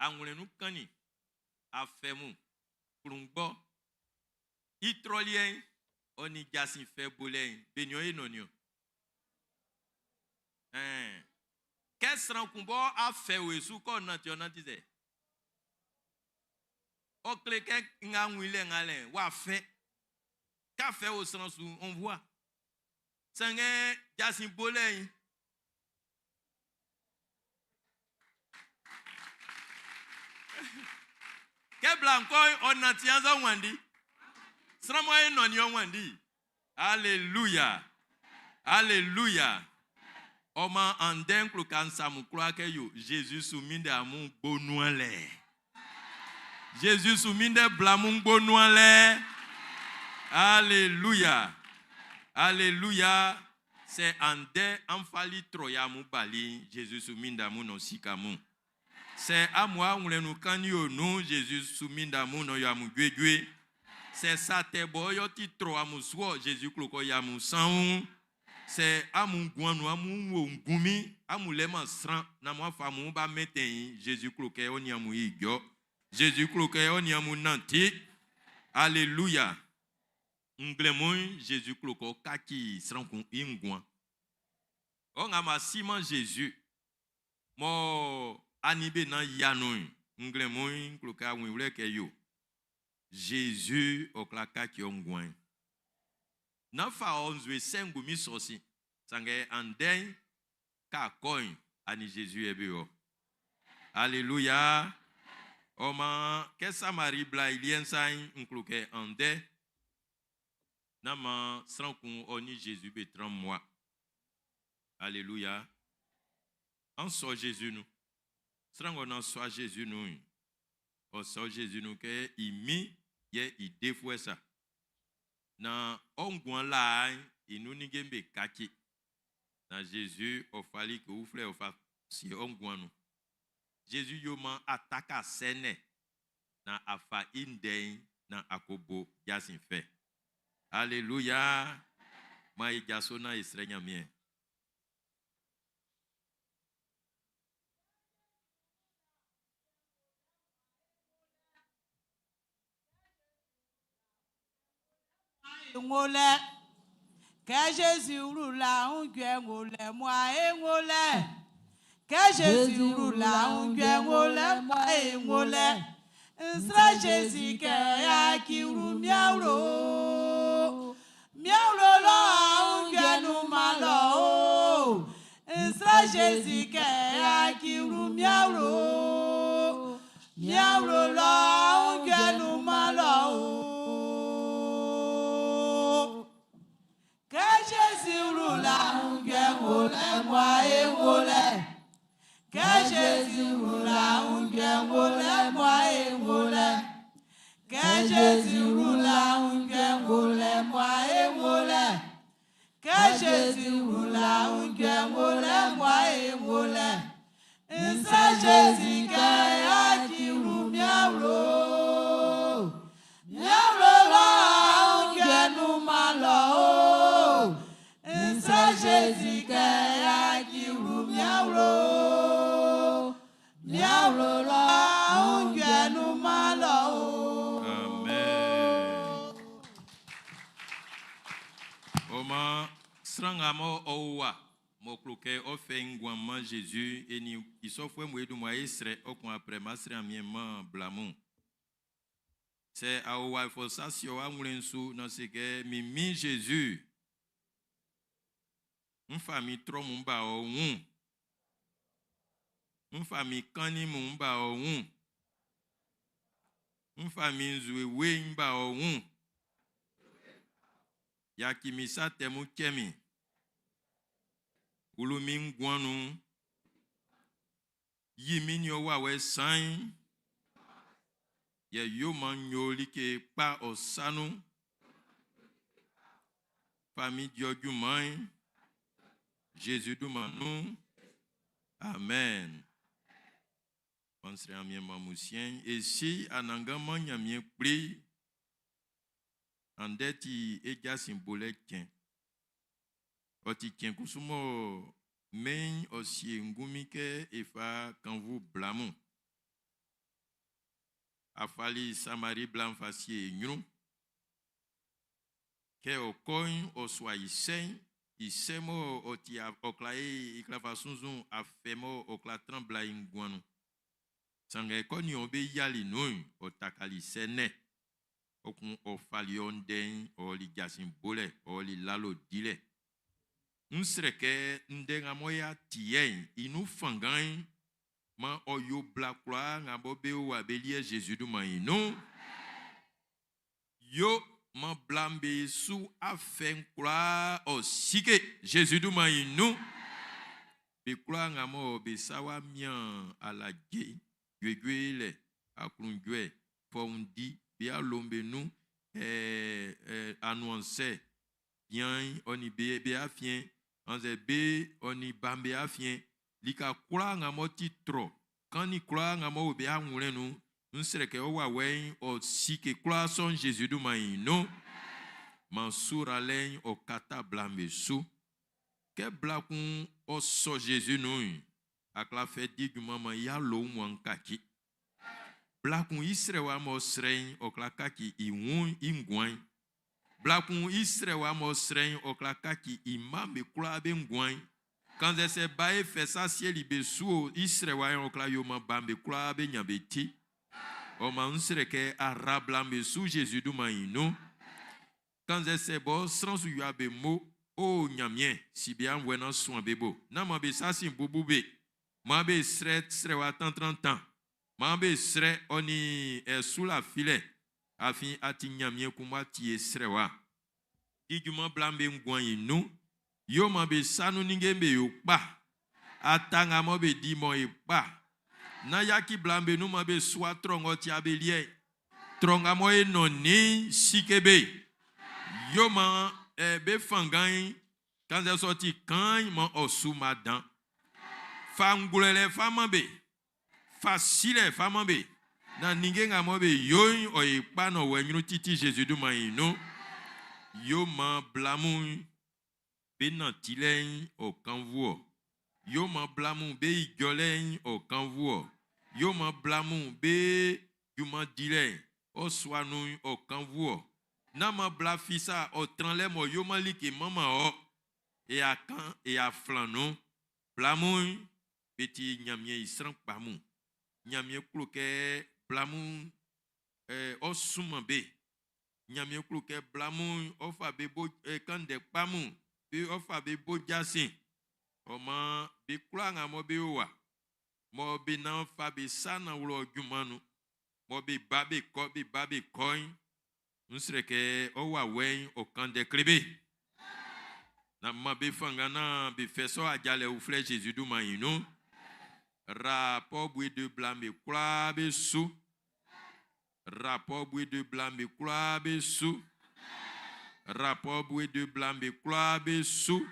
Awlɛn nun kannin, afɛ mun, klunngbɔ, i trɔliɛ'n, ɔ nin jasin fɛ bolɛ'n, be niɔn e nɔ niɔn. Ɛn. Kɛ sran kun bɔ afɛ wo e su kɔ nanti ɔ nanti sɛ. Ɔ kle kɛ nga wun lɛ nga lɛ w'a fɛ. Kɛ afɛ wo sran su, on voit. Sanngɛ jasin bolɛ'n, kɛ bla'n kɔ'n ɔ nanti annzɛ ɔ wanndi. Sran mɔ e nɔnnin ɔ wanndi. Alléluia. Alléluia. Ɔ man andɛ n klo ka n sa mun kwlaa kɛ yo Jésus su minndɛ amun gbo nuan lɛ. Jésus su minndɛ bla mun gbo nuan lɛ. Alléluia. Alléluia. Sɛ andɛ an fali trɔ ya amun bali'n, Jésus su minndɛ amun nɔ sika mun. Sɛ amun awlɛn nun kannin o nun, Jésus su minndɛ amun nɔ yo amun juejue. Sɛ sa tɛ bɔ yɔ ti trɔ amun su ɔ, Jésus klo kɔ yɛ amun sanwun. Sɛ amun guan nun amun wo ngunmin, amun lɛ-man sran, na amun afa amun ba mɛntɛn i, Jésus klo kɛ ɔ nin amun ijɔ. Jésus klo kɛ ɔ nin amun nanti. Alléluia. Nglɛmun'n, Jésus klo kɛ ɔ kaci sran kun i nguan. Ɔ nga ma siman Jésus, mɔ ani be nan yia nun'n, nglɛmun'n klo kɛ awin wlɛ kɛ yo. Jésus ɔ kwla kaci ɔ nguan'n. Nán fa ɔ nzue sɛ ngunmin sɔ sin. Sanngɛ andɛ'n, ka kɔ'n, ani Jésus yɛ be ɔ. Alléluia. Ɔ maan, kɛ Samari bla i liɛ'n sa'n, n klo kɛ andɛ, nán maan sran kun ɔ nin Jésus be tran mmua. Alléluia. An sɔ Jésus nun. Sran ng'ɔ nan sɔa Jésus nun'n, ɔ sɔ Jésus nun kɛ i min yɛ i defuɛ sa. Na ɔ nguan laa'n i nun ninnge'm be kaci. Na Jésus ɔ fali ke uflɛ ɔ fa sie ɔ nguan nun. Jésus yo man ataka sɛnɛ na afa i ndɛ'n na akobo jasin fɛ. Alléluia. Ma e jaso na e srɛ Ɲanmiɛn. Ngolɛ kɛ Jésus wlula ngjɛ ngolɛ mua e ngolɛ kɛ Jésus wlula ngjɛ ngolɛ mua e ngolɛ nsrɛ Jésus kɛ ya ki wlu miawlo miawlo lɔ ngjɛ numa lɔ o nsrɛ Jésus kɛ ya ki wlu miawlo miawlo lɔ ngjɛ numa lɔ o. Kɛ Jésus wlula ngjɛ ngolɛ mua e ngolɛ Kɛ Jésus wlula ngjɛ ngolɛ mua e ngolɛ Kɛ Jésus wlula ngjɛ ngolɛ mua e ngolɛ Kɛ Jésus wlula ngjɛ ngolɛ mua e ngolɛ Nsrɛ Jésus kɛ ya ki wlu miawlo Miawlo lɔ ngjɛ numa lɔ o Nsrɛ Jésus kɛ ya ki wlu miawlo Miawlo lɔ ngjɛ numa lɔ o Amen. Ɔ maan, sran nga mɔ ɔ o wa, m'ɔ klo kɛ ɔ fɛ i nguan man Jésus, e nin i sɔfuɛ mun e dun mmua e srɛ, ɔ kun aprɛ ma srɛ Ɲanmiɛn man bla mun. Sɛ a o wa fɔ sa si ɔ awlɛn'n su, na se kɛ, min Min Jésus, n fa min trɔ mun ba ɔ wun. N fa min kannin mun ba ɔ wun. N fa min nzue we'n ba ɔ wun. Yaci min sa tɛ mun cɛ min. Wlu min nguan nun. Yi min nin ɔ wawɛ sa'n. Yɛ yo man n yo like kpa ɔ sa nun. Fa min di ɔ junman'n. Jésus dunman nun. Amen. Man srɛ Ɲanmiɛn man mun siɛn'n. E si Anannganman Ɲanmiɛn Kpli. Andɛ ti e jasin bolɛ cɛn. Ɔ ti cɛn kusu mɔ mɛn'n ɔ sie ngunmin kɛ e fa kannvu bla mun. A fali Samari bla'n fa sie e ɲrun. Kɛ ɔ kɔ'n, ɔ sua i sɛ'n, i sɛ mɔ ɔ ti ɔ kla e i kla fa sunnzun afɛ mɔ ɔ kla tran bla i nguan nun. Sanngɛ kɔ nin ɔ be yiali nun'n, ɔ takali sɛ nɛ. Ɔ kun ɔ fali ɔ ndɛ'n, ɔ ɔli jasin bolɛ, ɔ ɔli lalo dilɛ. N srɛ kɛ ndɛ nga mɔ y'a ti yɛ'n, i nun fanngan'n, man ɔ yo bla kwlaa nga bɔ be o wa be liɛ Jésus dunman'n i nun. Yo man bla'm be su afɛ'n kwlaa ɔ sike Jésus dunman'n i nun. Be kwlaa nga mɔ be sa wa mian alaje, juejue lɛ, aklunjuɛ, fɔundi, be alo'n be nun, ɛɛ anuansɛ, bian'n ɔ nin be be afiɛn, annzɛ be ɔ nin ba'm be afiɛn, lika kwlaa nga m'ɔ ti trɔ, kannin kwlaa nga m'ɔ wo be awlɛn nun'n, n srɛ kɛ ɔ wawɛ'n ɔ sike kwlaa sɔ'n Jésus dunman'n i nun. Man suralɛ'n ɔ kata bla'm be su. Kɛ bla kun ɔ sɔ Zezi nun'n, a kwla fɛ di junman man i awlo wunmuan'n kaci. Bla kun i srɛwa m'ɔ srɛ'n, ɔ kwla kaci i wun'n i nguan'n. Bla kun i srɛwa m'ɔ srɛ'n, ɔ kwla kaci i mma'm be kwlaa be nguan'n. Kannzɛ sɛ bae fɛ sa sieli be su o, i srɛwa'n ɔ kwla yo man ba'm be kwlaa be ɲan be ti. Ɔ maan n srɛ kɛ a ra bla'm be su Zezi dunman'n i nun. Kannzɛ sɛ bɔ sran su yo'a be mo, o Ɲanmiɛn, si be aunnvuɛ naan suan be bo. Nán maan be sa sin bubu be. Maan be srɛ srɛwa tantrantan. Maan be srɛ ɔ nin ɛ sulafilɛ, afin a ti Ɲanmiɛn kun mɔ a tie srɛwa. Di junman bla'm be nguan'n i nun. Yo maan be sa nun ninnge'm be yo kpa. Ata nga mɔ be di mɔ e kpa. Nán yaci bla'm be nun maan be sua trɔ ng'ɔ tia be liɛ'n. Trɔ nga mɔ e nɔnnin'n, sike be. Yo maan be fanngan'n, kannzɛ sɔ ti kaan'n, man ɔ su mma dan. Fa ngwlɛlɛ fa man be. Fa silɛ fa man be. Naan ninnge nga mɔ be yo'n, ɔ yi kpa naan ɔ wɔ ɲrun titi Zezi dunman'n i nun. Yo maan bla mun be nantilɛ'n ɔ kannvu ɔ. Yo maan bla mun be ijɔlɛ'n ɔ kannvu ɔ. Yo maan bla mun be junman dilɛ'n ɔ sua nun'n ɔ kannvu ɔ. Nán maan bla fi sa ɔ tranlɛ m'ɔ yoman like manman ɔ. E a kan e a flan nun. Bla mun'n, be ti Ɲanmiɛn i sran kpa mun. Ɲanmiɛn klo kɛ bla mun ɔ sunman be. Ɲanmiɛn klo kɛ bla mun ɔ fa be bo kan ndɛ kpa mun, be ɔ fa be bo jasin. Ɔ maan be kwlaa nga mɔ be o wa, mɔ be nan fa be sa nan wlɔ junman nun, mɔ be ba be kɔ, be ba be kɔ'n, n srɛ kɛ ɔ wawɛ'n ɔ kan ndɛ kle be. Naan man be fanngan naan be fɛ sɔ ajalɛ uflɛ Zezi dunman'n i nun. Rapɔ bue de bla'm be kwlaa be su. Rapport bue de bla'm be kwlaa be su. Rapport bue de bla'm be kwlaa be su.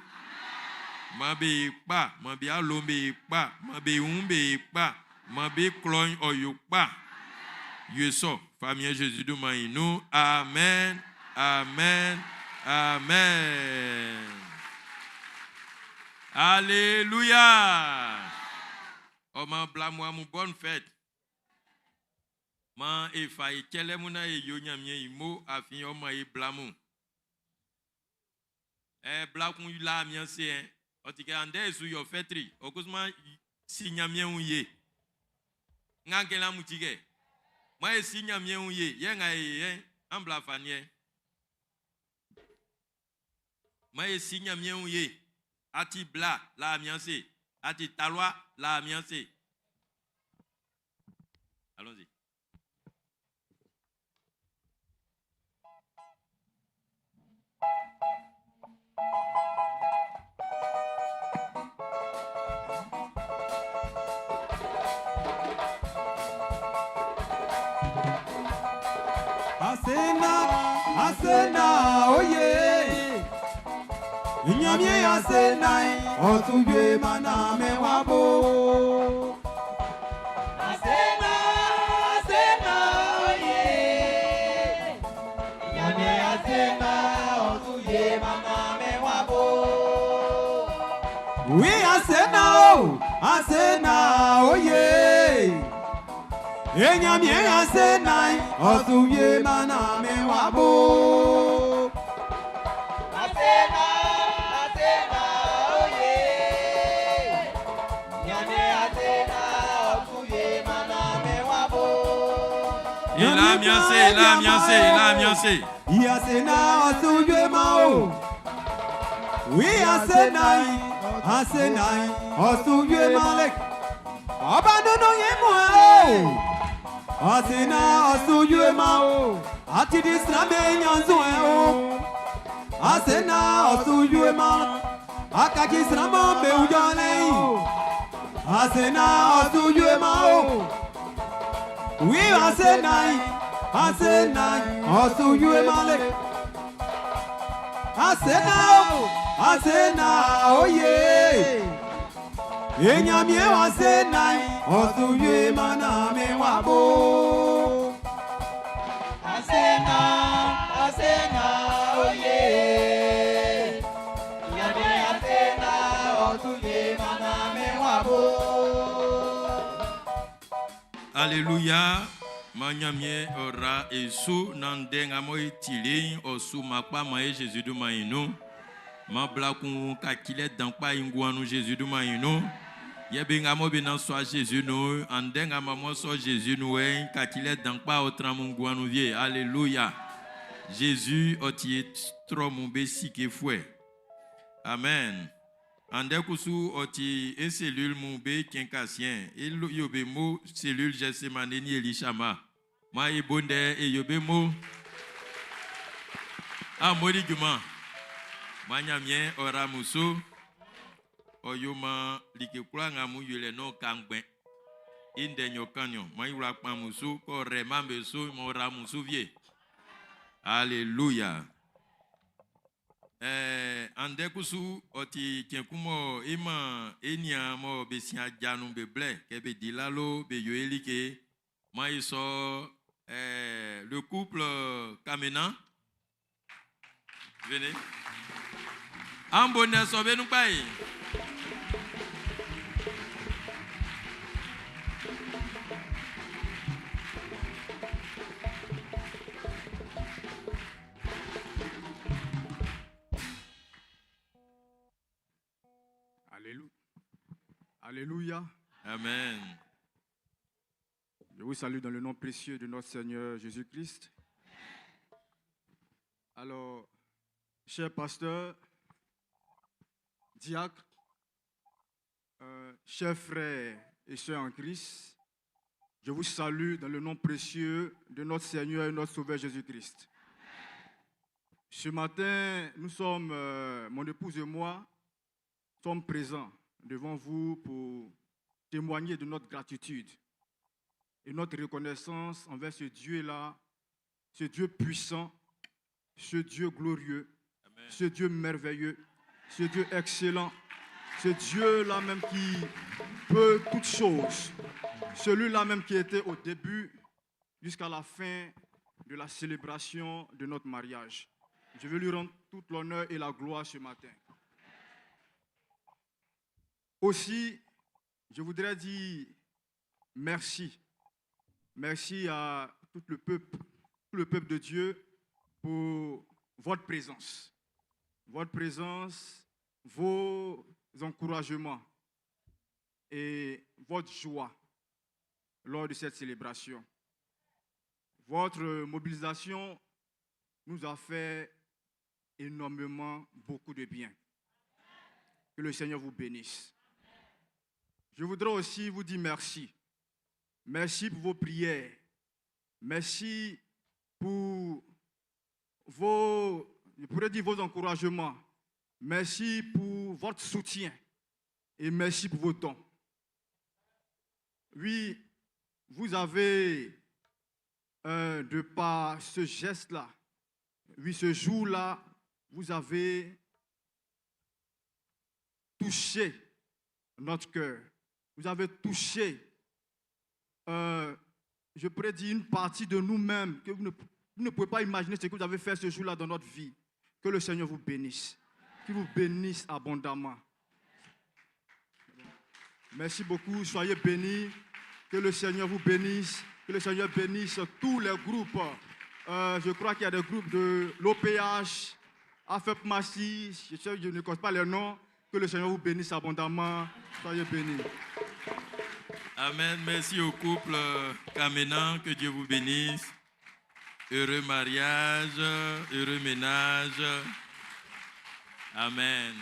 Man be kpa, man be awlo'n be kpa, man be wun be kpa, man be klɔ'n ɔ yo kpa. Yue sɔ, Famiɛn Zezi dunman'n i nun. Amen, amen, amen. Alléluia. Ɔ man bla mun amun bonne fête. Maan e fa e cɛlɛ mun naan e yo Ɲanmiɛn i mo, afin ɔ man e bla mun. Ɛ bla kun la mian se ɛ, ɔ ti kɛ andɛ e su yɔ fɛtri, ɔ kusuman si Ɲanmiɛn wun ye. Nga kɛ la mun ti kɛ, maan e si Ɲanmiɛn wun ye, yɛ nga e yɛ, an bla fa niɛ. Maan e si Ɲanmiɛn wun ye. A ti bla, la mian se. A ti talua, la mian se. Allons-y. Asena, Asena, oye. Nyamie Asena, otujue mana me wabo. Asena, Asena, oye. Nyamie Asena, otujue mana me wabo. Oui, Asena, oh, Asena, oye. Enyamie Asena, otujue mana me wabo. Asena, Asena, oye. Nyamie Asena, otujue mana me wabo. Il a miancé, il a miancé, il a miancé. Asena, otujue ma o. Oui, Asena, Asena, otujue malek. Ọba nínú yẹn mú ẹ o. Asena, otujue ma o. Àti di sinamẹ yanzu ẹ o. Asena, otujue ma. Akaki sinamọ bẹ̀rù jọ lẹ́yìn. Asena, otujue ma o. Oui, Asena, Asena, otujue malek. Asena, Asena, oye. Enyamie Asena, otujue mana me wabo. Asena, Asena, oye. Nyamie Asena, Alléluia. Ma Ɲanmiɛn ɔ ra e su naan ndɛ nga mɔ e tili'n ɔ su mma kpa man e Zezi dunman'n i nun. Man bla kun wun kacilɛ dan kpa i nguan nun Zezi dunman'n i nun. Yɛ be nga mɔ be nan sɔa Zezi nun'n, andɛ nga ma mɔ sɔ Zezi nun wɛ'n, kacilɛ dan kpa ɔ tran mun nguan nun wie. Alléluia. Zezi ɔ ti e trɔ mun be sikefuɛ. Amen. Andɛ kusu ɔ ti e cellule mun be cɛn kasiɛn. E yo be mo cellule Gethsemane ni Elishama. Man e bo ndɛ e yo be mo. A mo di junman. Man Ɲanmiɛn ɔ ra mun su. Ɔ yo man like kwlaa nga mun yolɛ n'ɔ ka ngbɛn. I ndɛ nyɔ kan niɔn. Man i wla kpan mun su, kɔ rɛ man be su, man ɔ ra mun su wie. Alléluia. Ɛɛ, andɛ kusu ɔ ti cɛn kun mɔ e man e niaan mɔ be sin aja nun be blɛ kɛ be di lalo be yo e like. Man e sɔ ɛɛ, le couple Kamena. Venez. An bo ndɛ sɔ be nun kpa e. Alléluia. Alléluia. Amen. Je vous salue dans le nom précieux de notre Seigneur Jésus-Christ. Alors, chers pasteurs, diacres, chers frères et sœurs en Christ, je vous salue dans le nom précieux de notre Seigneur et notre Sauveur Jésus-Christ. Ce matin, nous sommes, mon épouse et moi, sommes présents devant vous pour témoigner de notre gratitude et notre reconnaissance envers ce Dieu-là, ce Dieu puissant, ce Dieu glorieux, Amen. ce Dieu merveilleux, ce Dieu excellent, ce Dieu-là même qui peut toutes choses, celui-là même qui était au début jusqu'à la fin de la célébration de notre mariage. Je veux lui rendre toute l'honneur et la gloire ce matin. Aussi, je voudrais dire merci. Merci à tout le peuple de Dieu pour votre présence. Votre présence, vos encouragements et votre joie lors de cette célébration. Votre mobilisation nous a fait énormément beaucoup de bien. Que le Seigneur vous bénisse. Je voudrais aussi vous dire merci. Merci pour vos prières. Merci pour vos, je pourrais dire vos encouragements. Merci pour votre soutien. Et merci pour vos dons. Oui, vous avez, de par ce geste-là, oui, ce jour-là, vous avez touché notre cœur. Vous avez touché, je pourrais dire, une partie de nous-mêmes que vous ne pouvez pas imaginer ce que vous avez fait ce jour-là dans notre vie. Que le Seigneur vous bénisse. Qu'il vous bénisse abondamment. Merci beaucoup. Soyez bénis. Que le Seigneur vous bénisse. Que le Seigneur bénisse tous les groupes. Je crois qu'il y a des groupes de l'O P H, AFEP Massy, je ne connais pas les noms. Que le Seigneur vous bénisse abondamment. Soyez bénis. Amen. Merci au couple Kamena. Que Dieu vous bénisse. Heureux mariage, heureux ménage. Amen.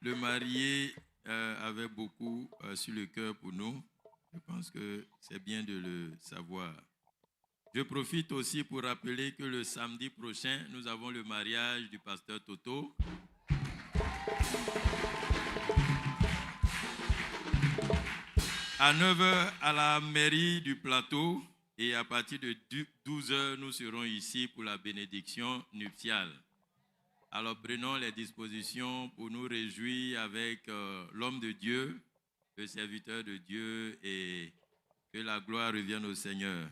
Le marié avait beaucoup sur le cœur pour nous. Je pense que c'est bien de le savoir. Je profite aussi pour rappeler que le samedi prochain, nous avons le mariage du pasteur Toto. À neuf heures à la mairie du Plateau et à partir de douze heures, nous serons ici pour la bénédiction nuptiale. Alors prenons les dispositions pour nous réjouir avec l'homme de Dieu, le serviteur de Dieu, et que la gloire revienne au Seigneur.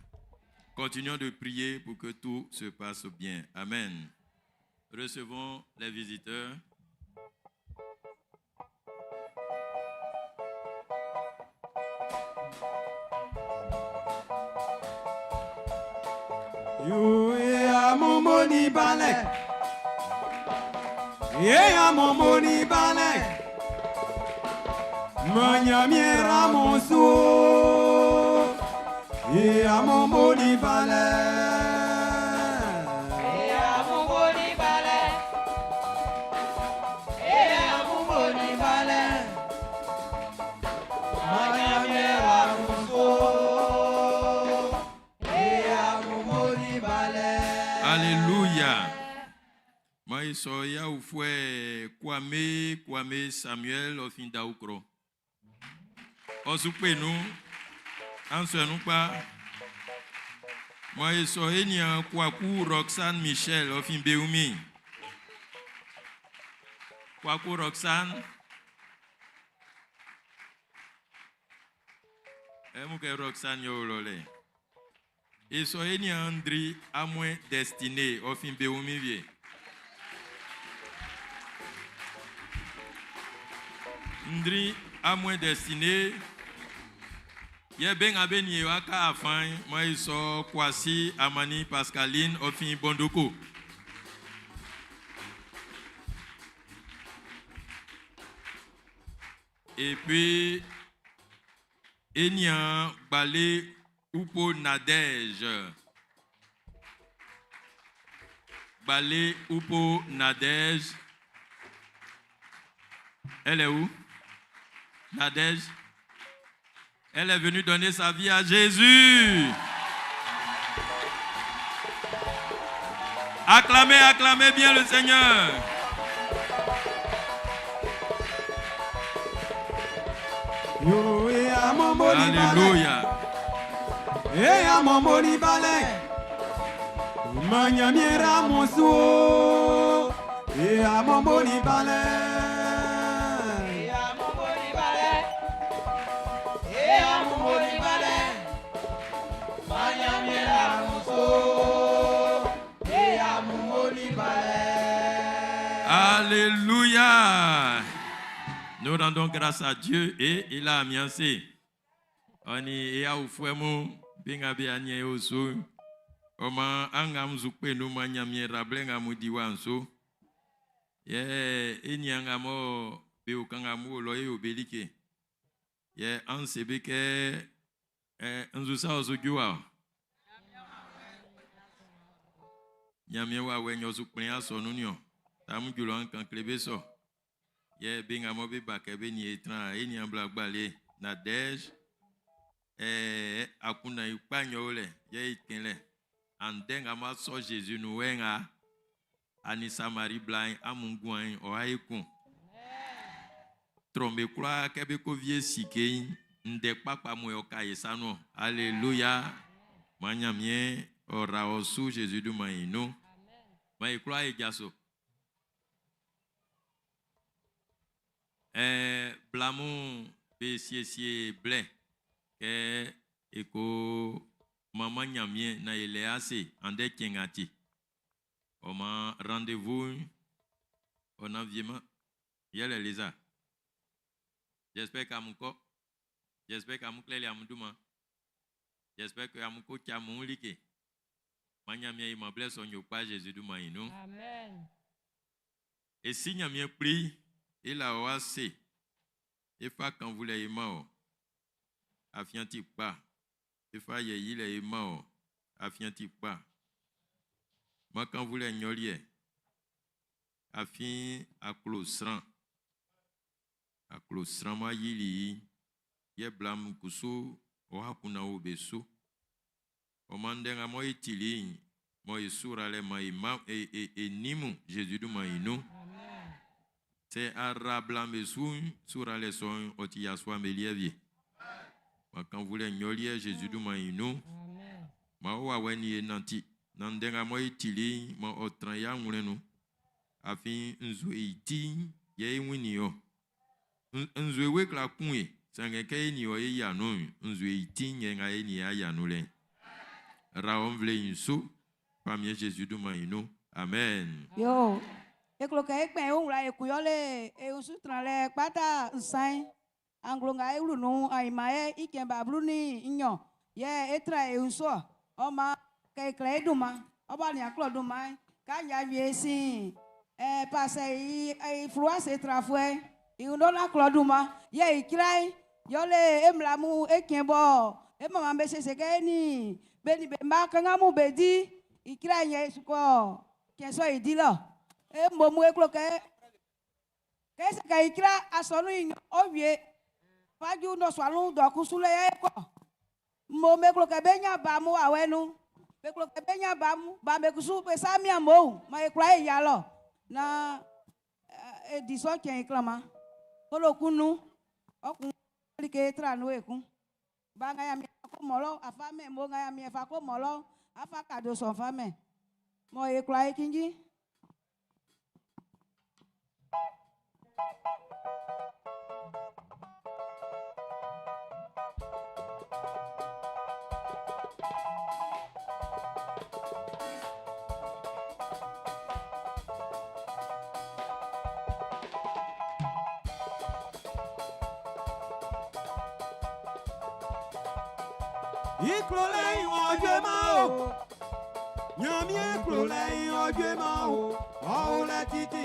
Continuons de prier pour que tout se passe bien. Amen. Recevons les visiteurs. Yo moni balẹ̀. Ye moni balẹ̀. Manyamiera monso. Ye moni balẹ̀. Alléluia. Maïso ya ufue Kwame Kwame Samuel Ofindaukro. Osupenu Ansuenupa. Maïso Enia Kwaku Roxane Michel Ofinbeumi. Kwaku Roxane. Emuke Roxane yo lole. Eso eni Andri amwe destiné Ofinbeumi vie. Ndri amwe destiné. Ye ben abeni waka afan Maïso Kwasi Amani Pascaline Ofin Bondoko. Et puis Enia Balé Upo Nadège. Balé Upo Nadège. Elle est où? Nadège. Elle est venue donner sa vie à Jésus. Acclamez, acclamez bien le Seigneur. Alléluia. Alléluia. Nous rendons grâce à Dieu et il a amiancé. On y est au fouet binga bi anye osu. Oma anga mzukpe nu manyamie rable nga mudi wanso. Ye eni anga mo be okanga mu lo ye obelike. Ye anse be ke nzusa ozu juwa. Nyamie wa we nyozu kplen aso nu nyo. Tamu julo an kan klebe so. Ye binga mo be ba ke be ni etran eni ambla gbale na dej. Akuna ikpanyo le ye ikenle. Ande nga ma so Jésus nu wenga. Ani Samari blind amunguan o aikun. Trombe kwa kebe ko vie sike nde papa mo yo ka yesano. Alléluia. Manyamie ora osu Jésus du maino. Ma ikwa e jaso. Blamu be siesie ble ke eko mama nyamie na ile ase ande kengati. Oma rendez-vous on enviement yele leza. J'espère qu'amuko j'espère qu'amuklele amuduma. J'espère que amuko chamu like. Manyamie ima blesse on pa Jésus du maino. Amen. Et si nyamie prie il a oase et fa quand vous les mort afianti pa et fa ye il est mort afianti pa moi quand vous les nyolier afin aklo sran ma yili ye blam kuso o hakuna obeso o mandenga mo itili mo isura le ma ima e e e nimu Jésus du ma inu. C'est arabla mesou sura le son oti yaswa melievie. Ma quand vous les nyolier Jésus du ma inu. Ma wa weni e nanti nandenga mo itili mo otran ya nwlenu. Afin nzu iti ye wini yo. Nzu ewe kla kun e sange ke ni o ye ya no nzu iti nye nga ye ni ya ya no le. Ra on vle inso parmi Jésus du ma inu. Amen. Yo. Eklo ke ekpe o wura ekuyole e usutra le pata nsan anglo nga ewuru nu aima e ikemba blu ni nyo ye etra e unso o ma Kɛ ikla iduma, oba ni aklo duma, ka ya wie sin. Eh pase i i fluase trafue, i undo na klo duma, ye ikla yole emlamu ekienbo, e mama be sese ke ni, be ni be ma kanga mu be di, ikla ye suko, kienso idilo. E mo mu eklo ke kese ka ikla asonu inyo owie. Faju no swalu do kusule ye ko. Mo me klo ke be nya ba mu awenu. Be klo ke be nya ba mu, ba me kusu be sa mi amo, ma e kla e ya lo. Na e di so ken ikla ma. Kolo kunu, okun like tra no ekun. Ba nga ya mi ko molo, afa me mo nga ya mi fa ko molo, afa kado so fa me. Mo e kla e kinji. Iklo lẹ́yìn ọjọ́ máa o. Nyàmí iklo lẹ́yìn ọjọ́ máa o. Ọ̀hún lẹ́ títì.